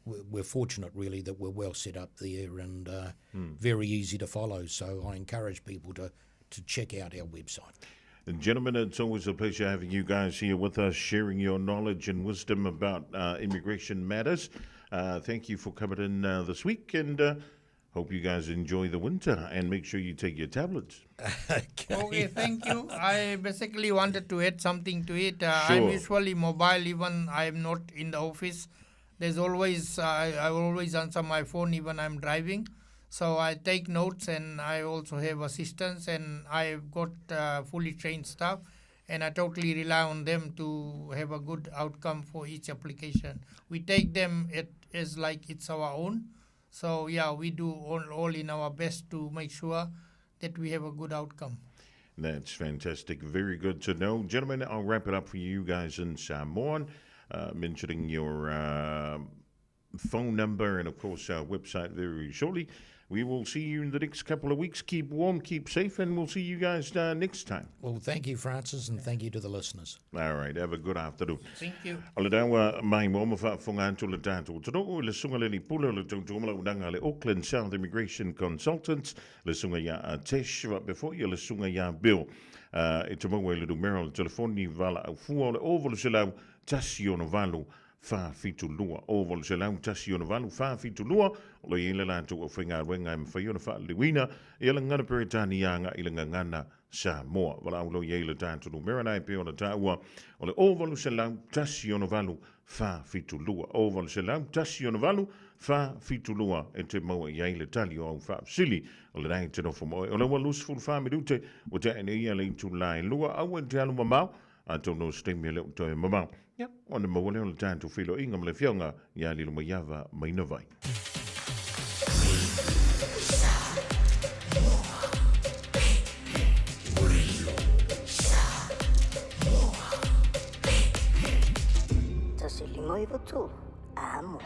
We're fortunate, really, that we're well set up there and very easy to follow. So I encourage people to check out our website. And gentlemen, it's always a pleasure having you guys here with us, sharing your knowledge and wisdom about immigration matters. Thank you for coming in this week, and hope you guys enjoy the winter, and make sure you take your tablets. Okay, thank you. I basically wanted to add something to it. I'm Sure. usually mobile, even I'm not in the office. There's always, I always answer my phone even I'm driving. So I take notes, and I also have assistants, and I've got fully trained staff, and I totally rely on them to have a good outcome for each application. We take them as like it's our own. So yeah, we do all in our best to make sure that we have a good outcome. That's fantastic. Very good to know. Gentlemen, I'll wrap it up for you guys in Samoan, mentioning your phone number and, of course, our website very shortly. We will see you in the next couple of weeks. Keep warm, keep safe, and we'll see you guys next time. Well, thank you, Francis, and thank you to the listeners. All right, have a good afternoon. Thank you. O le dawa mai mo ma whaafonga atu le tātou tino, le sunga le ni pula le tautuamala unanga le Auckland South Immigration Consultants, le sunga ia a Tesh, wa before ia le sunga ia Bill. E te maua i le numero le telefoni vala au fua o le ovo le selau tasi ono valu wha fitu lua. Ovo le selau tasi ono valu wha fitu lua. O le ile lātou o whainga wenga e mwhai ona wha liwina. I ala ngana peretani anga i le ngangana Samoa. Wala au lo i le tātou numero nai pe ona tāua. O le ovo le selau tasi ono valu wha fitu lua. Ovo le selau tasi ono valu wha fitu lua. E te maua i le tali o au whaafsili. O le nai te nofo moe. O le ua lusful wha minute. O te ane ia le itu lai lua. Au e te alu mamau. A tō stemi le o toe mamau. Ia, o ne maua leo le tātou whilo inga ma le fionga ia lilo mai ava mai na vai. Tasi lima i vatu. Amo.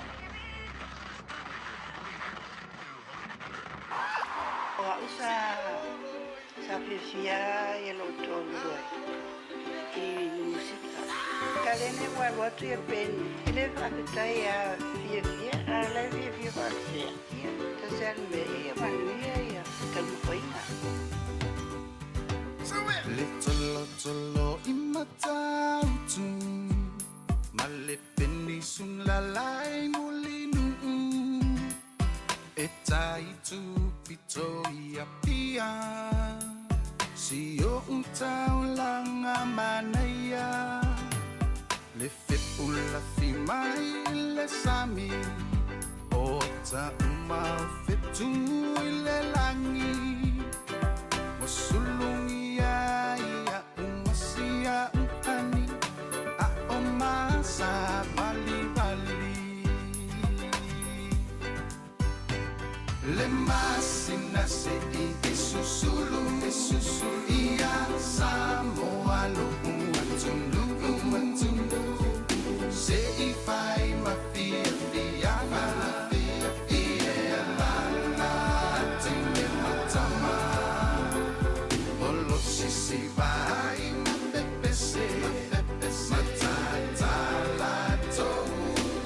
O au sa fiafia ia lou toalua ai i musika. Kalene ua alu atu ia peni i le faafetai a fiafia a o la e fiafia faapea. Ia tasi a le mea ia manuia ia taumafaiga. Le tolotolo i matautu ma le penisung lalai mulinuu e taitu pito i apia si o utaulanga manaia le fepula fi mai le sami o ta uma fetu i le langi Mosulungi ia umasia uhani a o masa bali bali Le masina se i susulu ia Samoa lo uatunu uatunu se i fai ma fia fianga ia lana tene matama Olo sisi vai ma pepese matata la to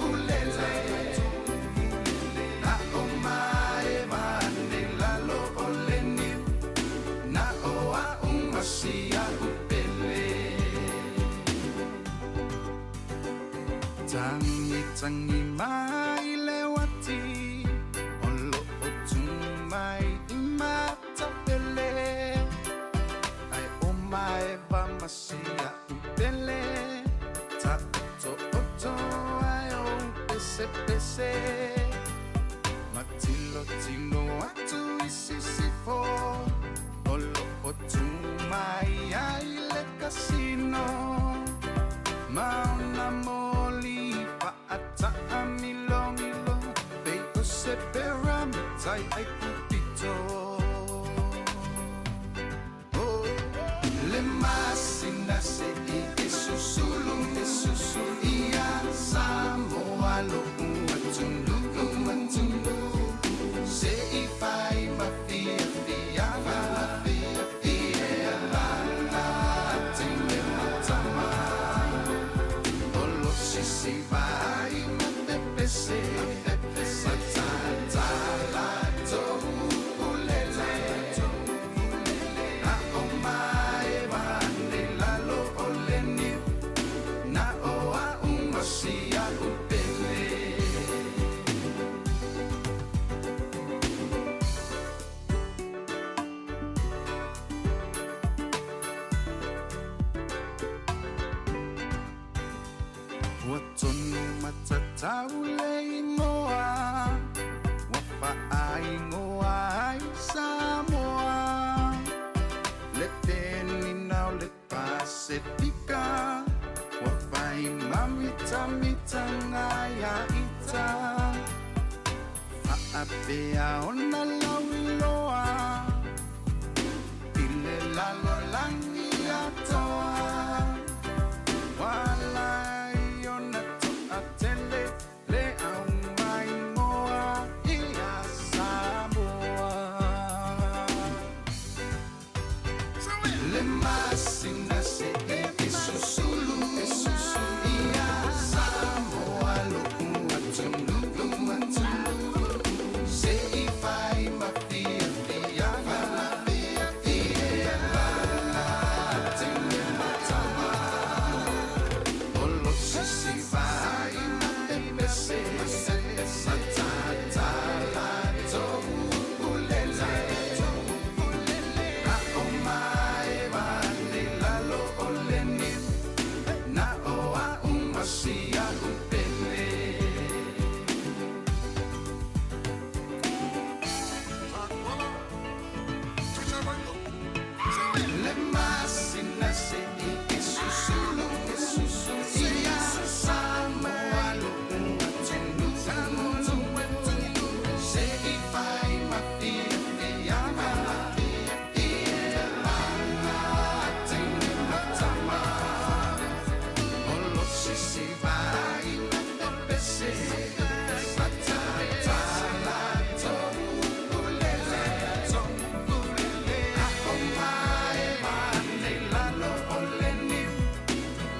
ulele Na o mae vane lalo o leni Na o a umasia upele Tangi tangi mai le wati Olo o tumai i matapele Ai o mae va masia upele Ta oto oto ai o pese pese Matilo tino atu i sisifo tau le igoa ua faaigoa ai Samoa le penina o le Pasefika ua fai mamitamitaga ia ita faapea ona lauiloa i le lalolagi atoa Walai ona toatele le aumaingoa ia Samoa. Le masina se e susulu ia Samoa lo'u atunuu se i fai ma fiafiaga ia tele matama o lo sisi vai pepese matata latou ulele a o mae vane lalo o le niu na o a'u ma si a'u pele. Le masina se i susulu ia Samoa lo'u atunuu se i fai ma fiafiaga ia teine matama o lo sisi vai pepese matata latou ulele a o mae vane lalo o le niu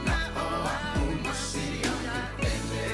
na o a'u ma si a'u pele.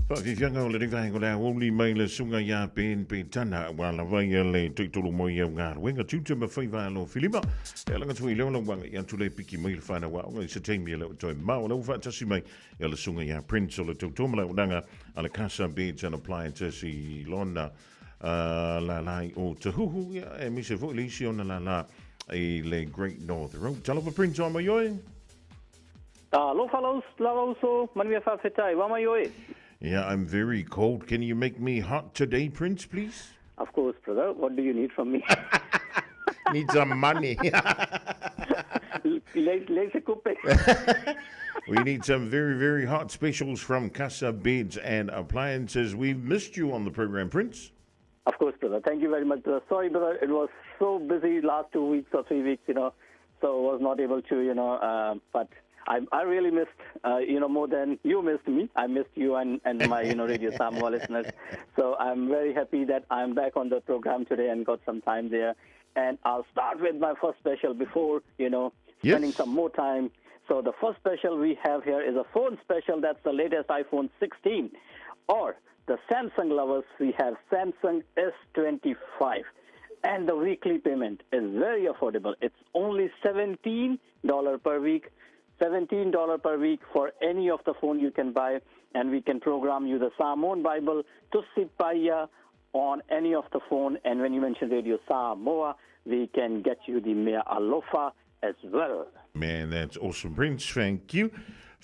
Faafiafiaga o lenei vaega o le aoauli mai le susuga iā Ben Petana ua lava ia le toitolu mo ia galuega tiute ma faiva alofilima. E alaga atu i leo lau agai atu le piki mai le whanau aoga i se taimi e le o toe mao lau faatasi mai ia le susuga iā Prince o le tautua ma le auaunaga a le Casa Beds and Appliances i lona lālā i Ōtahuhu ia e mise foi le isi ona lālā i le Great North Road. Talofa Prince, o mai oe? Alofa lava uso, manuia faafetai, wa mai oe. Yeah, I'm very cold. Can you make me hot today, Prince, please? Of course, brother. What do you need from me? Need some money. Le se kupe. We need some very, very hot specials from Casa Beds and Appliances. We've missed you on the program, Prince. Of course, brother. Thank you very much, brother. Sorry, brother. It was so busy last 2 weeks or 3 weeks, so I was not able to, but I really missed, more than you missed me. I missed you and my, Radio Samoa listeners. So I'm very happy that I'm back on the program today and got some time there. And I'll start with my first special before, spending some more time. So the first special we have here is a phone special. That's the latest iPhone 16. Or the Samsung lovers, we have Samsung S25. And the weekly payment is very affordable. It's only $17 per week. $17 per week for any of the phone you can buy, and we can program you the Samoan Bible Tusi Paia on any of the phone. And when you mention Radio Samoa, we can get you the Mea Alofa as well. Man, that's awesome, Prince. Thank you.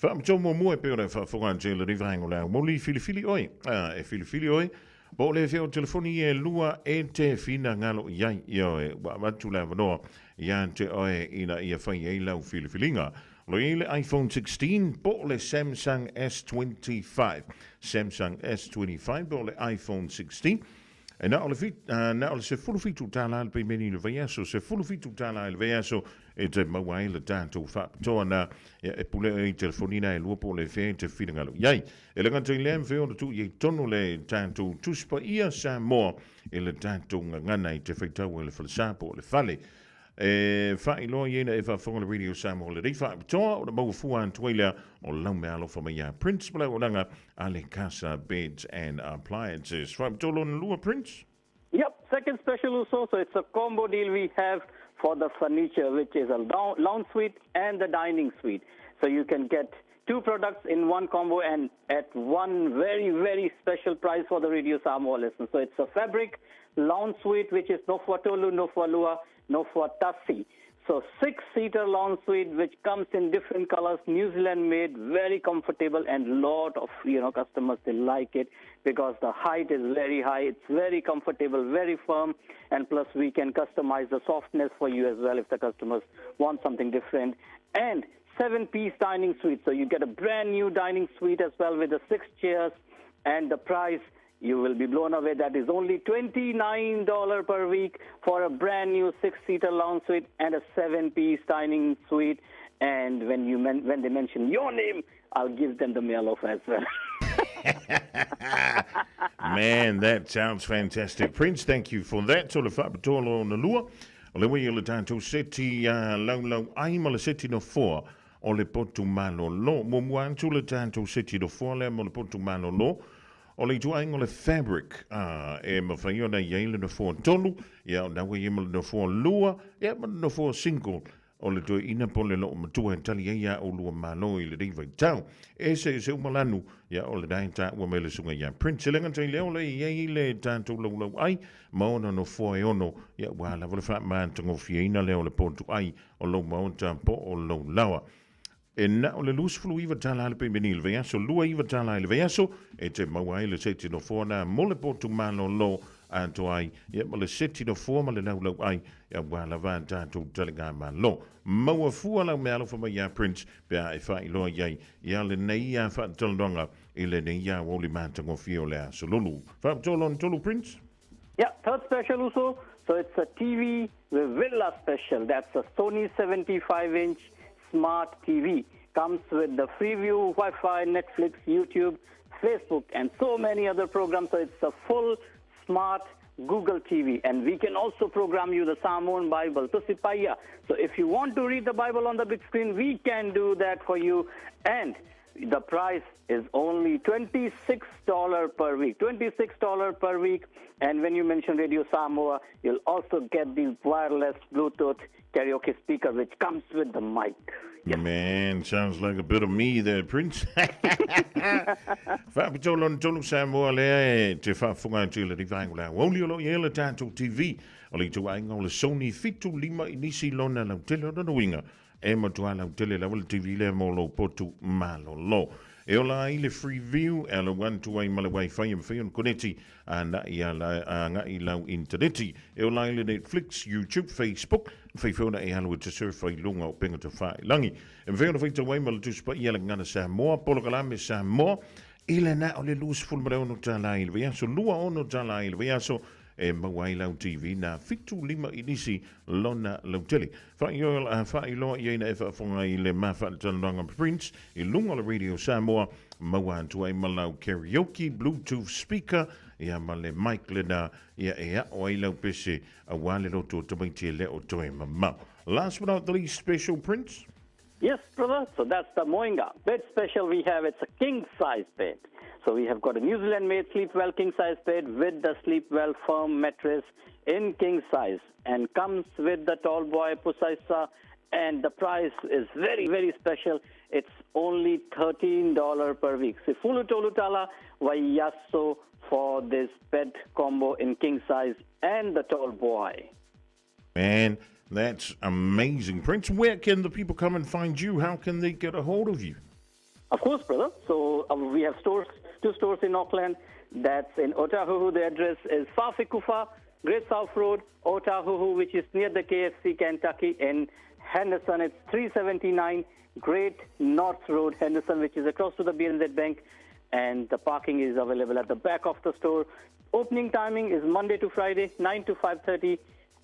Whaapitoa muamua e pei ona e faafofoga atu i le vaenga o le aumoli, filifili oe. Ah, e filifili oe. Po o le fea o telefoni e lua e te finagalo i ai. Ioe, ua avatu le avanoa ia te oe ina ia fai ai lau filifiliga. O lo i ai le iPhone 16 po o le Samsung S25. Samsung S25 po o le iPhone 16. E na o le, fit, uh, na o le 17 tālā le peimeni i le vaiaso, 17 tālā i le vaiaso e te maua ai le tātou faapitoa na ia, e pule ai telefoni na e lua po o le fea e te finagalo i ai. E le gata i lea mawhai ona tuu i ai tonu le tātou Tusi Paia Samoa i le tātou gagana i te whaitau e le falesa po o le fale. E faailoa i ina e faafofoga le Radio Samoa lenei faapitoa ona maua fua atu ai lea o lau meaalofa mai iā Prince ma le auaunaga a le Casa Beds and Appliances. Faapitoa lona lua Prince? Yep, second special also. So it's a combo deal we have for the furniture, which is a lounge suite and the dining suite. So you can get two products in one combo and at one very, very special price for the Radio Samoa listeners. So it's a fabric lounge suite, which is no for Tolu, no for Lua, no for Tasi. So six-seater lounge suite, which comes in different colors, New Zealand made, very comfortable, and lot of customers, they like it because the height is very high. It's very comfortable, very firm, and plus we can customize the softness for you as well if the customers want something different. And seven-piece dining suite, so you get a brand new dining suite as well with the six chairs, and the price, you will be blown away. That is only $29 per week for a brand new six-seater lounge suite and a seven-piece dining suite. And when you men- when they mention your name, I'll give them the mail off as well. Man, that sounds fantastic. Prince, thank you for that. Tolu whaapitoa loa ona lua. O le wei o le tātou seti uh, laulau ai ma le seti no foa o le potu malolo. Muamua atu le tātou seti no foa lea mo le potu malolo. O le ituaiga o le fabric, ā, e mawhai ona i ai le nofoa tolu, ia, o na ua i ai ma le nofoa lua, ia, ma le nofoa single, o le toeaina po o le loomatua e tali ai iā ʻolua malo i lenei vaitau. Eseese uma lanu, ia, o lena e taua mai le susuga iā Prince. E le gata i lea, o lea e i ai le tatou laulau ai ma ona nofoa e ono, ia, ua lava le faamatagofieina lea o le potu ai o lou maota po o lou laoa. E na o le 29 tālā le pemeni i le vaiaso, 29 tālā i le vaiaso, e te maua ai le seti nofoa nā mo le potu malolo atoa ai, ia ma le seti nofoa ma le laulau ai, ia ua lava a tātou taligā malo. Maua fua lau meaalofa mai iā Prince pe a e faailoa i ai ia lenei ia faatalanoaga i lenei ia aoauli matagofie o le aso lulu. Faapitoa lona tolu Prince? Yeah, third special also. So it's a TV Villa special. That's a Sony 75 inch smart TV. Comes with the Freeview, Wi Fi, Netflix, YouTube, Facebook, and so many other programs. So it's a full smart Google TV. And we can also program you the Samoan Bible, Tusipaya. So if you want to read the Bible on the big screen, we can do that for you. And the price is only $26 per week. $26 per week. And when you mention Radio Samoa, you'll also get the wireless Bluetooth karaoke speaker, which comes with the mic. Yes. Man, sounds like a bit of me there, Prince. Whaapito lona tolu Samoa lea e te whaafunga atu i le rivaengo lea. Wauli o lo i ele tātou TV. O le itu ainga o le Sony 75 i nisi lona lautele o lona uiga. E matua lautele lava le TV lea mo lou potu malolo. E ola ai le Freeview, e alu atu ai ma le Wi-Fi e mawhai ona koneti a na'i a la, a nga'i lau intaneti. E ola ai le Netflix, YouTube, Facebook, mawhai foi ona e alu e te surf ai lunga o penga tawhailangi. E mawhai ona whaitau ai ma le Tusi Paia le Gagana Samoa, Polokalame Samoa, i le na o le 26 tālā i le vaiaso, 26 tālā i le vaiaso, e maua ai lau TV nā 75 i nisi lona lautele. Faailoa i ai na e faafofoga i le mafaatalanoaga Prince i luga o le Radio Samoa, maua atu ai ma lau karaoke, Bluetooth speaker, ia ma le mic lena ia e aʻo ai lau pese auā le loto o tamaiti e le o toe mamao. Last but not the least, special Prince. Yes, brother. So that's the Moinga bed special we have. It's a king size bed. So we have got a New Zealand made Sleepwell king size bed with the Sleepwell firm mattress in king size and comes with the tall boy pusaisa and the price is very very special. It's only $13 per week. Sifulu tolutala vaiaso for this bed combo in king size and the tall boy. Man, that's amazing. Prince, where can the people come and find you? How can they get a hold of you? Of course, brother. So we have stores, two stores in Auckland. That's in Otahuhu. The address is Fafikufa, Great South Road, Otahuhu, which is near the KFC Kentucky in Henderson. It's 379 Great North Road, Henderson, which is across to the BNZ Bank. And the parking is available at the back of the store. Opening timing is Monday to Friday, 9 to 5.30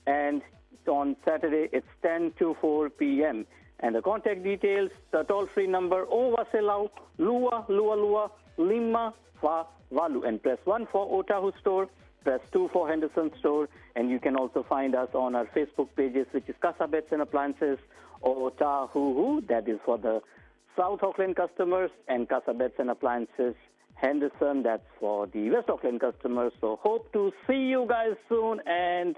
and on Saturday it's 10 to 4 p.m. And the contact details, the toll-free number, Owaselau, Lua, Lua, Lua, Lima, Fa, Valu. And press 1 for Otahu store, press 2 for Henderson store, and you can also find us on our Facebook pages, which is Casa Beds and Appliances, Otahuhu, that is for the South Auckland customers, and Casa Beds and Appliances, Henderson, that's for the West Auckland customers. So hope to see you guys soon and,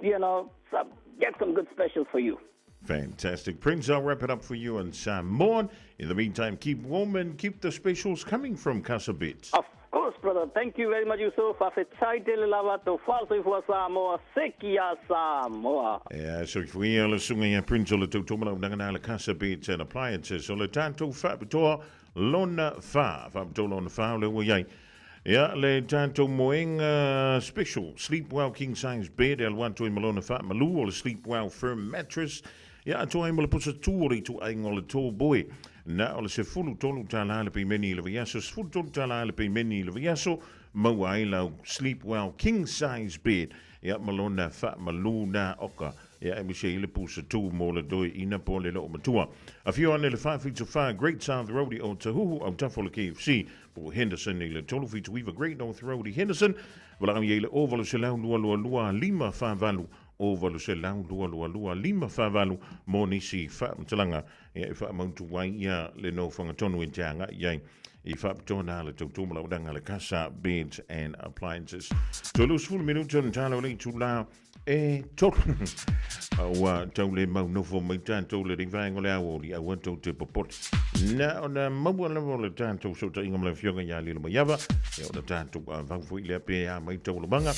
you know, some, get some good specials for you. Fantastic. Prince, I'll wrap it up for you and Sam Morn. In the meantime, keep warm and keep the specials coming from Casa Bits. Of course, brother. Thank you very much, Yusuf. Fa'afetai tele lava to fa'asoifua Samoa, sekia Samoa. Ia, soifua ia le susuga ia Prince o le tautoga lau nagana le Casa Beds and Appliances o le tatou faapitoa lona fa. Faapitoa lona fa o le ua iai. Ia, le tatou moega special Sleep Well King Size Bed e alu atu ai ma lona faamalu o le Sleep Well Firm Mattress. Ia, atoa ai ma le pusa tū o le ituaiga o le tall boy. Na o le $13 le pimeni i le vaiaso, $13 le pimeni i le vaiaso, maua ai lau Sleep Well King Size Bed. Ia, ma lona faamalu na oka. Ia, e misi ai le pusa tū mo le toeaina po le loomatua. Afio ane le 474 Great South Road i Otahuhu, autafa o le KFC, po o Henderson i le 379 Great North Road i Henderson. Valaau i ai le 0800 222 548, 0800 222 548 mo nisi faamatalaga ia e faamautu ai ia le nofoaga tonu e te agai i ai i faapitoa na le tautua ma laudaga le Casa Beds and Appliances. 30 minuta na tala o le itula e tolu. Ua tau le mau nofo mai tātou le rivaenga o le aoauli, aua tou te popole. Na ona maua lava o le tātou fesootaiga ma le afioga ia Lilo Maiava, ia ona tātou avau foi lea pe a mai taualumaga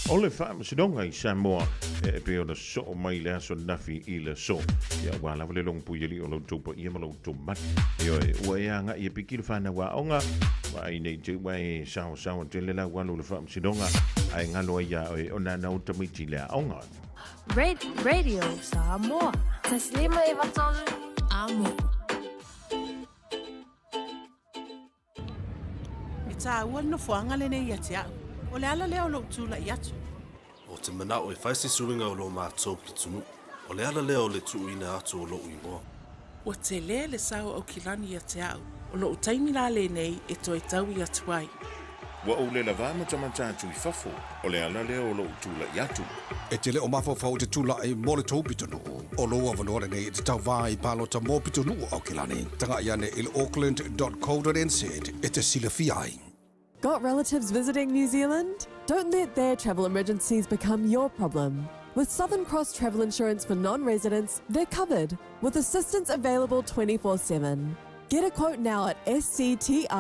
o le faamasinoga i Samoa e pei ona soo mai le aso nafi i le aso. Ia ua lava le logo pui ali o lo outou paia ma lo outou mamalu. Ioe, ua e agai e piki le fanau aoga, vaai nei te ua e saosaoa tele lau alu i le faamasinoga, ae galo ai iā oe ona na o tamaiti i le aoga. Radio Samoa. Taslima e vatolu amo. E tāua le nofoaga lenei ia te au. O le ala lea o lou tula'i atu. Ou te mana'o e fai se suiga o lo matou pitonuu. O le ala lea o le tuuina atu o lo'u igoa. Ua tele le sao o Aukilani ia te au. O lo'u taimi la lenei e toe taui atu ai. Ua ou le lavā matamata atu i fafo, o le ala lea o lo'u tula'i atu. E te le o mafaufau i te tula'i mo le tou pitonuu. O lou avanoa lenei e te tauvā i palota mo pitonuu o Aukilani. Taga'i ane i le auckland.co.nz e te silafia ai. Got relatives visiting New Zealand? Don't let their travel emergencies become your problem. With Southern Cross Travel Insurance for non residents, they're covered with assistance available 24 7. Get a quote now at scti.co.nz.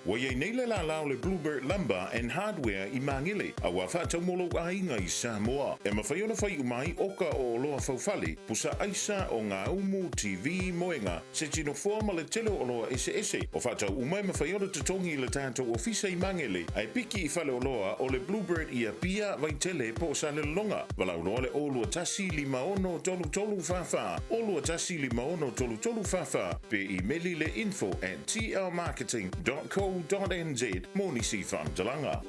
Ua i ai nei le lālā o le Bluebird Lumber and Hardware i Māngere, a ua faatau mo lou aiga i Samoa. E mafai ona fai uma ai oka o oloa faufale, pusa aisa, o ngā umu, TV, moenga, seti nofoa ma le tele o oloa eseese. O faatau uma e mafai ona totogi i le tatou ofisa i Māngere, ae piki i faleoloa o le Bluebird i Apia, Vaitele po o Salelologa. Valaau loa le 0 2 1 5 6 3 3 4 4, 0 2 1 5 6 3 3 4 4, pe imeli le info at tlmarketing.co.nz mo nisi faamatalaga.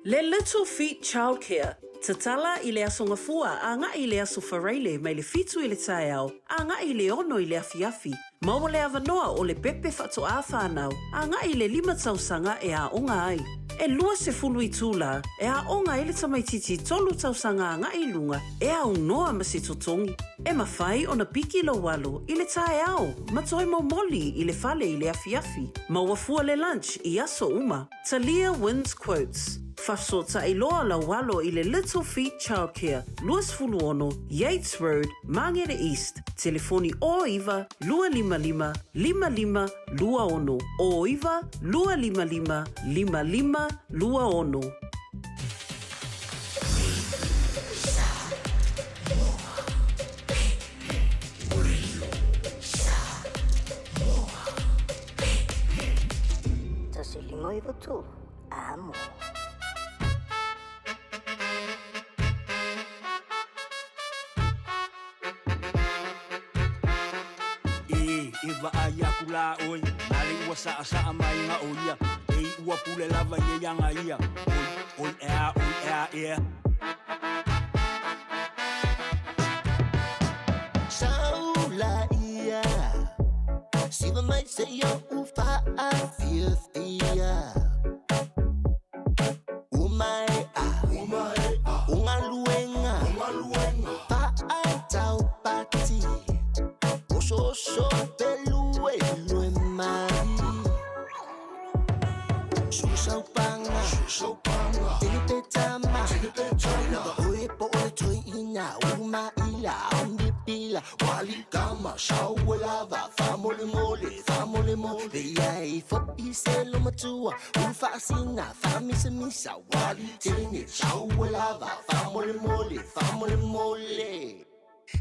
Le Little Feet Childcare, Tatala i le Aso Gafua agai i le Aso Faraile mai le fitu i le taeao agai i le ono i le afiafi. Maua le avanoa o le pepe faatoā whānau agai i le lima tausaga e aoga ai. E 20 itulā e aoga ai le tamaitiiti tolu tausaga agai i luga e aunoa ma se totogi. E mafai ona piki lou alo i le taeao ma toe momoli i le fale i le afiafi. Maua fua le lunch i aso uma. Talia wins quotes. Faafesootai loa lau alo i le Little Feet Childcare, 26 Yates Road, Māngere East, telefoni 09 255 55 26, 09 255 55 26. 1 5 9 3, Amo. E, e vaai aku la oi, na le ua saa saa mai nga o ia. E ua pule lava ia ianga ia. Oi, oi ea, oi ea, ea. Saula ia Siva mai se ia u faafiafia Umae a Ungaluenga Fa'ataupati Ososo peluelue mai Susaupanga Tinipetama Lava oe po o le toeina Umaila Omnipila Walikama Sauelava Famolemole Famolemole Ia e fo'i se lo matua Ulufaasina Faamisamisa Walitene Sauelava Famolemole Famolemole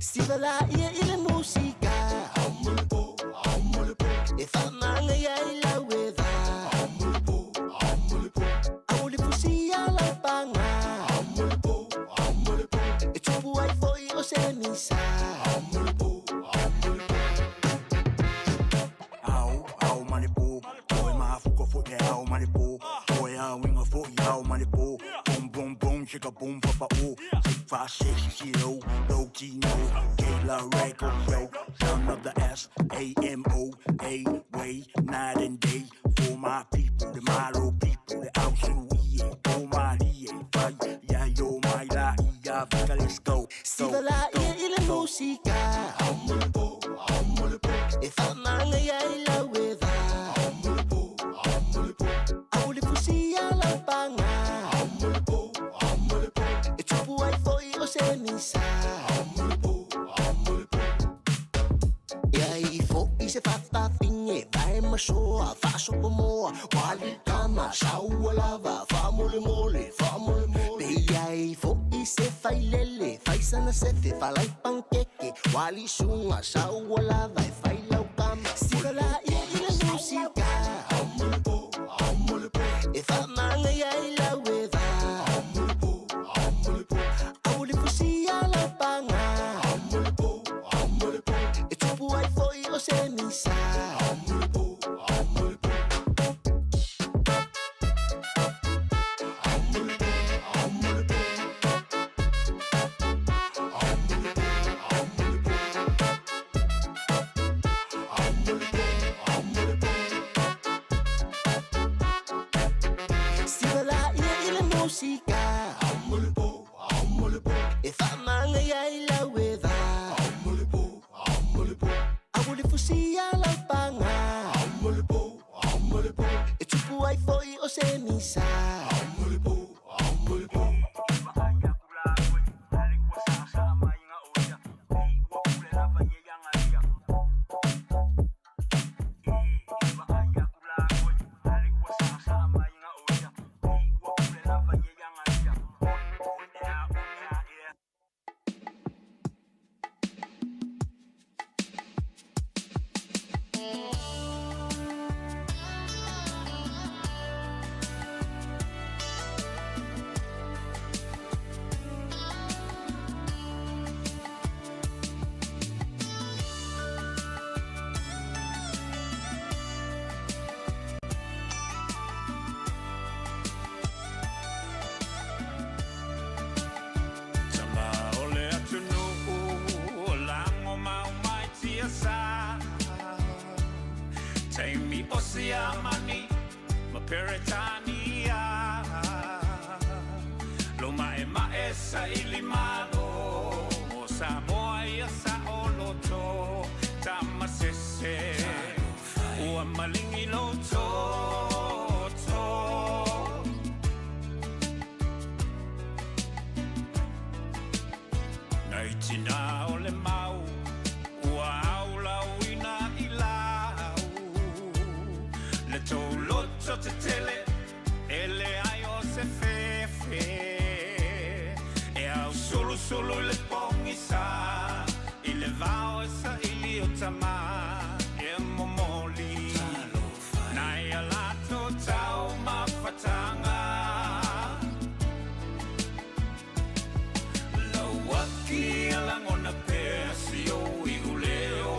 Siva la ia i le musika E faamaga ia i lau e va Au le fusia lau paga E tupu ai fo'i o se misa Ao, ao ma le po. Oe mafuka fo e ao ma le po. Oe ao inga fo i ao ma le po. Boom, boom, boom, chicka boom, papa o. 6, 5, 6, 0, low T no. K La record yo. Son of the S A M O A way night and day for my people, the Malo people, the Ausu E O my D A fight. Yeah, yo my la E ya vika, let's go. Siva la ia i le musika E faamaga ia i lau e va Au le fusia lau paga E tupu ai fo'i o se misa Ia i fo'i se fafafine Vae masoa faasopomoa Walikama saualava Faamolemole faamolemole Pe ia i fo'i se failele Faisana sefe falaipankeke Walisuga saualava E failaukama Siva la ia i le musika E faamaga ia i lau e va Au le fusia lau paga E tupu ai fo'i o se misa Siva la ia i le musika E faamaga ia i lau e va Au le fusia lau paga E tupu ai fo'i o se misa Tama o le atunuu o lago mau mai tiasa. Taimi o Siamani ma Peretania. Samoa ia sa o loto Tamasese Ua malingi lo toto Nai tina o le mau Ua au lauina i lau Le tou loto te tele E le ai o se fefe E au sulu sulu i le pongi sa I le vao e sa ili o tama E momoli Nai a lato tau mafatanga Lauaki e lagona pea si ou iuleo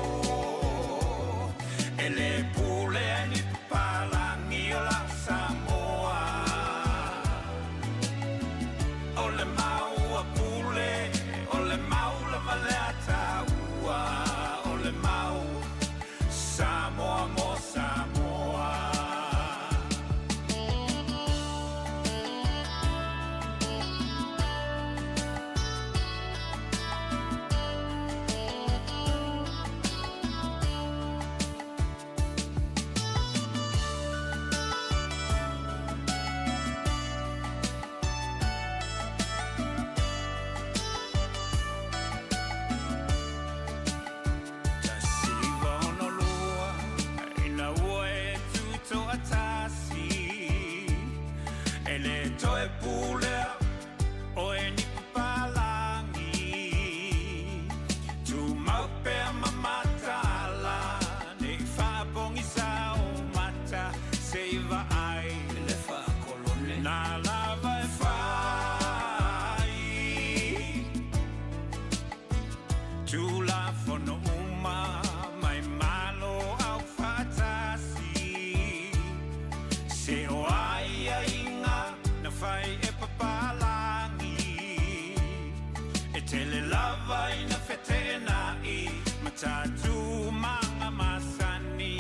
E le pule ai ni papalagi o lau Samoa O le mau a pule, o le mau lava le ataua O le mau Samoa mo Samoa. 1962 ina ua e tutoatasi E le toe pulea o e ni papalagi Tumau pea ma mataala Nei faapogisa o mata Se i vaai le faakolone Na lava e fai Tulafono uma mai Malo aufaatasi Se o aiaiga na fai e papalagi E tele lava ina feteenai Ma tatumaga masani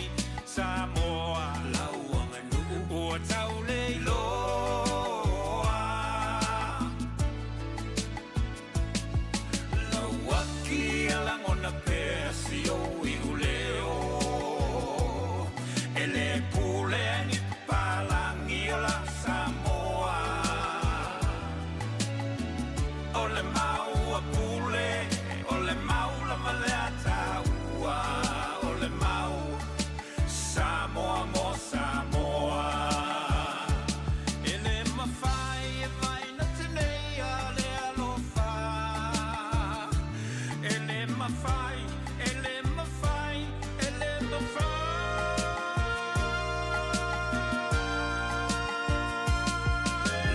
Samoa lau aganuu ua tauleiloa Lauaki e lagona pea si ou iuleo E le pule ai ni papalagi o lau Samoa O le mau a pule, o le mau lava le ataua O le mau Samoa mo Samoa E le mafai e vaina tenei a le alofa E le mafai, e le mafai, e le mafai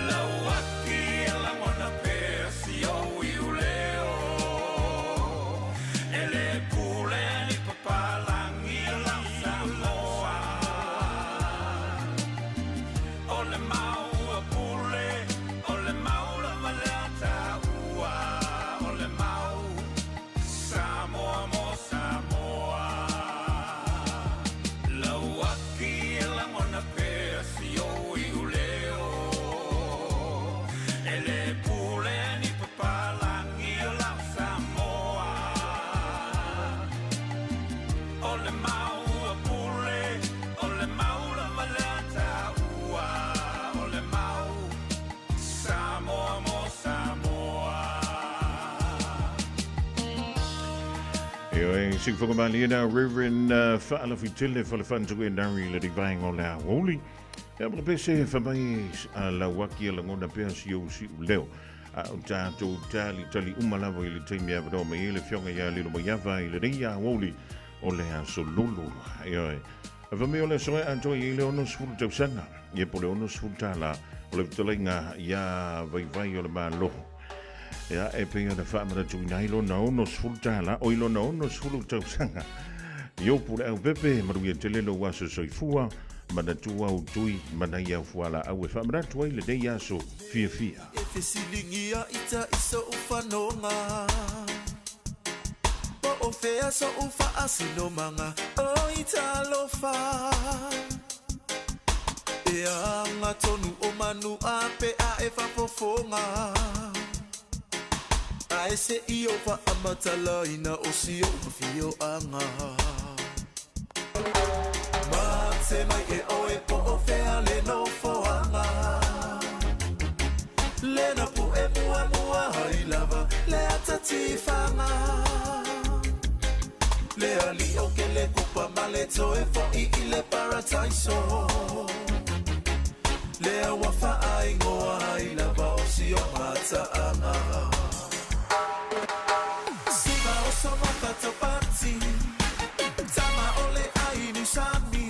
Lauaki e lagona pea si ou iuleo E le pule ai ni papalagi o lau Samoa O le mau a pule, o le mau lava le ataua O le mau Samoa mo Samoa Lauaki e lagona pea si ou iuleo E le pule ai ni papalagi o lau Samoa O le mau a pule, o le mau lava le ataua O le mau Samoa mo Samoa. E oe, si whakamali na Reverend Faalafitele Falefantu e nari le divaenga o le aoauli. Ia ma le pese whamai a lauaki a langona pea si au si leo. A o tātou tali tali uma lava i le taimi avanoa mai e le fionga ia lilo mai ava i le nei aoauli o le aso lulu. E oe, a whamai o le aso e atoa i le 60 tausaga. Ia po le 60 tāla o le fetalaiga ia Vaivai o le Malo. Ia, e pei ona faamanatuina ai lona 60 tāla, o i lona 60 tausaga. Iopu le au pepe, manuia tele lou aso soifua, manatua au tui, manaia au fualaau e faamanatu ai lenei aso fiafia. E fesiligia ita i so'u fanoga Po o fea so'u faasinomaga o italofa E aga tonu o manu a pe a e fafofoga. Ae se i o faamatalaina o si ou afioaga. Mate mai e oe po o fea le nofoaga. Lena pu'e muamua ai lava le ata tifaga. Le alii o ke le kupa ma le toe fo'i i le parataiso. Lea ua faaigoa ai lava o si o mataaga. Siva o so mafatopati, tama o le ai niusami.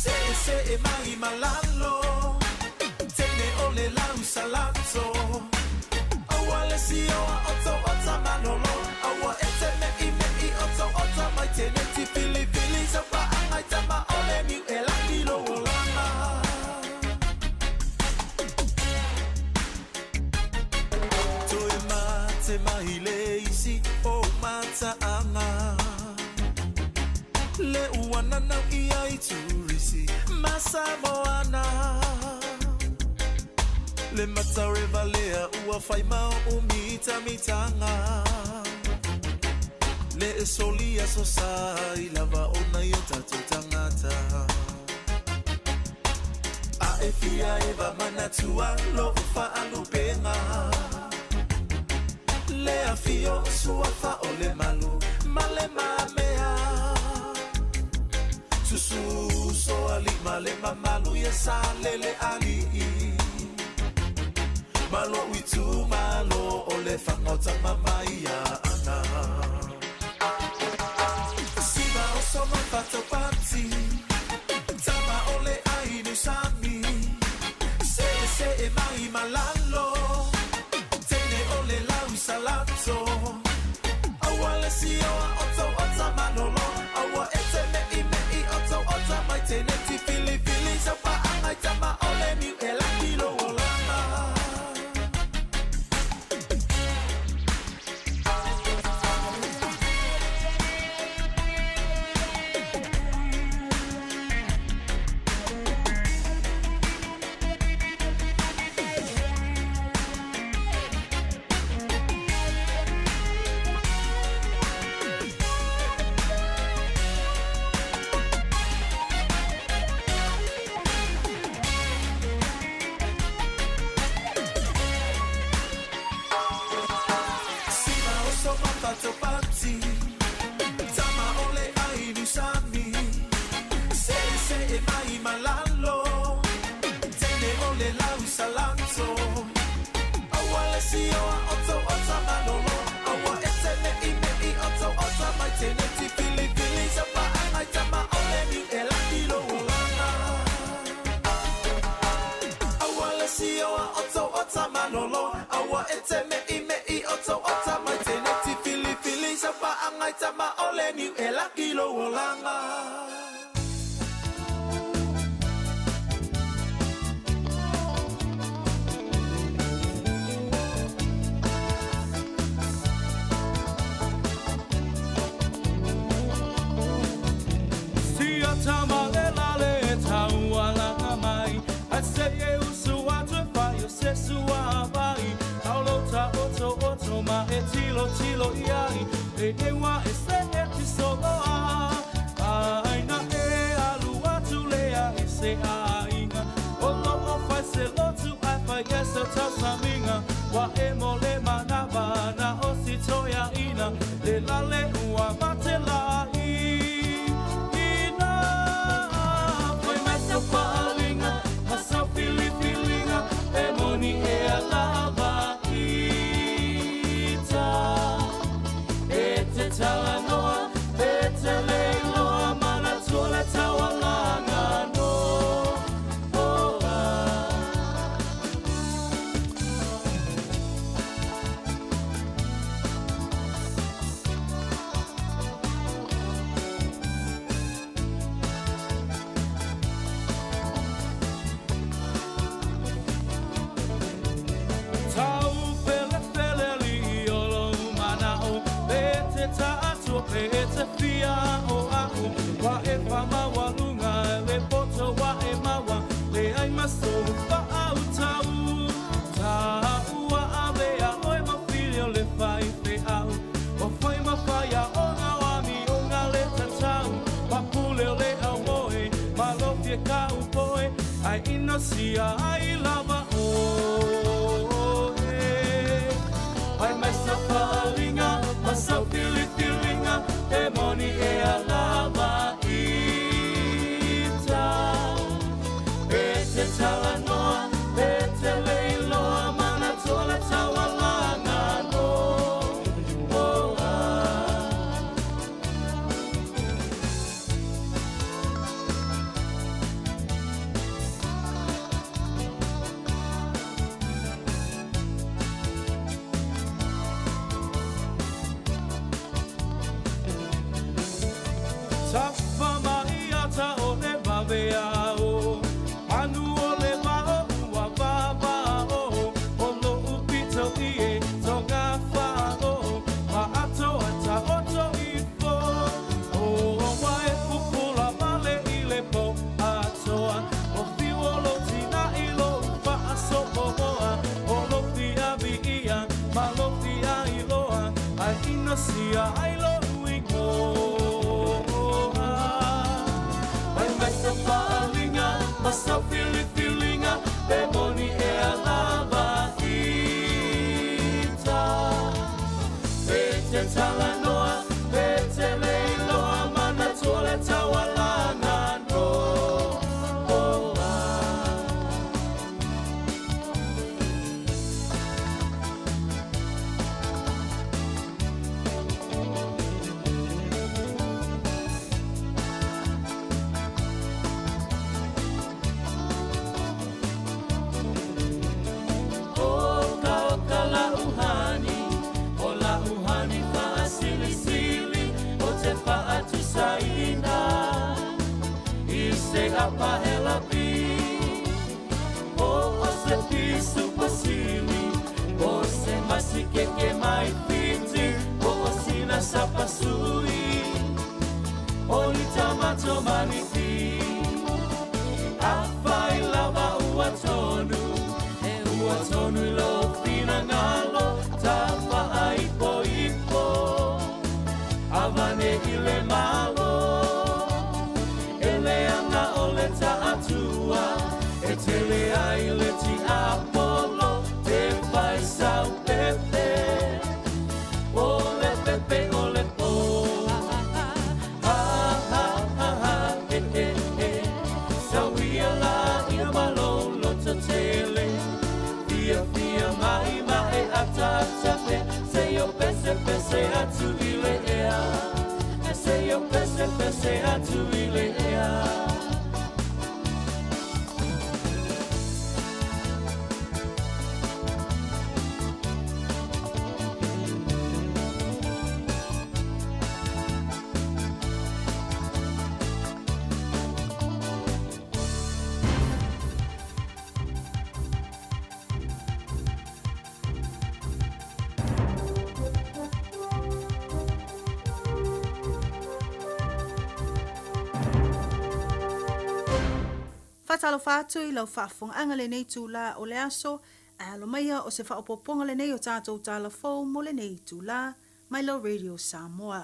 Se se e mai malalo, tene o le lau salato. Aua le sioa o tau ota manolo, aua e te me i me i o tau ota mai tene ti pili pili sa paanga i tama o le niu e laki lo olanga. Toe mate mai le isi o mataaga. Le uana nau ia i turisi ma Samoana. Le matareva lea ua whai mao o mita mitanga. Le e soli aso sa i lava o nai o tatou tangata. A e fia e va manatua lo o faalupenga. Le afio o suafa o le malu ma le mamea. Susu so ali ma le mamalu ia sa lele ali'i. Malo uitu malo o le whangota mamai ana. Siva o so mafatopati, tama o le ai niusami. Se se e mai malalo, tene o le lau salato. Aua le sioa o tau ota manolo, aua e te me i me i o tau ota mai tene ti pili pili sa paanga i tama o le niu e laki lo olanga. Siva o so mafatopati, tama o le ai niusami. Se se e mai malalo, tene o le lau salato. Aua le sioa o tau ota manolo, aua e te me i me i o tau ota mai tene ti pili pili sa paanga i tama o le niu e laki lo olanga. Aua le sioa o tau ota manolo, aua e te me i me i o tau ota mai tene ti pili pili sa paanga i tama o le niu e laki lo olanga. Sia tama le lale tau alanga mai. A se e usu atu e whai o se sua vai. Taulo ta oto oto ma e tilo tilo iai. E ewa e se e ti soloa. Ai na e alu atu lea i se ainga. O lo o whai se lotu ai whai e se tau saminga. Wa e mo le manava na o si toia ina. Le lale ua mate la i. Ina foi mai sau faalinga, ma sau filifilinga, e moni e a lava ita. E te talanoa, e te leiloa, manatua le taualaga no oa. Tau fele fele li o lo manao, pe te ta'atua, pe te fia o a'u. Wa e whamawaluga, le poto wa e maua, le ai maso whaau tau. Tāua a mea oe mawhili o le inosia ai lava oe. Fai mai sau faaaliga ma sau filifiliga e moni e alava ita. E te talanoa, e te leiloa, manatua le taualaga noa. Tafa mai ata o le vave ao, Anu o le vao ua vavao, O lo'u pito i e tonga fa'ao, Ma atoa ta'oto ifo. O ua e pupula male i le po atoa, O fiu o lou tina'i lou fa'asopomoa, O lou fia vi'ia ma lou fia iloa, Ae inosia ai lo'u igoa. Fai mai sau faaaliga ma sau filifiliga pe moni ea lava ita. E te talanoa, e te leiloa, manatua le taualaga noa. Oka oka la'u hani, o la'u hani fa'asilisili, o te fa'atusaina i se apahelapi. O o se pisu pasili, o se masikeke mai Fiti, o o sina sapasui, o ni tamato manipi. Afai lava ua tonu, e ua tonu i lou finagalo, tafa'aipoipo, avane i le Malo. E leaga o le ta'atua, e tele ai le tiapolo, e fai sau pepe, o le pepe o le po. Ha ha ha ha, e e e, sauia la ia ma lou lototele. Fiafia mai ma e ataata pe, se o pesepese atu i le ea. E se o pesepese atu i le ea. Faatalofa atu i lau faafofogaaga lenei itulā o le aso, ae alo maia o se faaopoopoga lenei o tatou tala fou mo lenei itulā mai lau Radio Samoa.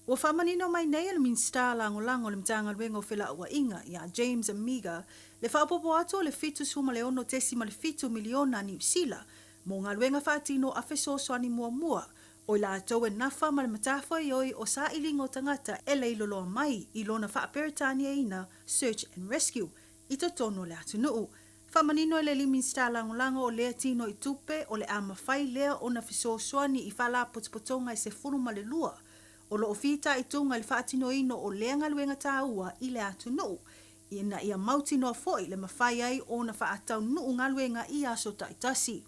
Ua faamanino mai nei e le Minisita Lagolago o le Matagaluega o Felauaiga ia James Meagher le faaopoopo atu o le $76.7 miliona Niu Sila mo galuega faatino a fesoasoani muamua o i latou e nafa ma le matafaioi o sailiga o tagata e leiloloa mai i lona faa-Peretaniaina Search and Rescue i totonu o le atunuu. Faamanino e le alii Minisita Lagolago o lea tino i tupe o le a mafai lea ona fesoasoani i faalapotopotoga e 12 o lo o fitaituga i le faatinoina o lea galuega taua i le atunuu ina ia mautinoa foi le mafai ai ona faataunuu galuega i aso taitasi.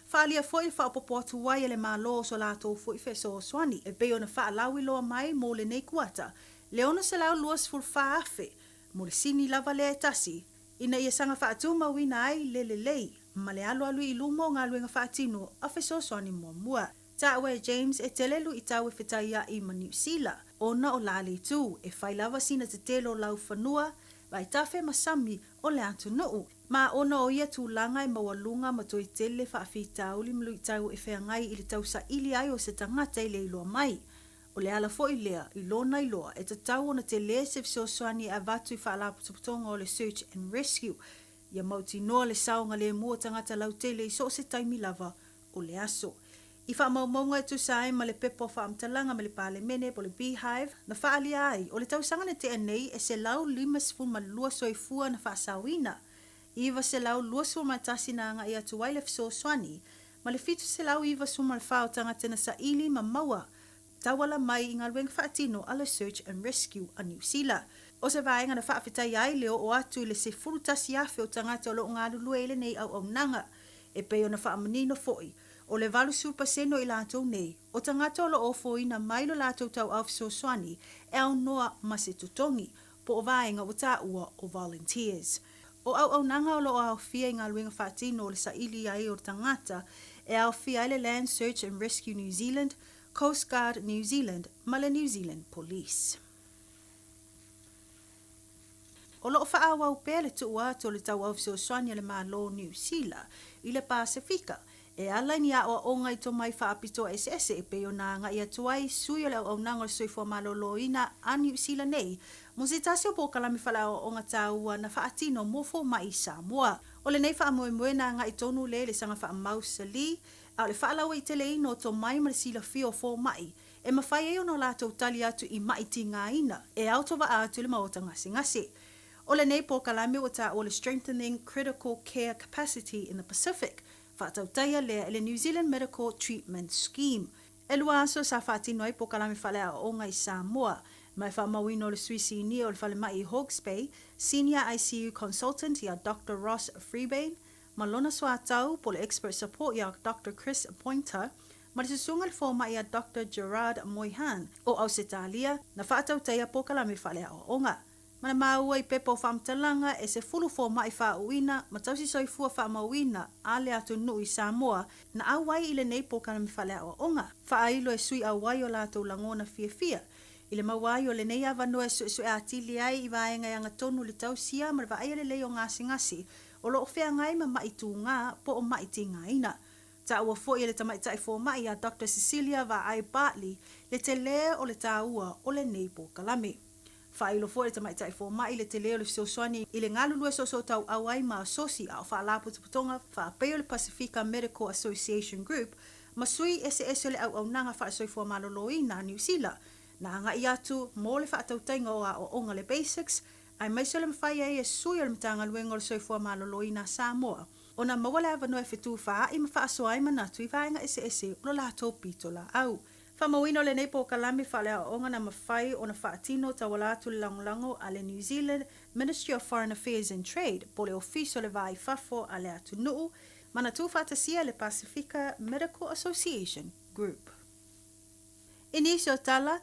Faaalia foi le faaopoopo atu ai e le Malo o so latou foi fesoasoani e pei ona faalauiloa mai mo lenei kuata le $624,000 mo le sini lava lea e tasi ina ia saga faatumauina ai le lelei ma le alualu i luma o galuega faatino a fesoasoani muamua. Taua e James e tele luitau e fetaia'i ma Niu Sila ona o la le itu e fai lava sina tetele o laufanua, vaitafe ma sami o le atunuu. Ma ona o ia tulaga e maualuga ma toe tele faafitauli ma luitau e feagai i le tausaili ai o se tagata e leiloa mai. O le ala foi lea i lona iloa e tatau ona telē se fesoasoani e avatu i Faalapotopotoga o le Search and Rescue ia mautinoa le saogalemu o tagata lautele i so o se taimi lava o le aso. I faamaumauga e tusa ai ma le pepa o faamatalaga mai le Palemene po o le Beehive na faaalia ai, o le tausaga na tea nei e 152 soifua na faasaoina, 921 na agai atu ai le fesoasoani, ma le 794 o tagata na saili ma maua tauala mai i galuega faatino a le Search and Rescue a Niu Sila. O se vaega na faafetaia ai le oo atu i le 11,000 o tagata o lo o galulue i lenei auaunaga. E pei ona faamanino foi, o le 80% o i latou nei, o tagata o lo o ofoina mai lo latou tauau fesoasoani e aunoa ma se totogi, po o vaega ua taua o volunteers. O auaunaga o lo o aofia i galuega faatino o le saili ai o tagata e aofia ai le Land Search and Rescue New Zealand, Coast Guard New Zealand ma le New Zealand Police. O lo o faaauau pea le tuu atu o le tauau fesoasoani a le Malo o Niu Sila i le Pasefika e ala i ni aoaoga i tomai faapitoa eseese e pei ona agai atu ai sui o le Auaunaga o le Soifua Maloloina a Niu Sila nei mo se tasi o polokalame faleaoaoga taua na faatino mo fomai i Samoa. O lenei faamoemoe na agai tonu lea i le saga faamausali a o le faalauaiteleina o tomai ma le silafia o fomai e mafai ai ona latou tali atu i maʻi tigaina e autovaa atu i le maota gasegase. O lenei polokalame ua taua le Strengthening Critical Care Capacity in the Pacific, faatautaia lea e le New Zealand Medical Treatment Scheme. E lua aso sa faatino ai polokalame faaleaoaoga i Samoa, ma e faamauina o le Sui Sinia o le Falemai i Hawke's Bay, Senior ICU Consultant ia Doctor Ross Freebairn, ma lona soatau po o le Expert Support ia Doctor Chris Poynter, ma le susuga i le fomai ia Doctor Gerard Moyhan o Ausetalia, na faatautaia polokalame faaleaoaoga. Ma na maua i pepa o faamatalaga e 10 fomai faauuina ma tausi soifua faamauina a le atunuu i Samoa na auai i lenei polokalame faaleaoaoga. Faailo e sui auai o latou lagona fiafia i le maua ai o lenei avanoa e suesue atili ai i vaega e agatonu i le tausia ma le vaaia lelei o gasegase o lo o feagai ma maʻi tugā po o maʻi tigaina. Taua foi e le tamaitai fomai ia Doctor Cecilia Vaai Bartley le telē o le taua o lenei polokalame. Faailo foi e le tamaitai fomai le telē o le fesoasoani i le galulue soosootauau ai ma asosi a o faalapotopotoga faapei o le Pasifika Medical Association Group ma sui eseese o le Auaunaga Faale-Soifua Maloloina a Niu Sila na agai atu mo le faatautaiga o aoaoga le Basics aemaise o le mafai ai e sui o le Matagaluega o le Soifua Maloloina a Samoa ona maua le avanoa e fetufaai ma faasoa ai manatu i vaega eseese o lo latou pitolaau. Faamauina o lenei polokalame faaleaoaoga na mafai ona faatino tauala atu le lagolago a le New Zealand Ministry of Foreign Affairs and Trade po o le Ofisa o le Va i Fafo a le atunuu ma na tuufaatasia le Pasifika Medical Association Group. I nisi o tala,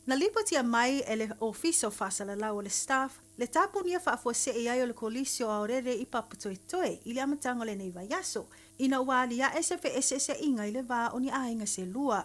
na lipotia mai e le Ofisa o Faasalalau o le Staff le tapunia faafuasei ai o le Kolisi o Aorere i Papatoetoe i le amataga o lenei vaiaso, ina ua aliae se feeseeseaiga i le va o ni aiga se lua.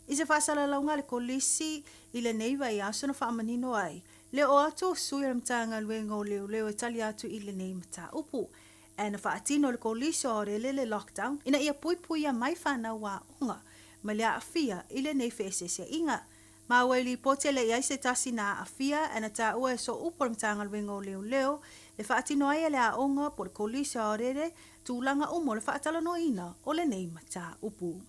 I se faasalalauga a le Kolisi i lenei vaiaso na faamanino ai le oo atu o sui o le Matagaluega o Leoleo e tali atu i lenei mataupu. Ae na faatino e le Kolisi o Aorere le lockdown ina ia puipuia mai fanau aoga mai le aafia i lenei feeseeseaiga. Maua i lipoti e le i ai se tasi na aafia ae na taua e sooupu o le Matagaluega o Leoleo le faatino ai e le aoga po o le Kolisi o Aorere tulaga uma o le faatalanoaina o lenei mataupu.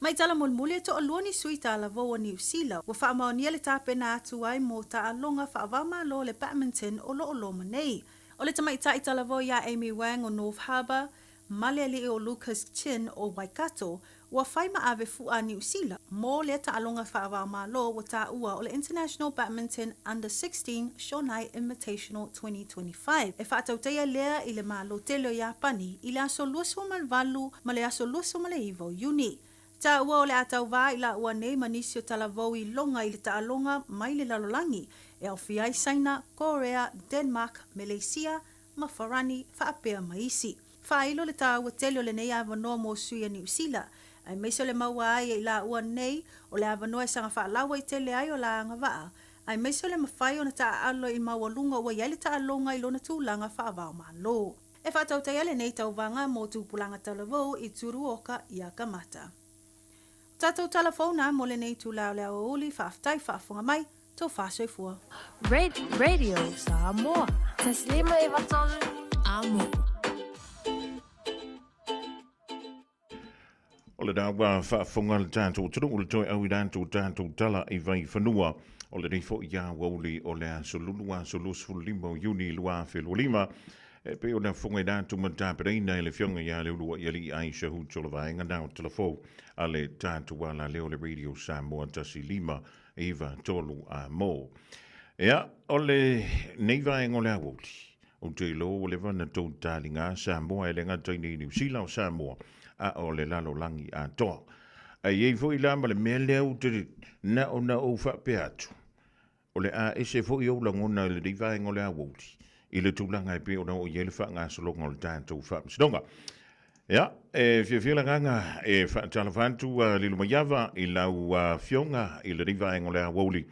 Mai tala mulimuli e toalua ni sui talavou o Niu Sila ua faamaonia le tapena atu ai mo taaloga faava-o-Malo le badminton o lo o loma nei. O le tamaitai talavou iā Amy Wang o North Harbour, ma le alii o Lucas Chin o Waikato, ua fai ma ave fuʻa Niu Sila mo lea taaloga faava-o-Malo ua taua o le International Badminton Under 16 Shonai Invitational 2025. E faatautaia lea i le Malo tele o Iapani i le aso 28 ma le aso 29 o Iuni. Taua o le a tauvā i laua nei ma nisi o talavou i loga i le taaloga mai le lalolagi e aofia ai Saina, Korea, Denmark, Meleisia, ma Farani faapea ma isi. Faailo le taua tele o lenei avanoa mo sui a Niu Sila, aemaise o le maua ai e i laua nei o le avanoa e saga faalauaitele ai o la agavaa, aemaise o le mafai ona taaalo i maualuga ua i ai le taaloga i lona tulaga faava-o-Malo. E faatautaia lenei tauvaga mo tupulaga talavou i Tsuruoka i Akamata. Tatou tala fou na mo lenei itula o le aoauli, faafetai faafofoga mai, tofa soifua. Radio Samoa. 1 5 3 Amo. O le ua faafofoga le tatou atunuu le toe au i latou tatou tala i Vaifanua. O lenei foi aoauli o le aso Lulu aso 25 o Iuni 2025. E pei ona fofoga i latou ma tapenaina e le Afioga ia Leulua'ialii Aisha Hutt o le vaega na o talafou a le tatou alaleo le Radio Samoa 1 5 9 3 a mo. Ia, o lenei vaega o le aoauli, ou te iloa ua leva na tou taliga Samoa e le gata i nei Niu Sila o Samoa, a o le lalolagi atoa. Ae i ai foi la ma le mea lea ou te na ona ou faapea atu, o le a ese foi ou lagona i lenei vaega o le aoauli, i le tulaga e pei ona oo i ai le faagasologa o le tatou faamasinoga. Ia, e fiafia le agaga e faatalofa atu a Lilomaiava i lau afioga i lenei vaega o le aoauli,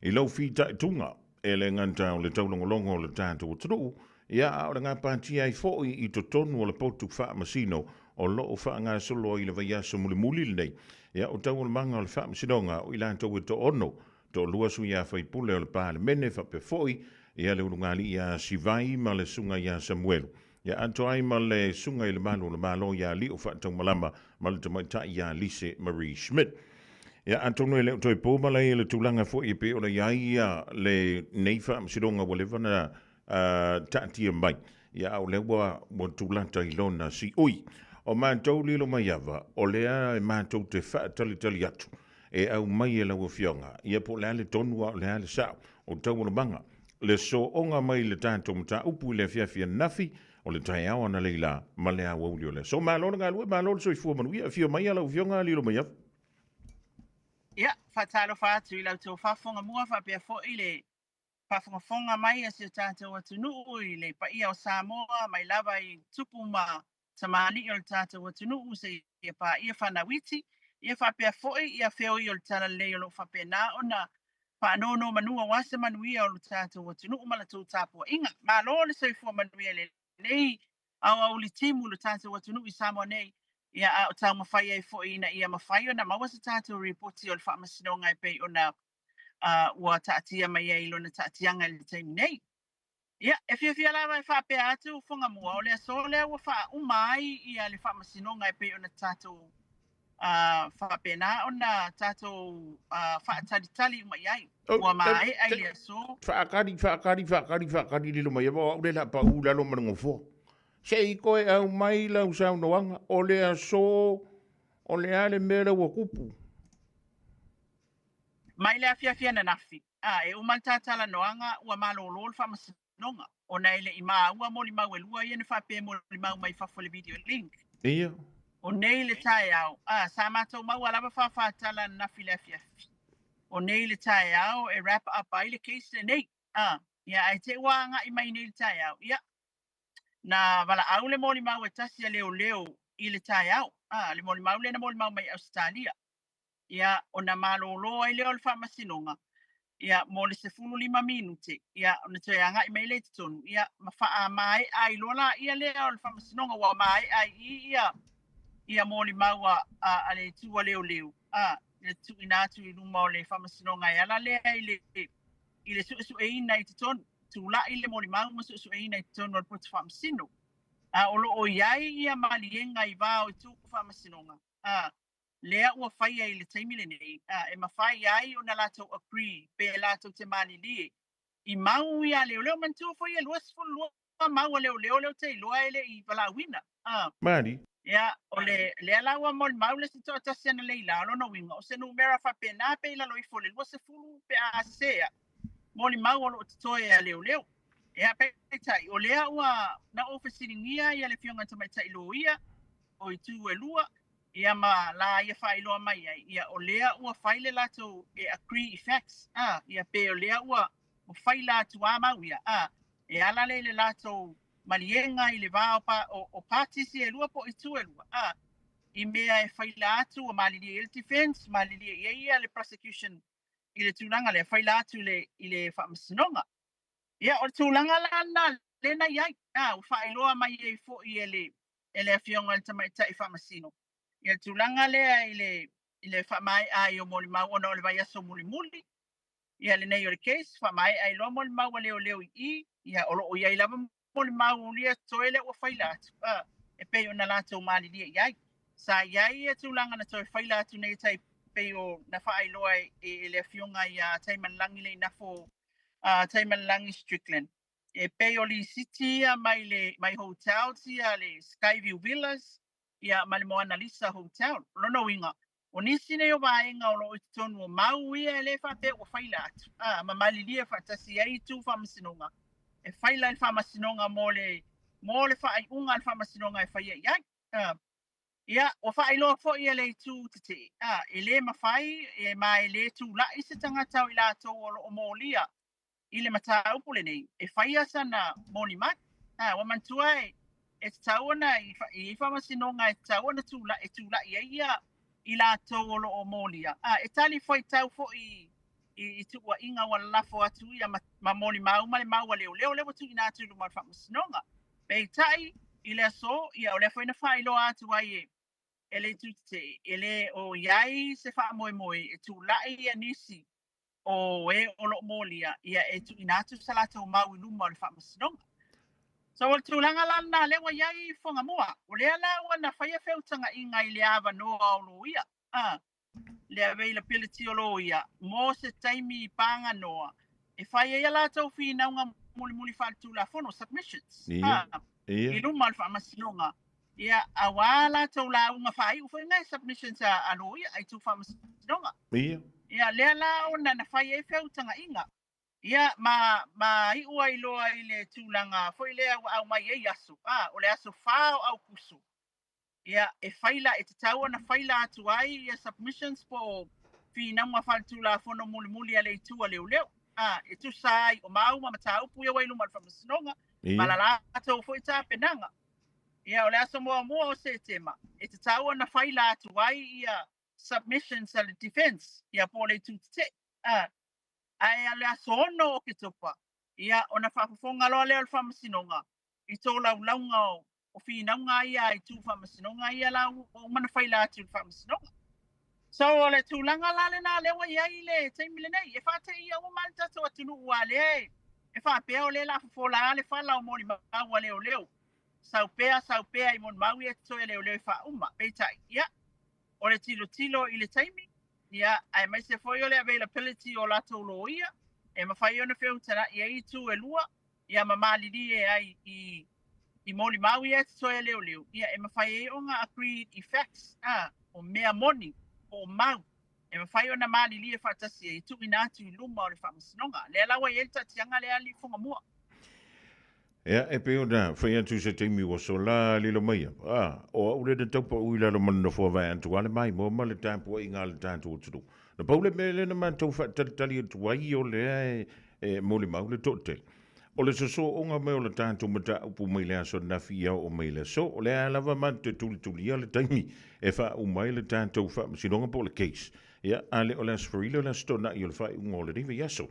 i lau fitaituga e le gata o le taulogologo o le tatou atunuu, ia a o le gapatia ai foi i totonu o le potu faamasino o lo o faagasolo ai i le vaiaso mulimuli lenei. Ia, o taualumaga o le faamasinoga o i latou e toaono, toalua sui usufono o le Palemene faapea foi ia le ulugalii ia Sivai ma le susuga ia Samuelu. Ia atoa ai ma le susuga i le Malu o le Malo ia Lio Faataumalama ma le tamaitai ia Lise Marie Schmidt. Ia atonu e le o toe po malae i le tulaga foi e pei ona i ai ia lenei faamasinoga ua leva na taatia mai, ia a o lea ua tulata i lona siui. O matou Lilomaiava, o lea e matou te faatalitali atu e aumai e lau Afioga, ia po o le a le tonu a o le a le sao o taualumaga, le sooga mai le tatou mataupu i le afiafi ananafi, o le taeao analeila ma le aoauli o le aso. Malo le galue, malo le soifua manuia. Afio mai lau Afioga Lilomaiava. Ia, faatalofa atu i la outou faafofoga mua faapea foi le faafogafoga mai a si o tatou atunuu i le paia o Samoa mai lava i tupu ma tamalii o le tatou atunuu seia paia fanau iti, ia faapea foi ia feoi o le talalelei o lo o faapena ona faanonomanu aua se manuia o lo tatou atunuu ma la tou tapuaiga. Malo le soifua manuia i lenei aoauli timu i lo tatou atunuu i Samoa nei, ia a o taumafai ai foi ina ia mafai ona maua se tatou ripoti o le faamasinoga e pei ona ua taatia mai ai i lona taatiaga i le taimi nei. Ia, e fiafia lava e faapea atu Fuagamua, o le aso lea ua faauma ai ia le faamasinoga e pei ona tatou faapena ona tatou faatalitali uma i ai. Ua maea i le aso. Faakali, faakali, faakali, faakali Lilomaiava, o au lea o le a pau i lalo ma le nofoa. Se i toe aumai lau saunoaga, o le aso, o le a le mea lea ua tupu? Mai le afiafi ananafi, a e uma le ta talanoaga ua malolo le faamasinoga, ona e le i maua molimau e lua ia na faapea e molimau mai fafo i le video link. Ia. O nei le taeao, a, sa matou maua lava faafatala ananafi i le afiafi. O nei le taeao e wrap up ai le case lenei, a, ia ae te i ua agai mai nei le taeao, ia, na valaau le molimau e tasi a leoleo i le taeao, a, le molimau lea na molimau mai Ausetalia. Ia, ona malolo ai lea o le faamasinoga, ia, mo le 15 minute, ia, ona toe agai mai lea i totonu, ia, ma faamaea ai loa laia lea o le faamasinoga, ua maea ai i i ia, ia molimau a, a, a le itu a leoleo, a, le tuuina atu i luma o le faamasinoga e ala lea i le, i le suesueina i totonu, tulai le molimau ma suesueina i totonu o le poto faamasino. A o lo o i ai ia maliega i va o itu faamasinoga, a, lea ua faia i le taimi lenei, e mafai ai ona latou agree pe latou te malilie i mau ia leoleo. Manatua foi e 22 mau a leoleo lea ou te iloa e le i valaauina. Mali. Ia, o le lea la ua molimau le isi toatasi analeila, o lona uiga, o se numera faapena pe i lalo ifo o le 20 pe a sea molimau o lo o totoe a leoleo. Ia, peitai, o lea ua na ou fesiligia ia le Afioga i le Tamaitai Loia o itu e lua, ia ma la ia faailoa mai ai, ia o lea ua fai le latou e agree i facts, a, ia pe o lea ua fai la atu a mau ia, a, e ala lea i le latou maliega i le va o, pa, o, o parties ia e lua po o itu e lua, a, i mea e fai la atu ua malilie i ai le defense, malilie i ai ia le prosecution i le tulaga lea, fai la atu i le, i le faamasinoga. Ia, o le tulaga la lena lea na i ai, a, ua faailoa mai ai foi e le, e le Afioga i le Tamaitai Faamasino. Ia le tulaga lea i le i le faamaea ai o molimau ona o le vaiaso mulimuli ia lenei o le case, faamaea ai loa molimau a leoleo i i, ia o lo o i ai lava molimau ia totoe lea ua faila atu, e pei ona latou malilie i ai. Sa i ai ia tulaga na toe faila atu nei tai pei o na faailoa e le afioga ia Taimalelagi Leinafo, Taimalelagi Strickland, e pei o lisiti ia mai le mai hotels ia le Skyview Villas ia ma le Moana Lisa Hotel. O lona uiga, o nisi nei o vaega o lo o i totonu o mau ia e le faapea ua faila atu, ma malilie faatasi ai itu faamasinoga e faila i le faamasinoga mo le faaiuga a le faamasinoga e faia i ai. Ia, ua faailoa foi e le itu tetee, e le mafai e ma e le tula'i se tagata o i latou o lo o molia i le mataupu lenei e faia sana molimau. Ua manatua e tatau ona i faamasinoga e tatau ona tula'i e tula'i ai ia i latou o lo o molia. E tali fuaitau foi i tuuaiga ua lalafo atu ia ma molimau ma le mau a leoleo lea ua tuuina atu i luma o le faamasinoga. Peitai i le aso, ia o lea foi na faailoa atu ai e le itu tetee, e le o i ai se faamoemoe e tula'i ia nisi o e o lo o molia ia e tuuina atu sa latou mau i luma o le faamasinoga. So o le tulaga la lena lea ua i ai Fuagamua, o lea la ua na faia feutaga'iga i le avanoa o loia, le availability o loia mo se taimi paganoa e fai ai a latou finauga mulimuli faaletulafono, submissions, i luma o le faamasinoga ia auā latou lauga faaiu foi nai submissions a loia ai tu faamasinoga. Ia lea la ona na fai ai feutaga'iga ia ma iu ai loa i le tulaga foi lea ua aumai ai aso, o le aso 4 o Aukuso ia e faila e tatau ona faila atu ai ia submissions po o finauga faaletulafono mulimuli a le itu a leoleo, e tusa ai o mau ma mataupu ia ua i luma o le faamasinoga ma la latou foi tapenaga. Ia o le aso muamua o Setema e tatau ona faila atu ai ia submissions a le defence ia po o le itu tetee, ae a le aso 6 o Oketopa ia ona faafofoga loa lea o le faamasinoga i tolaulauga o finauga ia a itu faamasinoga ia la ua uma ona faila atu i le faamasinoga. So o le tulaga la lena lea ua i ai le taimi lenei e faateia uma le tatou atunuu a lea e faapea o lea la fofola le fala o molimau a leoleo, sau pea sau pea i molimau ia totoe a leoleo e faauma. Peitai ia o le tilotilo i le taimi ia aemaise foi o le availability o latou loia e mafai ona feutana'i ai itu e lua ia ma malilie ai i molimau ia totoe a leoleo ia e mafai ai ona agreed i facts, o mea moni po o mau e mafai ona malilie faatasi ai e tuuina atu i luma o le faamasinoga. Lea la ua i ai le taatiaga lea alii Fuagamua. Ia, e pei ona fai atu se taimi ua sola lilo mai, o au le na taupau i lalo ma le nofoa vae atu ale mai moa ma le tapuaiga a le tatou atunuu. Na pau le mea lea na matou faatalitali atu ai o lea e molimau le toatele. O le sosooga mai o le tatou mataupu mai le aso ananafi ia oo mai le aso, o lea lava matou te tulitulia le taimi e faauma ai le tatou faamasinoga po o le case. Ia, a le o le aso Faraile o le aso Toonai o le faaiuga o lenei vaiaso.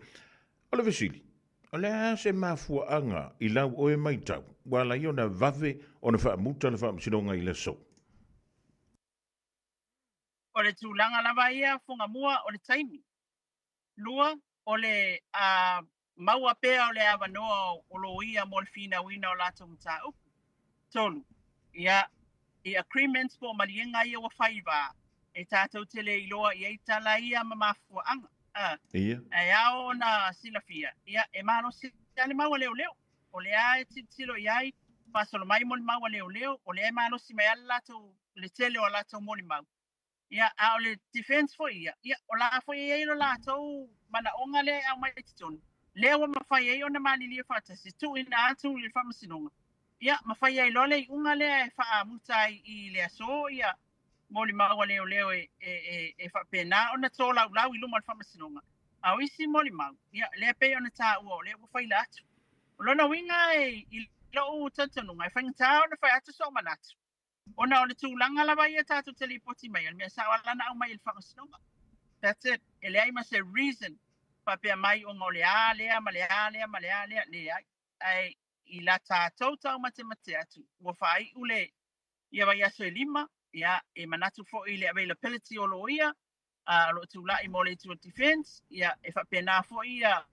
O le fesili, o le a se mafuaaga i lau oe matau ua ala ai ona vave ona faamuta le faamasinoga i le aso? O le tulaga lava ia Fuagamua o le taimi. Lua, o le maua pea o le avanoa o loia mo le finauina o latou mataupu. Tolu, ia, i agreements po o maliega ia ua fai va, e tatou te le iloa i ai tala ia ma mafuaaga. Ae ao ona silafia, ia, e malosi lava le mau a leoleo. O lea e tilotilo i ai, faasolo mai molimau a leoleo, o lea e malosi mai lava le latou, le tele o a latou molimau. Ia, a o le defense foi ia, ia, o la foi e i ai lo latou manaoga lea e aumai i totonu, lea ua mafai ai ona malilie faatasi, tuuina atu i le faamasinoga, ia, ma fai ai loa le iuga lea e faamuta ai i le aso, ia, molimau a leoleo e faapena ona tolaulau i luma o le faamasinoga. A o isi molimau, ia, lea pei ona taua o lea ua faila atu. O lona uiga i lou talitonuga, e faigata ona fai atu sou manatu, ona o le tulaga lava ia tatou te lipoti mai, o le mea sao lava na aumai e le faamasinoga. That's it. E leai ma se reason faapea mai ona o le a lea ma le a lea ma le a lea, leai. Ae i la tatou taumatemate atu, ua faaiu le ia vaiaso e 5. Ia, e manatu foi i le availability o loia, o lo o tulai mo le itu o le defence, ia, e faapena foi ia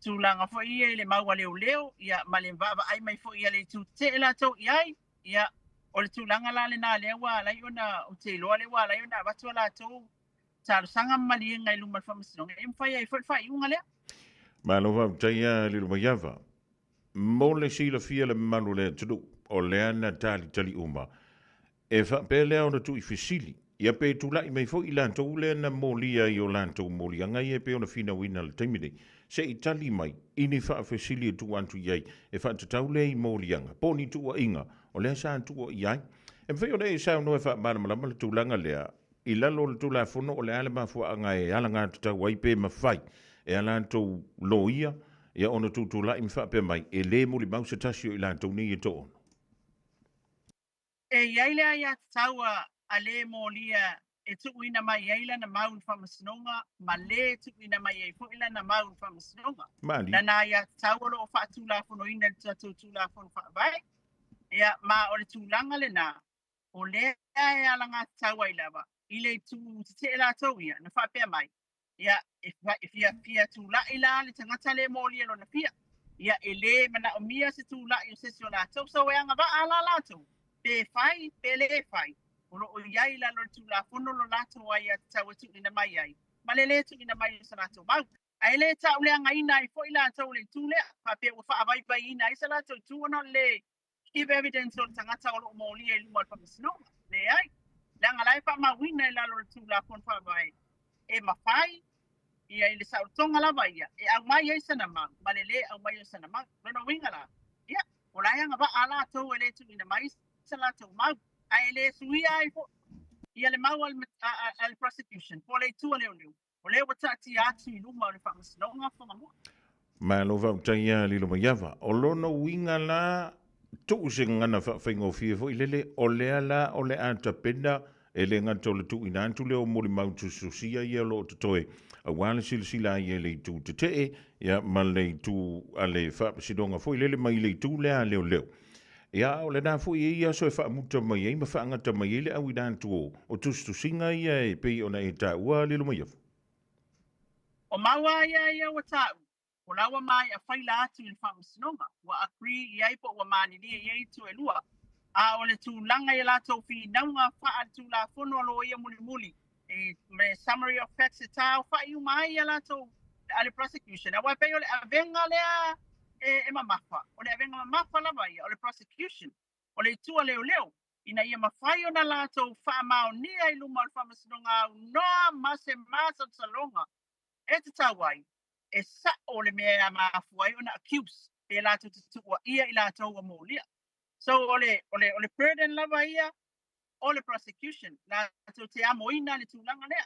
tulaga foi ia i le mau a leoleo, ia, ma le vaavaai mai foi a le itu tetee latou i ai. Ia, o le tulaga la lena lea ua ala ai ona, ou te iloa lea ua ala ai ona avatu a latou talosaga ma maliega i luma o le Faamasinoga, e mafai ai foi le faaiuga lea. Malo faafetai a Lilomaiava. Mo le silafia le mamalu o le atunuu, o lea na talitali uma e faapea lea ona tuuifesili, ia pe tulai mai foi i latou lea na molia i o latou moliaga ia e pei ona finauina i le taimi nei, se i tali mai i ni faafesili e tuu atu i ai e faatatau lea i moliaga po o ni tuuaiga o lea sa tuuaia ai. E mafai ona e saunoa e faamalamalama le tulaga lea i lalo o le Tulafono o le a le mafuaaga e alagatatau ai pe mafai e a latou loia ia ona tutulai ma faapea mai e le molimau se tasi o i latou nei e toaono? E i ai le aiatatau a le molia e tuuina mai ai lana mau i le Faamasinoga ma le tuuina mai ai foi lana mau i le Faamasinoga. Malie. Lana aiatatau o lo o faatulafonoina i le tatou Tulafono Faavae. Ia, ma o le tulaga lena, o lea e alagatatau ai lava i le itu tetee latou ia na faapea mai, ia, e fiafia tulai la le tagata le molia lona fia, ia, e lē manaomia se tula'i o se isi o latou. So e agavaa la latou, pe fai pe lē fai, o lo o i ai i lalo o le Tulafono lo latou aiatatau e tuuina mai ai ma le lē tuuina mai o se latou mau. Ae le tauleagaina ai foi latou i le itu lea, faapea ua faavaivaiina ai se latou itu ona o le lē give evidence o le tagata o lo o molia i luma o le Faamasinoga. Leai. Leaga la e faamauina i lalo o le Tulafono Faavae e mafai ia i le saolotoga lava ia e aumai ai sana mau ma le lē aumai o sana mau. Lona uiga la, ia, o la e agavaa latou e le tuuina mai sa latou mau, ae le suia ai foi ia le mau a le prosecution po o le itu a leoleo. O lea ua taatia atu i luma o le Faamasinoga Whangamua. Malo faafetai ia Lilomaiava. O lona uiga la, tuu se gagana faafaigofie foi lele, o lea la o le a tapena e le gata o le tuuina atu lea o molimau tusitusia ia o lo o totoe aua le silasila ai e le itu tetee ia ma le itu a le Faamasinoga foi lele mai le itu lea a leoleo. Ia, a o lena foi e i aso e faamuta mai ai ma faagata mai ai le auina atu o, o tusitusiga ia e pei ona e taua, Lilomaiava. O maua ia ia ua taua, o la ua maea faila atu i le Faamasinoga, ua agree i ai po ua malilie i ai itu e lua. A o le tulaga i a latou finauga faaletulafono a loia mulimuli, e ma le summary of facts e taaofai uma ai a latou a le prosecution. Aua e pei o le avega lea e, e mamafa, o le avega mamafa lava ia o le prosecution, o le itu a leoleo, ina ia mafai ona latou faamaonia i luma o le Faamasinoga aunoa ma se masalosaloga e tatau ai, e sa'o le mea e mafua ai ona accuse pe latou te tuuaia i latou ua molia. So o le, o le, o le burden lava ia o le prosecution, latou te amoina le tulaga lea.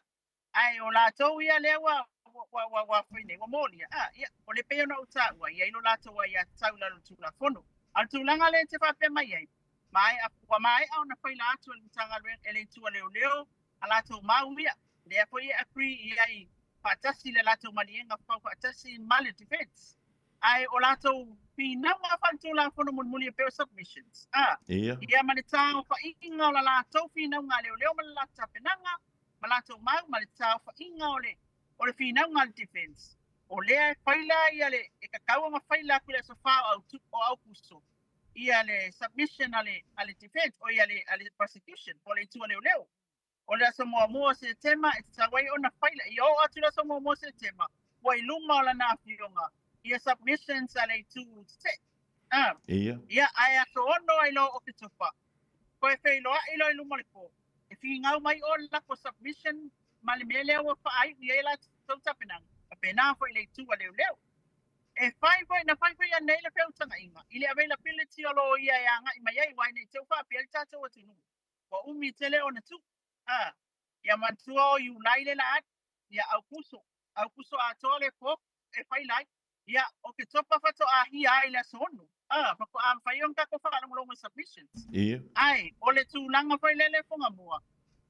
Ae o latou ia lea ua ua ua ua fai nei, ua molia, a, ia, o le pei ona ou taua, e i ai lo latou aiatatau i lalo o le Tulafono. A o le tulaga lea e te faapea mai ai, maea, ua maea ona faila atu e le Matagaluega, e le Itu a Leoleo a latou mau ia, lea foi e agree i ai faatasi le latou maliega fau faatasi ma le defense. Ae o latou finauga faaletulafono mulimuli e pei o submissions, a, Ia. ia ma le taaofaiga o la latou finauga a leoleo ma le latou tapenaga ma latou mau ma le taaofaiga o le o le finauga a le defense. O lea e faila ia le e tatau ona faila atu i le aso 4 o Autu, o Aukuso ia le submission a le a le defense o ia le a le prosecution po o le itu a leoleo. O le aso muamua o Setema e tatau ai ona faila. Ia oo atu i le aso muamua o Setema, ua i luma o lana afioga ia submissions a le itu tetee. Ah. Ia. Ia, ae aso 6 ai loa o Oketopa, toe feiloai loa i luma o le court. E figau mai o le lako submission ma le mea lea ua faaiu i ai latou tapenaga, faapena foi i le itu a leoleo. E fai foi, na fai foi anei le feutagaiga i le availability o loia e agai mai ai, aua ne i te i ua faapea le tatou atunuu ua umi tele ona tuu. A, ia manatua o Iulai le la atu, ia Aukuso, Aukuso atoa le po e faila ai. Ia, Oketopa faatoa hia ai le aso 6. A, faatoa mafai ona tatou faalogologo i submissions. Ia. Ae, o le tulaga foi lele e Fugamua,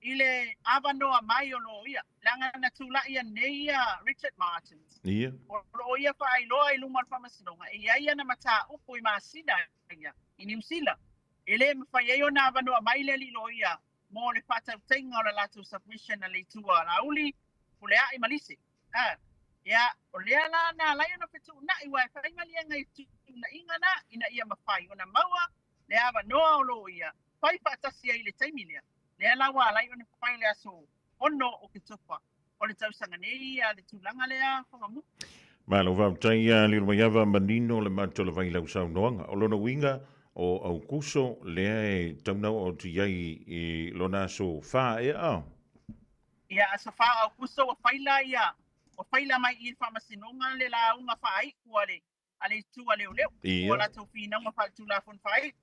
i le avanoa mai o loia, leaga na tulai anei ia Richard Martins. Ia. O lo o ia faailoa i luma o le Faamasinoga, e i ai ana mataupu i masina ia, i Niu Sila. E le mafai ai ona avanoa mai le alii loia mo le faatautaiga o le latou submission a le itu a Laauli, Fulea'i ma Lise. A, ia, o lea la na ala ai ona fetuuna'i aua e fai maliega i fetuunaiga na ina ia mafai ona maua le avanoa o loia fai faatasi ai i le taimi lea. Lea la ua ala ai ona fai le aso 6 o Oketopa o le tausaga nei a le tulaga lea Whangamua. Malo faafetai ia Lilomaiava manino le matou lava i lau saunoaga. O lona uiga o Aukuso lea e tatau ona oo atu i ai i lona aso fa ea a? Ia, aso fa o Aukuso ua faila ia, ua faila mai i le Faamasinoga le lauga faaiu a le a le itu a leoleo o latou finauga faaletulafono faaiu.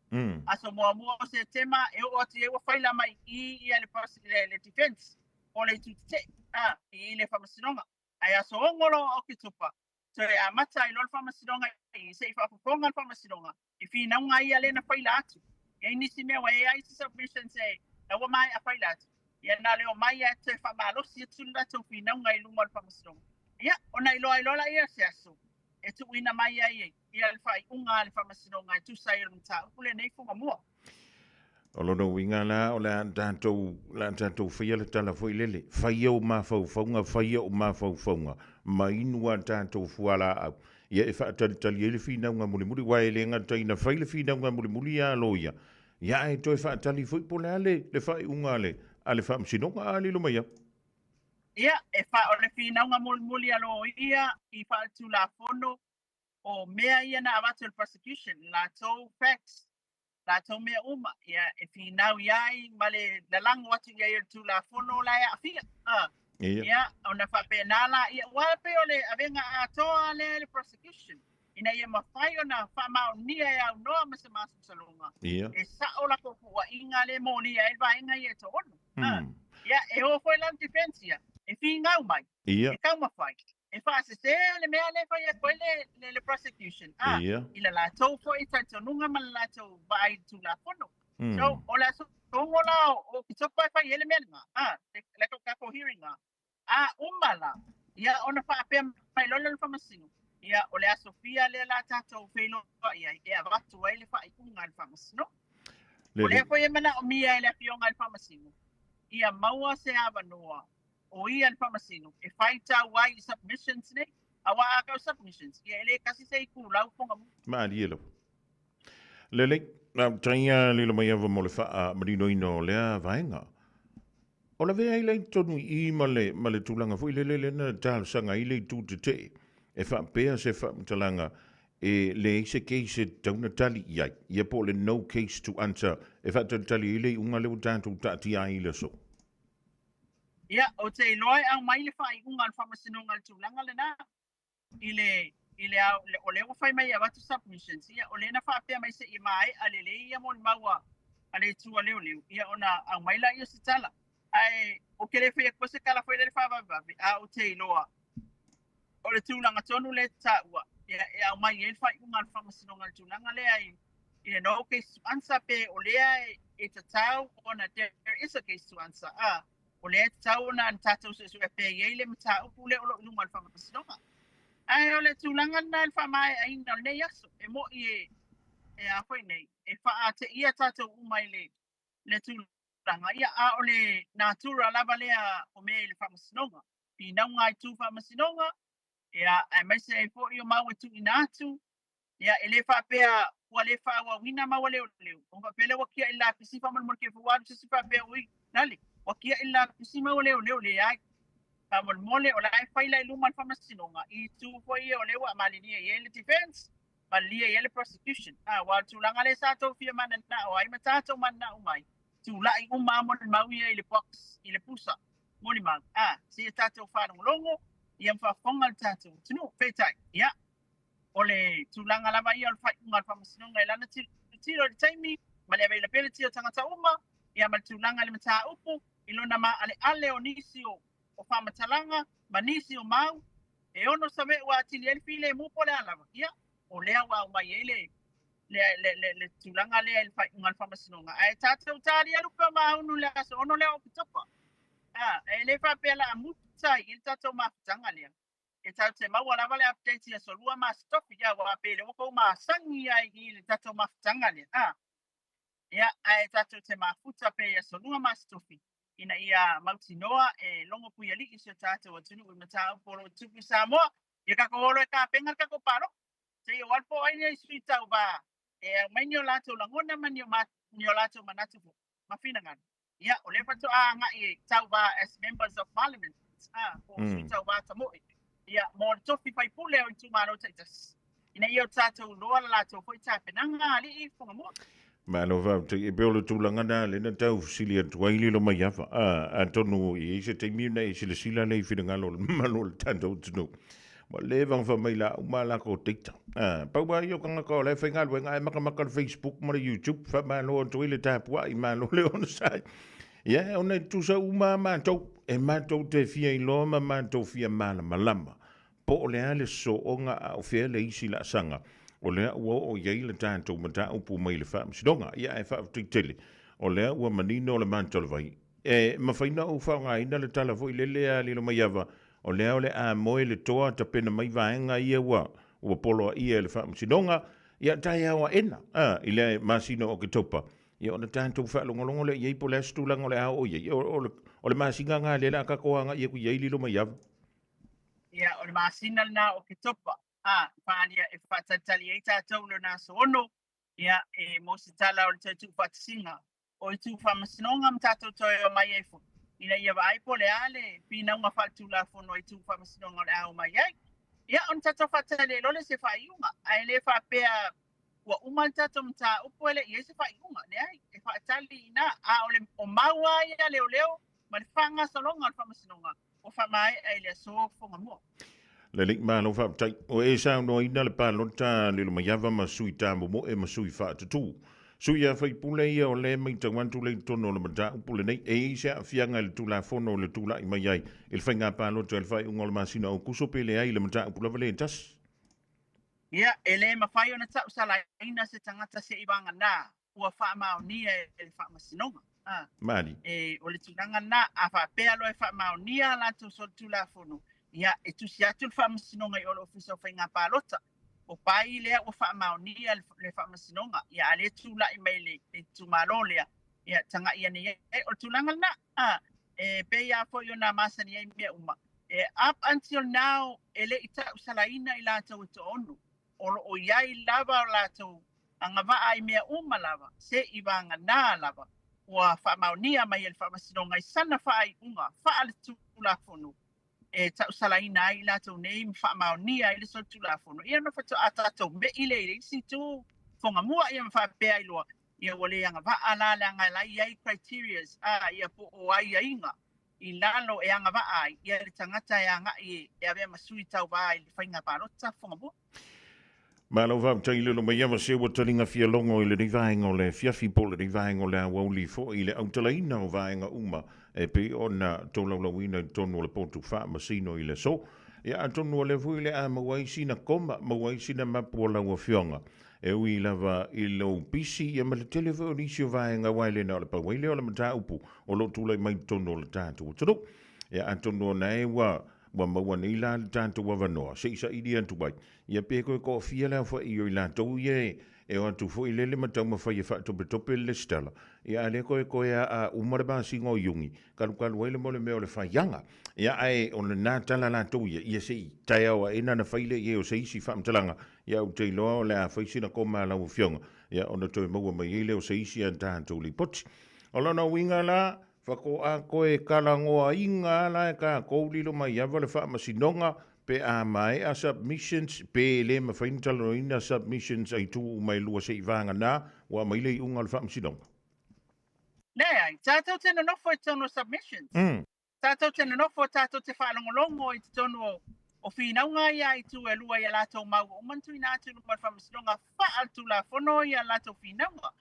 Aso muamua o Setema e oo atu i ai ua faila mai i ia le, le, le defense o le itu tetee a, i le Faamasinoga. Ae aso 6 loa o Oketopa, toe amata ai loa le Faamasinoga i se i faafofoga le Faamasinoga i finauga ia lea na faila atu. E i ai nisi mea ua i ai isi submissions e la ua maea faila atu. Ia na le omai ae toe faamalosi atu le latou finauga i luma o le Faamasinoga. Ia, ona iloa ai loa laia se aso e tuuina mai ai ia le faaiuga a le Faamasinoga e tusa ai o le mataupu lenei Fugamua. O lona uiga la, o le a tatou, le a tatou faia le tala foi lele, fai ou mafaufauga, fai ou mafaufauga, ma inu a tatou fualaau, ia e faatalitali ai le finauga mulimuli, aua e le gata ina fai le finauga mulimuli ia loia, ia ae toe faatali foi po o le a le, le faaiuga a le, a le Faamasinoga a lilo mai au. Ia, e fa, o le finauga mulimuli a loia i faaletulafono o mea ia na avatu e le prosecution, latou facts, latou mea uma, ia, e finau i ai ma le lalago atu i ai o le Tulafono la e aafia. A, Ia. ia, ona faapena la, ia, aua e pei o le avega atoa lea i le prosecution, ina ia mafai ona faamaonia e aunoa ma se masalosaloga, Ia. e sa'o latou puua'iga lea e molia ai le vaega ia e to'ono. A, ia, e o foi la le defense ia, e figau mai, Ia. e taumafai e faasese le mea lea e fai atu ai le, le, le prosecution a Ia. i le latou foi talitonuga ma le latou vaai i le Tulafono. So, o le aso 6 la o, o Oketopa e fai ai le mea lena, a, le, le tatou hearing la. A uma la, ia ona faapea mai loa lea o le Faamasino, ia o le aso fia lea la tatou feiloai ai e avatu ai le faaiuga a le Faamasinoga. O lea foi e manaomia e le Afioga i le Faamasino ia maua se avanoa o ia le Faamasino e faitau ai i submissions nei, aua a kau submissions, ia e le tasi se itulau Fugamua. Malie lava. Lelei, faafetai a lilo mai ava mo le faamaninoina o lea vaega. O lavea ai la i totonu i i ma le, ma le tulaga foi lele lea na talosaga ai le itu tetee e faapea se faamatalaga e leai se case e tatau ona tali i ai, ia po o le no case to answer e faatalitali ai le iuga lea ua tatou taatia ai i le aso. Ia, ou te iloa e aumai le faaiuga a le Faamasinoga i le tulaga lena, i le, i le ao, o lea ua fai mai e avatu submissions, ia, o lea na faapea mai se i maea lelei ia molimau a, a le Itu a Leoleo, ia ona aumai laia o se tala. Ae ou te le fai atua se tala foi lele faavavevave, a ou te iloa o le tulaga tonu lea e taua, ia, e aumai ai le faaiuga a le Faamasinoga i le tulaga lea i, i le no case to answer, pe o lea e, e tatau ona there is a case to answer, a, o lea e tatau ona tatou suesuea pea i ai le mataupu lea o lo o i luma o le Faamasinoga. Ae o le tulaga lena i le faamaeaina o lenei aso, e moni e, e a foi nei, e faateia tatou uma i le, le tulaga, ia, a o le natura lava lea o mea i le Faamasinoga. Finauga a itu Faamasinoga, ia, aemaise ai foi o mau e tuuina atu, ia, e le faapea ua le faaauauina mau a leoleo, ona faapea lea ua kia'i le lapisi faamolemole ke ua alu se isi faapea, ui, lale, ua kia'i le lapisi mau a leoleo, leai. Faamolemole, o la e fai la i luma o le Faamasinoga, i itu foi ia o lea ua malilie i ai le defense, malilie i ai le prosecution. A, aua o le tulaga lea sa tou fia mananao ai ma tatou mananao uma ai, tulai uma lava molimau ia i le box, i le pusa molimau, a, seia tatou faalogologo, ia ma faafofoga le tatou atunuu. Peitai, ia, o le tulaga lava ia o le faaiuga a le Faamasinoga i lana tilotilo i le taimi ma le availability o tagata uma, ia ma le tulaga i le mataupu i lona maaleale o nisi o, o faamatalaga ma nisi o mau e ono save'u atili ai le filemu po o le a lava, ia, o lea ua aumai ai le, le, le, le, le tulaga lea i le faaiuga a le Faamasinoga. Ae tatou talia lupe o Maunu i le aso 6 lea o Oketopa. A, e le faapea la muta ai i le tatou mafutaga lea. E tatou te maua lava le update i aso lua ma aso tofi, ia, aua pei o lea ua tou masani ai i le tatou mafutaga lea. A. Ia, ae tatou te mafuta pea i Aso Lua ma Aso Tofi, ina ia mautinoa e logo puialii si o tatou atunuu i mataupu o lo o tupu i Samoa. Ia tatou o loa e tapena le tatou palota. Seia o alu po o ai nei sui tauva e aumai ni o latou lagona ma ni o latou manatu foi ma finagalo. Ia, o lea faatoa agai e tauva as members of parliament, po o sui tauva tamoe, ia, mo le tofi faipule o itumalo taitasi, ina ia o tatou iloa le latou foi tapenaga alii Fugamua. Malo faafetai. E pei o le tulaga lena lea na tau fesili atu ai Lilomaiava. Atonu e i ai se taimi ona e silasila lea i finagalo o le mamalu o le tatou atunuu. Ua leva ona fai mai la uma a latou data. Pau lava ia o tagata o la e faigaluega ae matamata le Facebook ma le YouTube, faamalo atu ai le tapuai, malo le onosai. Ia, ona e tutusa uma lava matou, e matou te fia iloa ma matou fia malamalama Po o le a le sooga a o fea le isi laasaga o lea ua oo i ai le tatou mataupu mai le Faamasinoga. Ia ae faafetai tele, o lea ua manino le matalavai. E mafai na ou faaaogaina le tala foi lele a Lilomaiava, o lea o le a moe le toa tapena mai vaega ia ua ua poloaia e le Faamasinoga, ia taeao aena, a, i le masina o Oketopa, ia ona tatou faalogologo lea i ai po o le a se tulaga o le a oo i ai. O le masina lena lea o le a tatou agai atu i ai Lilomaiava. Ia, o le masina lena o Oketopa, a, faaalia e faatalitali ai tatou i lona aso 6, ia, e mo se tala o le toe tuufaatasiga o itu faamasinoga ma tatou toe omai ai foi, ina ia vaai po o le a le finauga faaletulafono a itu faamasinoga o le a omai ai. Ia, ona tatou faatali ai loa lea i se faaiuga, ae le faapea ua uma le tatou mataupu e le i i ai se faaiuga. Leai, e faatali i ina, a o le o mau lava ia a leoleo ma le faagasologa o le faamasinoga, ua faamaea i le aso Fugamua. Lelei, malo faafetai. Ua e saunoaina le palota Lilomaiava ma sui tamomoe ma sui faatutū. Sui a faipule ia o lea e matau atu lea i totonu o le mataupu lenei, e i ai se aafiaga i le Tulafono o le tulai mai ai i le faiga palota i le faaiuga o le masina o Aokuso pe leai i le mataupu lava lea e tasi? Ia, e le mafai ona tausalaina se tagata seivagana ua faamaonia e le Faamasinoga. A, Mali. E, o le tulaga lena, a faapea loa e faamaonia a latou solitulafono, ia, e tusi atu le Faamasinoga i o le Ofisa o Faiga Palota. O pai lea ua faamaonia le, le Faamasinoga, ia, a lea tulai mai le, le itumalo lea, ia, tagai ane i ai. O le tulaga lena, a, e pei lava foi ona masani ai mea uma. E, up until now, e le i tausalaina i latou e toaono. O lo o i ai lava o latou agavaa i mea uma lava, seivagana lava ua faamaonia mai e le Faamasinoga i sana faaiuga faaletulafono e tausalaina ai i latou nei ma faamaonia ai le solitulafono, ia ona faatoa tatou me'i lea i le isi itu fogamua, ia ma faapea ai loa, ia ua le agavaa la leaga la e i ai criterias, a, ia po o aiaiga i lalo e agavaa ai ia le tagata e agai e avea ma sui tauva i le faiga palota fogamua. Malo faafetai i le Lomaiava se ua taliga fialogo i lenei vaega o le afiafi po o lenei vaega o le aoauli foi i le autalaina o vaega uma e pei ona tolaulauina i totonu o le potu faamasino i le aso. Ia atonu o lea foi le a maua ai sina koma, maua ai sina mapu o lau afioga e ui lava i lou pisi ia ma le tele foi o nisi o vaega aua e le na o le pau ai lea o le mataupu o lo o tulai mai i totonu o le tatou atunuu. Ia atonu o na e ua Ua maua nei la le tatou avanoa se i saili atu ai, ia pe toe toafia le aofai o i latou ia e o atu foi lele ma taumafai e faatopetope le lesitala, ia a lea toe toe aa uma le masina o Iuni, kalukalu ai le mo le mea o le faiaga. Ia ae o lena tala latou ia, ia se i taeao aena na fai lea i ai o se isi faamatalaga, ia ou te iloa o le a fai sina koma a lau Afioga, ia ona toe maua mai ai lea o se isi a tatou lipoti. O lona uiga la, Faatoa toe talanoaina a la e tatou Lilomaiava le faamasinoga pe a maea submissions pe le mafai ona talanoaina submissions a itu uma e lua se'i vagana ua aumai le iuga o le faamasinoga. Leai, tatou te nonofo i totonu o submissions. Tatou te nonofo, tatou te faalogologo i totonu o, o finauga ia a itu e lua i a latou mau ua uma ona tuuina atu i luma o le faamasinoga faaletulafono ia latou finauga.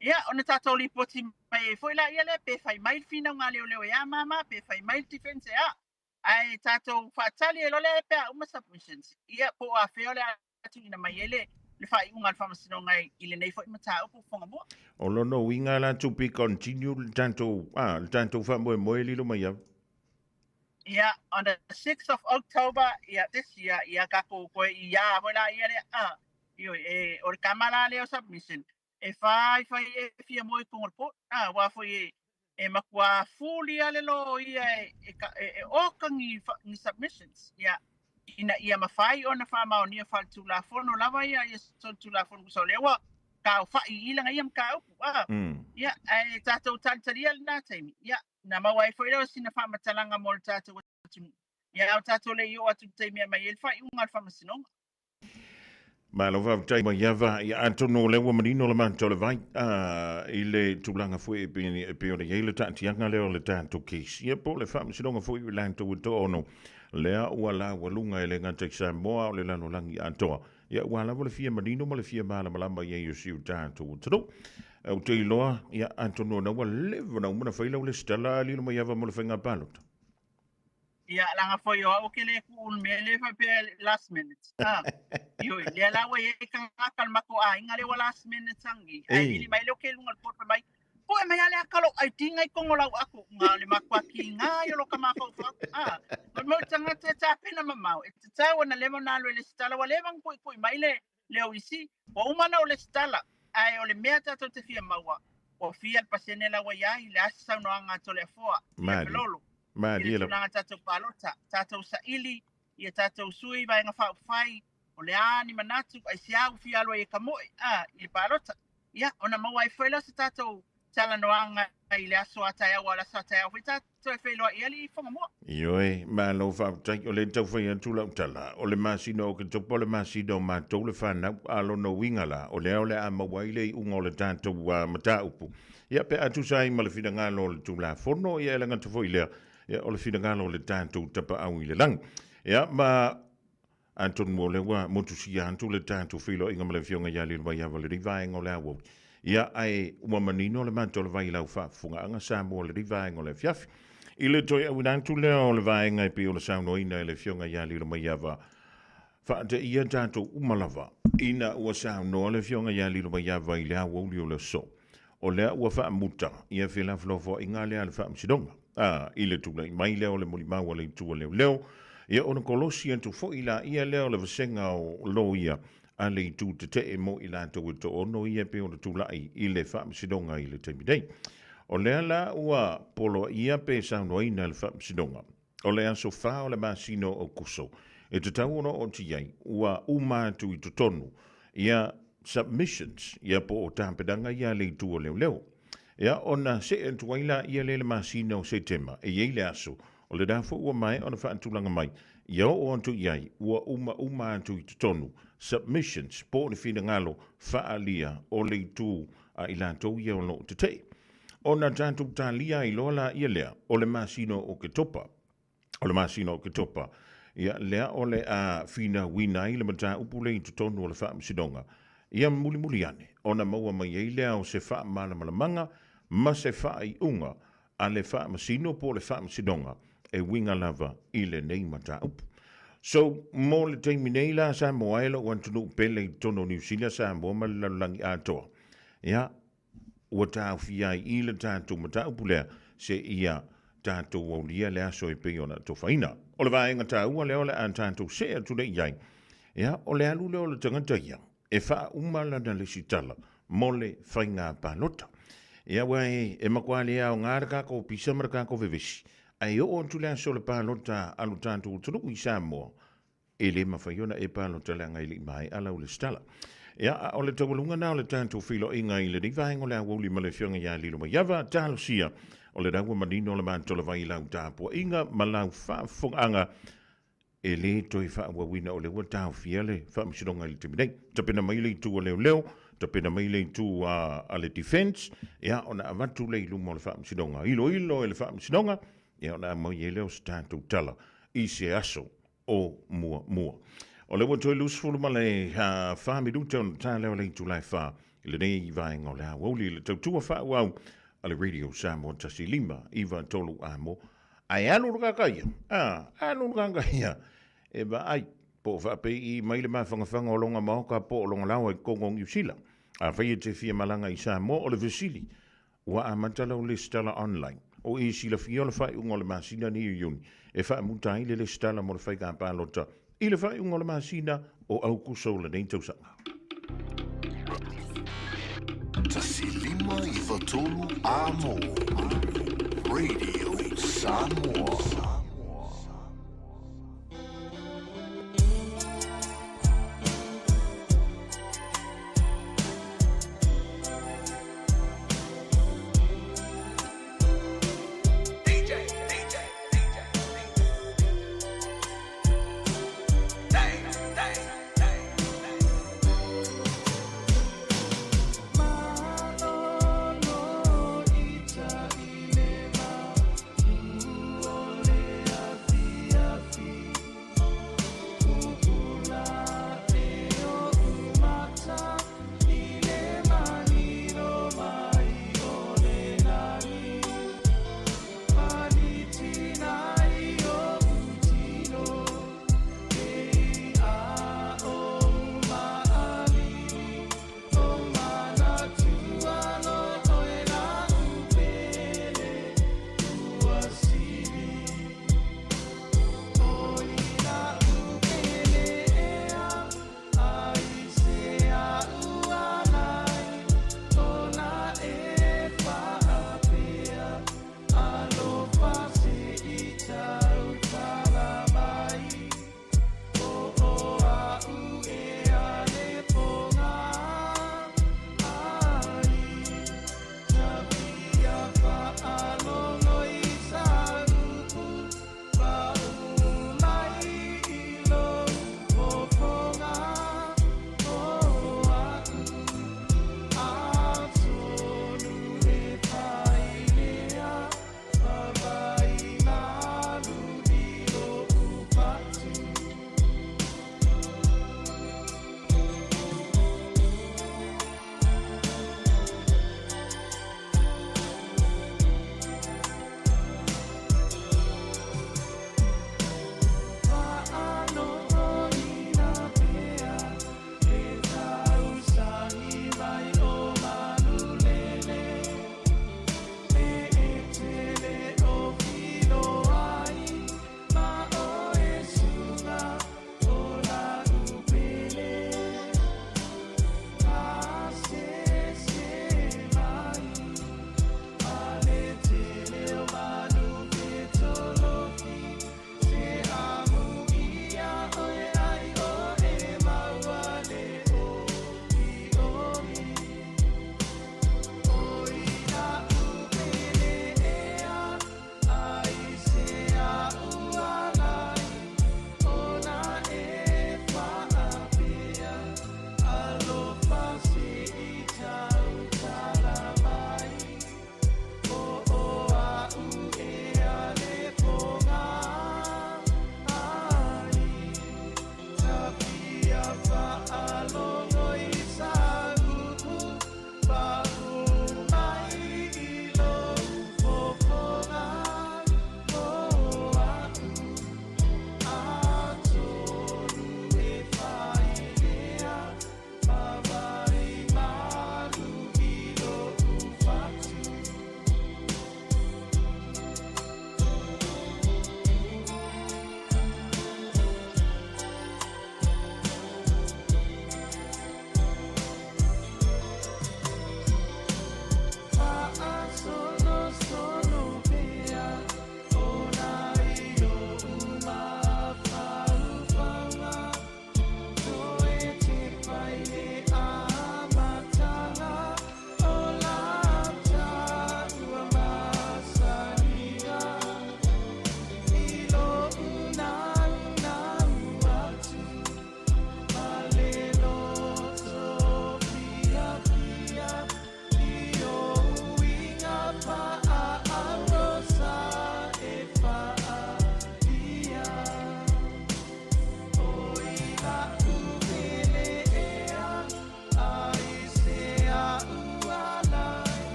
Ia, ona tatou lipoti mai ai foi laia lea pe fai mai le finauga a leoleo e a mama, pe fai mai le defense e a. Ae tatou faatali ai loa lea pe a uma submissions, ia po o afea o le a tuuina mai ai le, le faaiuga a le Faamasinoga i lenei foi mataupu Fugamua. O lona uiga la to be continued le tatou, ah, le tatou faamoemoe lilo mai ava. Ia, on the 6th of October, ia, this year, ia tatou toe i a foi la ia lea, ah, ioe, e, o le kama la lea o submission. E fai fai e fia moe i koga o le court, a, aua foi e, e matua fuli lava le loia e, e, e, e oka ni, ni submissions, ia, ina ia mafai ona faamaonia faaletulafono lava ia, ia solitulafono tusa o lea ua taofai i laga ia mataupu, a. Ia, ae tatou talitalia lena taimi, ia, na maua ai foi lea o sina faamatalaga mo le tatou atunuu, ia, a o tatou le i oo atu i le taimi e aumai ai le faaiuga a le Faamasinoga. Malo faafetai Maiava, ia atonu o lea ua manino le matou le vai i le tulaga foi e pei e pei ona i ai le taatiaga lea o le tatou case. Ia po o le faamasinoga foi i latou e toaono lea ua laualuga e le gata i Samoa a o le lalolagi atoa. Ia aua lava le fia manino ma le fia malamalama i ai o si o tatou atunuu. Ou te iloa, ia atonu o lena ua leva ona uma ona fai lau lesitala a lilo Maiava mo le faiga palota. Ia, leaga foi o au ou te le tuu i le mea lea faapea last minute. Ah, ioe, lea la ua i ai tagata o le matou aiga lea ua last minute angi. Ae vili mai lea ou te i luga o le court fai mai, Poe mai a le aka lou ID ngai tonu o lau ato. Nga o le makuakiga ai o lo ka mafaufau. Ah, fai mai o le tagata e tapena mamao, e tatau ona leva ona alu e lesitala, ua leva ona tuitui mai le le OEC, ua uma ona ou lesitala, ae o le mea tatou te fia maua, ua fia le pasene la ua i ai, le a se saunoaga a Toleafoa, i le Pelolo, i le tulaga tatou palota, tatou saili ia tatou sui Vaega Faaupufai, o le a ni manatu, aisea ua fia alu ai e tamoe, a, i le palota. Ia, ona maua ai foi lea o se tatou talanoaga i le aso a taeao, aua o le aso a taeao foi tatou e feiloai ai i Whangamoa. Ioe, malo faafetai, o lea e tau fai atu lau tala, o le masina o Oketopa o le masina o matou le fanau, a o lona uiga la, o lea o le a maua ai le iuga o le tatou mataupu. Ia, pe a tusa ai ma le finagalo o le Tulafono, ia e le gata foi i lea, ia, o le finagalo o le tatou Tapaau i le Lagi. Ia, ma Atonu o lea ua motusia atu le tatou feiloaiga ma le Afioga ia Lilomaiava i lenei vaega o le aoauli. Ia, ae ua manino le matou le vai i lau faafofogaaga Samoa i lenei vaega o le afiafi. I le toe auina atu lea o le vaega e pei ona saunoaina e le Afioga ia Lilomaiava, faateia tatou uma lava ina ua saunoa le Afioga ia Lilomaiava i le aoauli o le aso. O lea ua faamuta ia felafolafoaiga lea a le Faamasinoga, a, i le tulai mai lea o le molimau a le Itu a Leoleo, ia ona kolosi atu foi laia lea o le vasega o loia a le Itu Tetee mo i latou e toaono ia e pei ona tulai i le Faamasinoga i le taimi nei. O lea la ua poloaia pe saunoaina e le Faamasinoga, O le aso 4 o le masina o Aokuso, e tatau ona oo atu i ai, ua uma atu i totonu ia submissions, ia po o tapenaga ia a le Itu o Leoleo. Ia, ona see atu ai laia lea i le masina o Setema, e i ai le aso, o lena foi ua maea ona faatulaga mai, ia oo atu i ai, ua umauma atu i totonu submissions po o ni finagalo faaalia o le Itu a i latou ia o lo o tetee. Ona tatou talia ai loa laia lea, o le masina o Oketopa. O le masina o Oketopa, ia, lea o le a finauina ai le mataupu lea i totonu o le Faamasinoga. Ia mulimuli ane, ona maua mai ai lea o se faamalamalamaga ma se faaiuga a le Faamasino po o le Faamasinoga e uiga lava i lenei mataupu. So, mo le taimi nei la Samoa e lou atunuu pele i totonu o Niu Sila, Samoa ma le lalolagi atoa. Ia, ua taofia ai i le tatou mataupu lea seia tatou aulia le aso e pei ona atofaina. O le vaega taua lea o le a tatou see atu nei i ai, ia, o le alu lea o le tagata ia e faauma lana lesitala mo le faiga palota. Ia, aua e matua le aoga le tatou pisa ma le tatou vevesi, ae oo atu le aso o le palota a lo tatou atunuu i Samoa, E le mafai ona e palota leaga e le i maea lau lesitala. Ia, a o le taualuga na o le tatou feiloaiga i lenei vaega o le aoauli ma le Afioga ia Lilomaiava, talosia o lena ua manino le matolavai i lau tapuaiga ma lau faafofogaaga e le toe faaauauina o lea ua taofia le Faamasinoga i le taimi nei. Tapena mai le itu a leoleo, tapena mai le itu a le defense, ia ona avatu lea i luma o le Faamasinoga. Iloilo e le Faamasinoga, ia ona aumai ai lea o se tatou tala i se aso o muamua. O lea ua toe 24 ma le 4 minute ona ta lea o le itula e 4 i lenei vaega o le aoauli i le tautua faaauau a le Radio Samoa 1 5 9 3 amo. Ae alu le kaka ia, a, alu le kaka ia, e vaai, po o faapei mai le mafangafaga o longa maoka po o longa laoa i totonu o Niu Sila. Afai e te fia malaga i Samoa, o le fesili, Ua amata lau lesitala online. O e silafia o le faaiuga o le masina nei o Iuni e faamuta ai le lesitala mo le faiga palota i le faaiuga o le masina o Aukuso o lenei tausaga. 1 5 93 Amo. Radio Samoa. Malolo i ta i le ma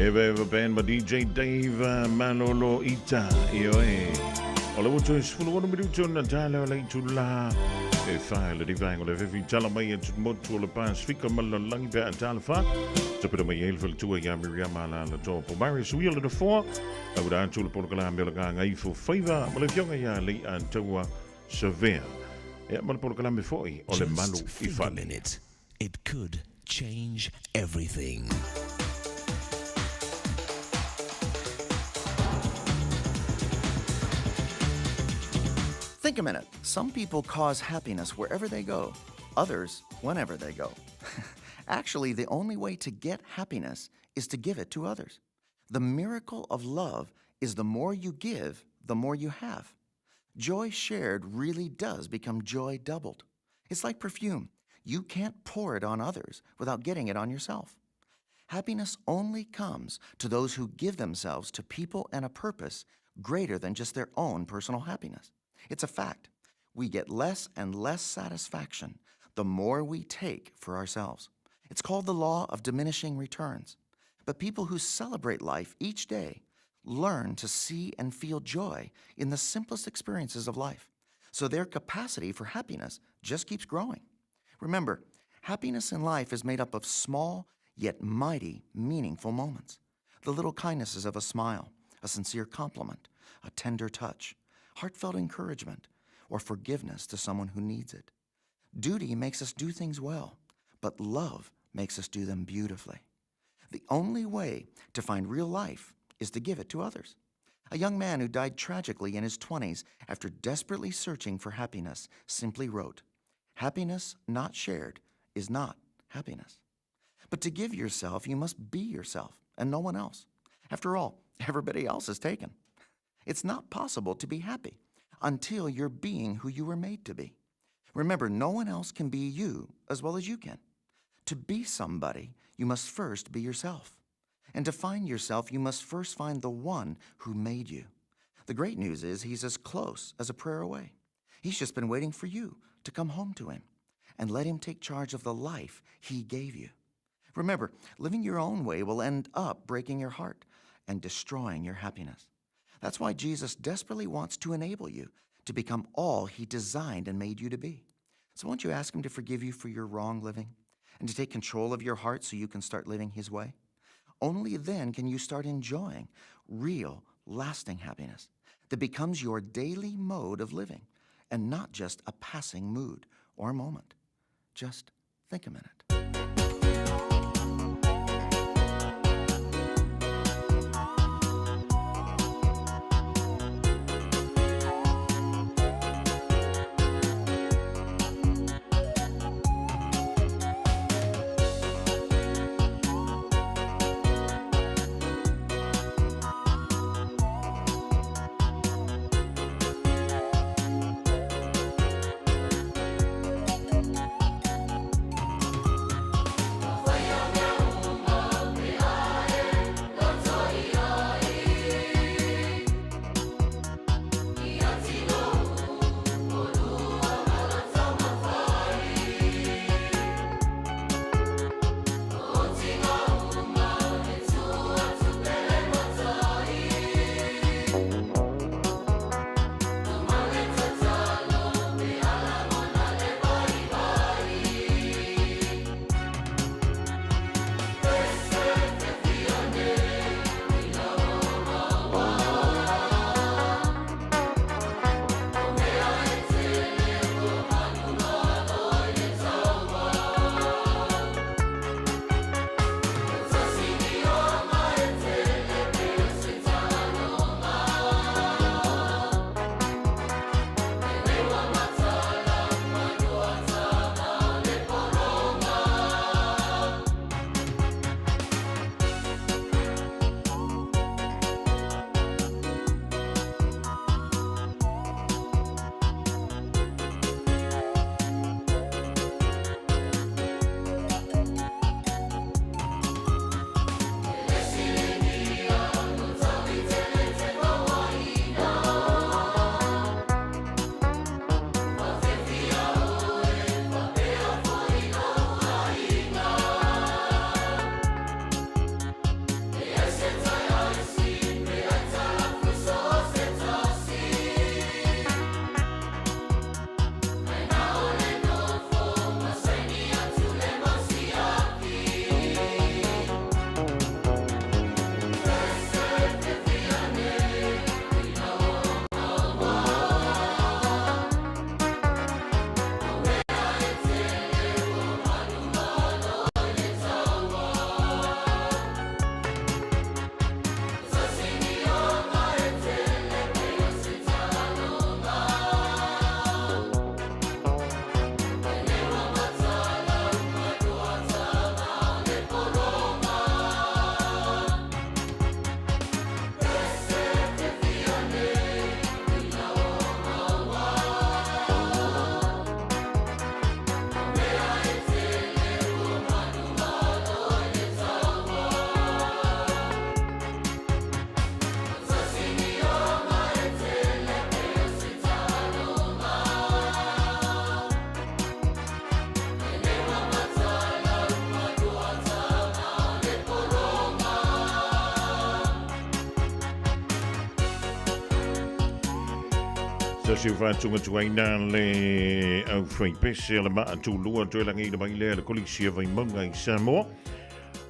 Eva Eva Band ma DJ Dave Malolo Ita. Ioe. O le ua toe 16 minuti ona tala o le itulā e whae le rivaenga o le fefi tala mai e tumotu o le Pasifika ma le lalagi pe a talofa. Tapena mai e le faletua ia Miriama Alaalatoa Pomare suia le nofoa. Auina atu le polokalame o le Gagaifo Faiva ma le afioga ia Leiataua Savea. Ia ma le polokalame foi o le Malu i Just think a Fale. minute. It could change everything. Think a minute. Some people cause happiness wherever they go, others, whenever they go. Actually, the only way to get happiness is to give it to others. The miracle of love is the more you give, the more you have. Joy shared really does become joy doubled. It's like perfume. You can't pour it on others without getting it on yourself. Happiness only comes to those who give themselves to people and a purpose greater than just their own personal happiness. It's a fact. We get less and less satisfaction the more we take for ourselves. It's called the law of diminishing returns. But people who celebrate life each day learn to see and feel joy in the simplest experiences of life. So their capacity for happiness just keeps growing. Remember, happiness in life is made up of small yet mighty, meaningful moments. The little kindnesses of a smile, a sincere compliment, a tender touch, heartfelt encouragement, or forgiveness to someone who needs it. Duty makes us do things well, but love makes us do them beautifully. The only way to find real life is to give it to others. A young man who died tragically in his 20s after desperately searching for happiness simply wrote, Happiness not shared is not happiness. But to give yourself, you must be yourself and no one else. After all, everybody else is taken. It's not possible to be happy until you're being who you were made to be. Remember, no one else can be you as well as you can. To be somebody, you must first be yourself. And to find yourself, you must first find the one who made you. The great news is he's as close as a prayer away. He's just been waiting for you to come home to him and let him take charge of the life he gave you. Remember, living your own way will end up breaking your heart and destroying your happiness. That's why Jesus desperately wants to enable you to become all he designed and made you to be. So won't you ask him to forgive you for your wrong living and to take control of your heart so you can start living his way? Only then can you start enjoying real, lasting happiness that becomes your daily mode of living and not just a passing mood or moment. Just think a minute. Tasi o whātungatuaina le au whaipese a le maa tūlua toe langi mai lea le kolisi a Vaimauga i Samoa.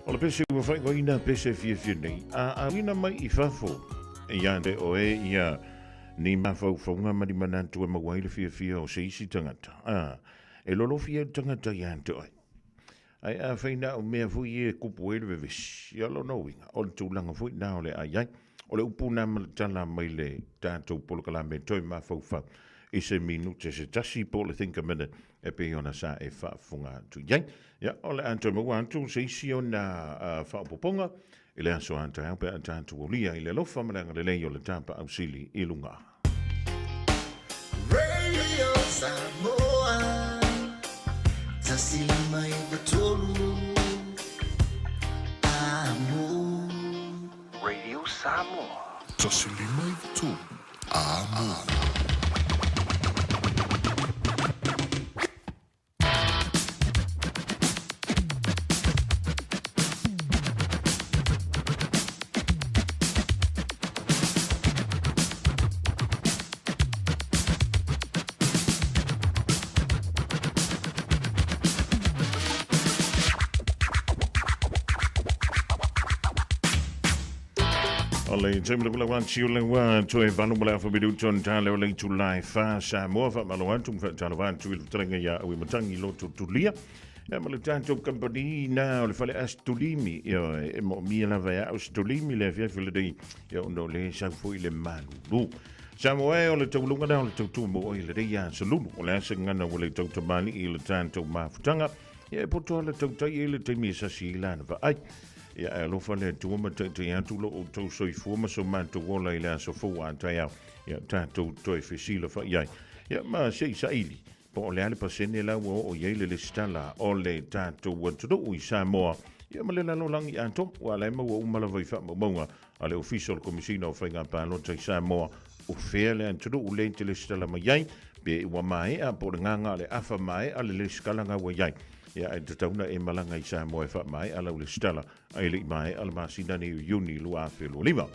O le pese ua whaikoina pese fiafia nei. A auina mai i fafo. Ia te oe ia ni mafaufauga ma ni manatu e maua ai le fiafia o se isi tagata. A, e lolofi ai le tagata ia te oe. Ae afai na o mea foi ia e kupu ai le vevesi, ia lona uiga, o le tulaga foi na o le a i ai. O le upu na ma le tala mai le tatou polokalame toe mafaufau i se minute se tasi po o le think a minute e pei ona sa e faafofoga atu i ai. Ia, o le a toe maua atu se isi ona faaopoopoga i le aso a taeao pe a tatou aulia i le alofa ma le agalelei o le Tapaau Sili i luga. Radio Samoa 153 Amo. Radio Samoa 153 Amo. O le taimi le kula atu o le wā toe valu ma le afa minuto na tā leo le itula e whā Samoa wha malo atu ma wha atu i le talenga ia au i matangi loto tulia. Ia ma le tātou company na o le fale Astolimi ia e mo mia lava ia Astolimi le afiafi le nei ia ona o le sau foi le malulu. Samoa e o le taulunga na o le tautu mo i le nei a salulu o le asa ngana o le tautamali i le tātou mafutanga ia e poto le tautai i le taimi e sasi i lana vaai. Ia e alofa le Atua ma taitai atu lo outou soifua ma so matou ola i le aso fou a taeao. Ia tatou toe fesilafai ai. Ia ma se i saili po o le a le pasene la ua oo i ai le lesitala o le tatou atunuu i Samoa. Ia ma le lalolagi atoa, ua ala e maua uma lava i faamaumauga a le Ofisa o le Komesina o Faiga Palota i Samoa o fea le atunuu le te lesitala mai ai, pe ua maea po o le gaga o le afa maea le lesitalaga ua i ai. Ia, ae tatau na e malaga i Samoa e faamaea lau lesitala ae le i maea le masina nei o Iuni 2025.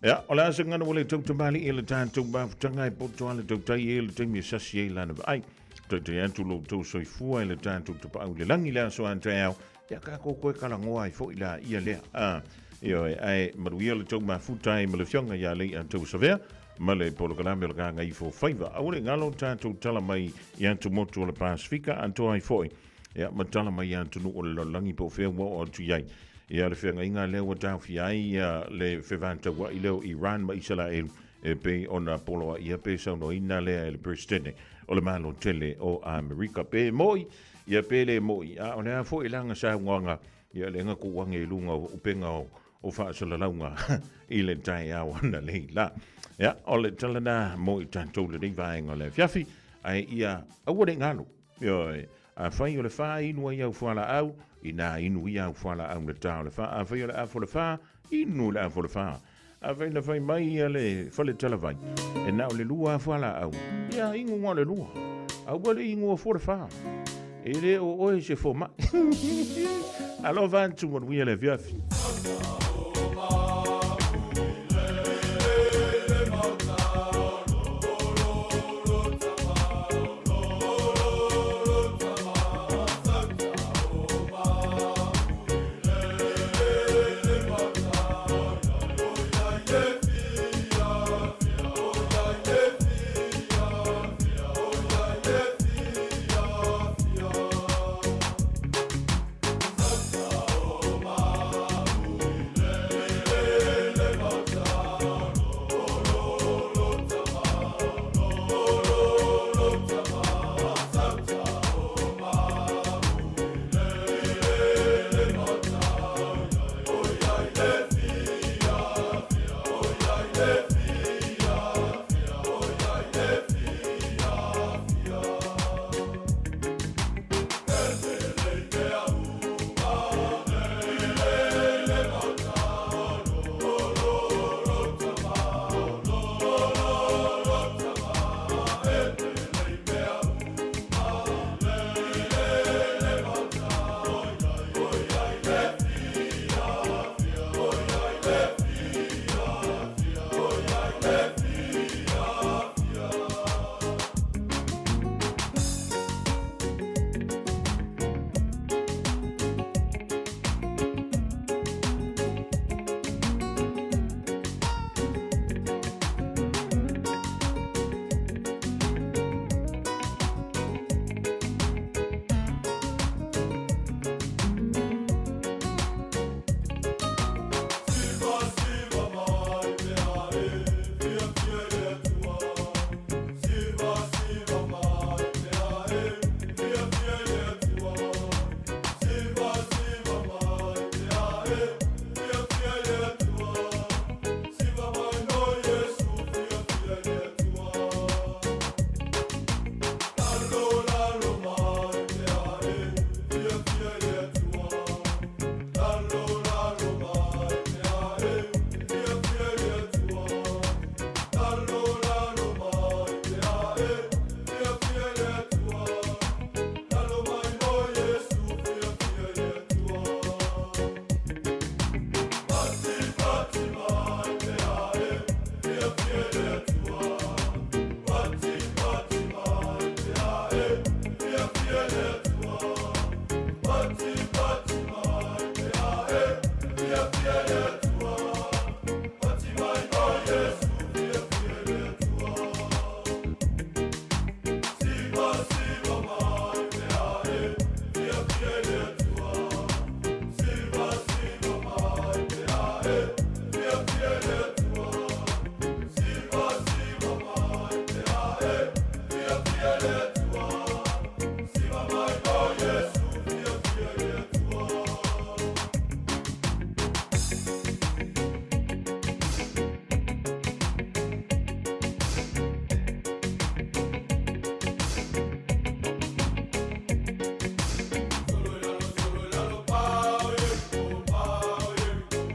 Ia, o le a se gagana ua le tau tamalii e le tatou mafutaga e poto a le tautai e le taimi e sasi ai lana vaai. Taitai atu lo outou soifua e le tatou tapaau i le lagi le aso a taeao. Ia kākou koe kalagoa ai foi la ia lea. A, ioe, ae manuia le tou mafuta ai ma le fioga ia lei a tau savea ma le polokalame o le Gagaifo Faiva. Aua le galo tatou tala mai i atumotu o le Pasifika atoa ai foi. Ia, ma tala mai i atunuu o le lalolagi po o fea ua oo atu i ai. Ia, le feagaiga lea ua taofia ai ia le fevataua'i lea o Iran ma Isalaelu e pei ona poloaia pe saunoaina lea e le Peresetene o le Malo Tele o Amerika. Pe mo'i, ia pe le mo'i, a o le a foi lana saunoaga, ia le gaku age i luga o upega o faasalalauga i le taeao ananei la. Ia, o le tala na mo i tatou lenei vaega o le afiafi, ae ia aua ne i galo. Ioe, afai o le whā inu ai au fualaau, inā inu ia au fualaau na tā o le whā. Afai o le afa o le whā, inu le afa o le whā. Afai na fai mai ia le fale talavai, e na o le lua fualaau, ia ingu ngā le lua. Aua le ingu o fua le whā. E le o oe se fomai. Alofa atu manuia le afiafi.